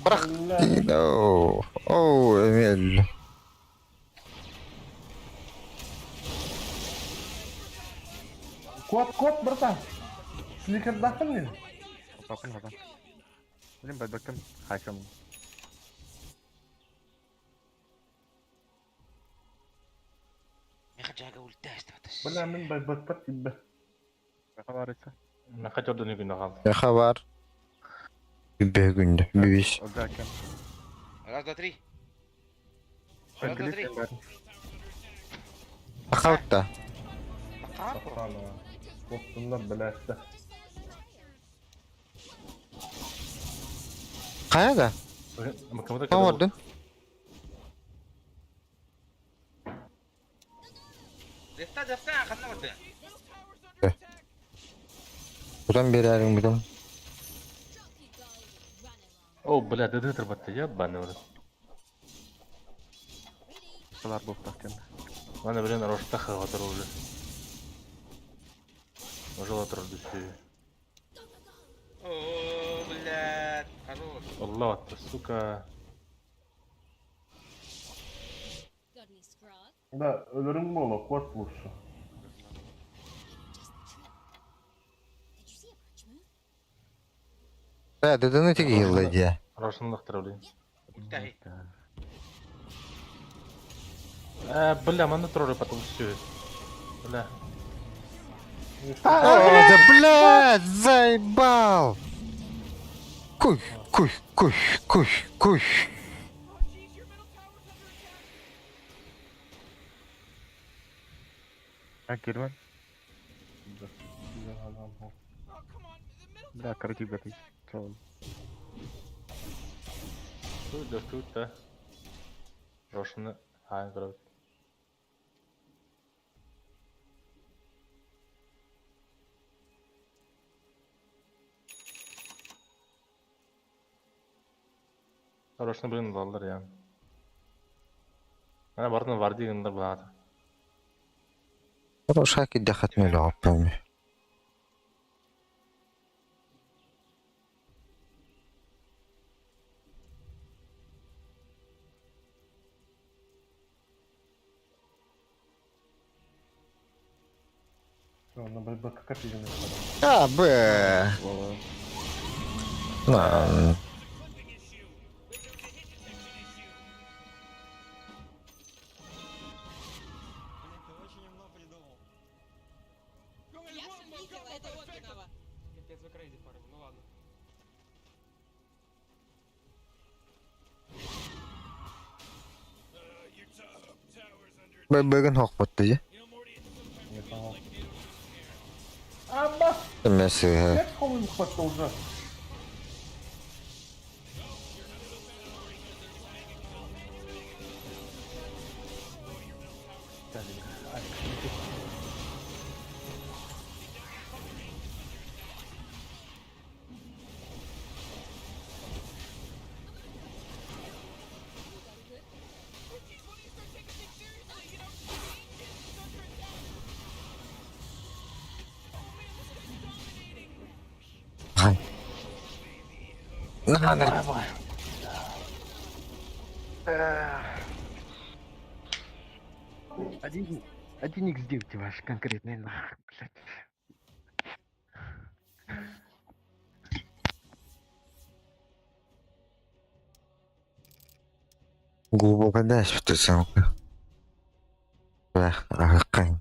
Брах. Оу, оу, Эмиль. Кот, кот, братан. Сликердахтын мен. Хапан хапан. Блин, байбактым. Хакым. Меха джага ультаст. Бля, мин байбакпат тиббе. Хабарыса. На хотел да не гнал. Я хабар. Бегүндө, бибиш. Олда кем. Раз, два, три. Раз, два, три. Ахалта. Сахана. Коттуннар блядь. Кая да? Кому Кам ордун? Дефта, дефта, ханна барды. Будан берерин будан. О, бля, да ты батта, я баны уже. Солар болып тақтен. Ладно, блин, роша таха отыр уже. Уже отыр дүсі. О, блядь, хорош. Allah атты, сука. Да, өлөрүң боло, кот лучше. Да, дедini тиги yıldı diye. Рошны лақтыр, блин. Ультахи. Э, бля, маны троллю потом все. Бля. О, да блядь, заебал! Куй, куй, куй, куй, куй. А, Герман. Бля, короче, бля, Чол. Тут, да, тут, да. Рошны, а, короче. Рошны, блин, балдар я. Ана барытын варды гыннар баата. Хороша киддехат мөлөҕөппөмү. Онно БКК пилене. А, Б. На. Б-быгын хохпот дии. Абба! Эмэсыһа. Как холын хватта уже? Хай. На, Один, 1x9 ваш конкретный нах, блядь. Глубоко дальше ты сам. Бля, ахкай.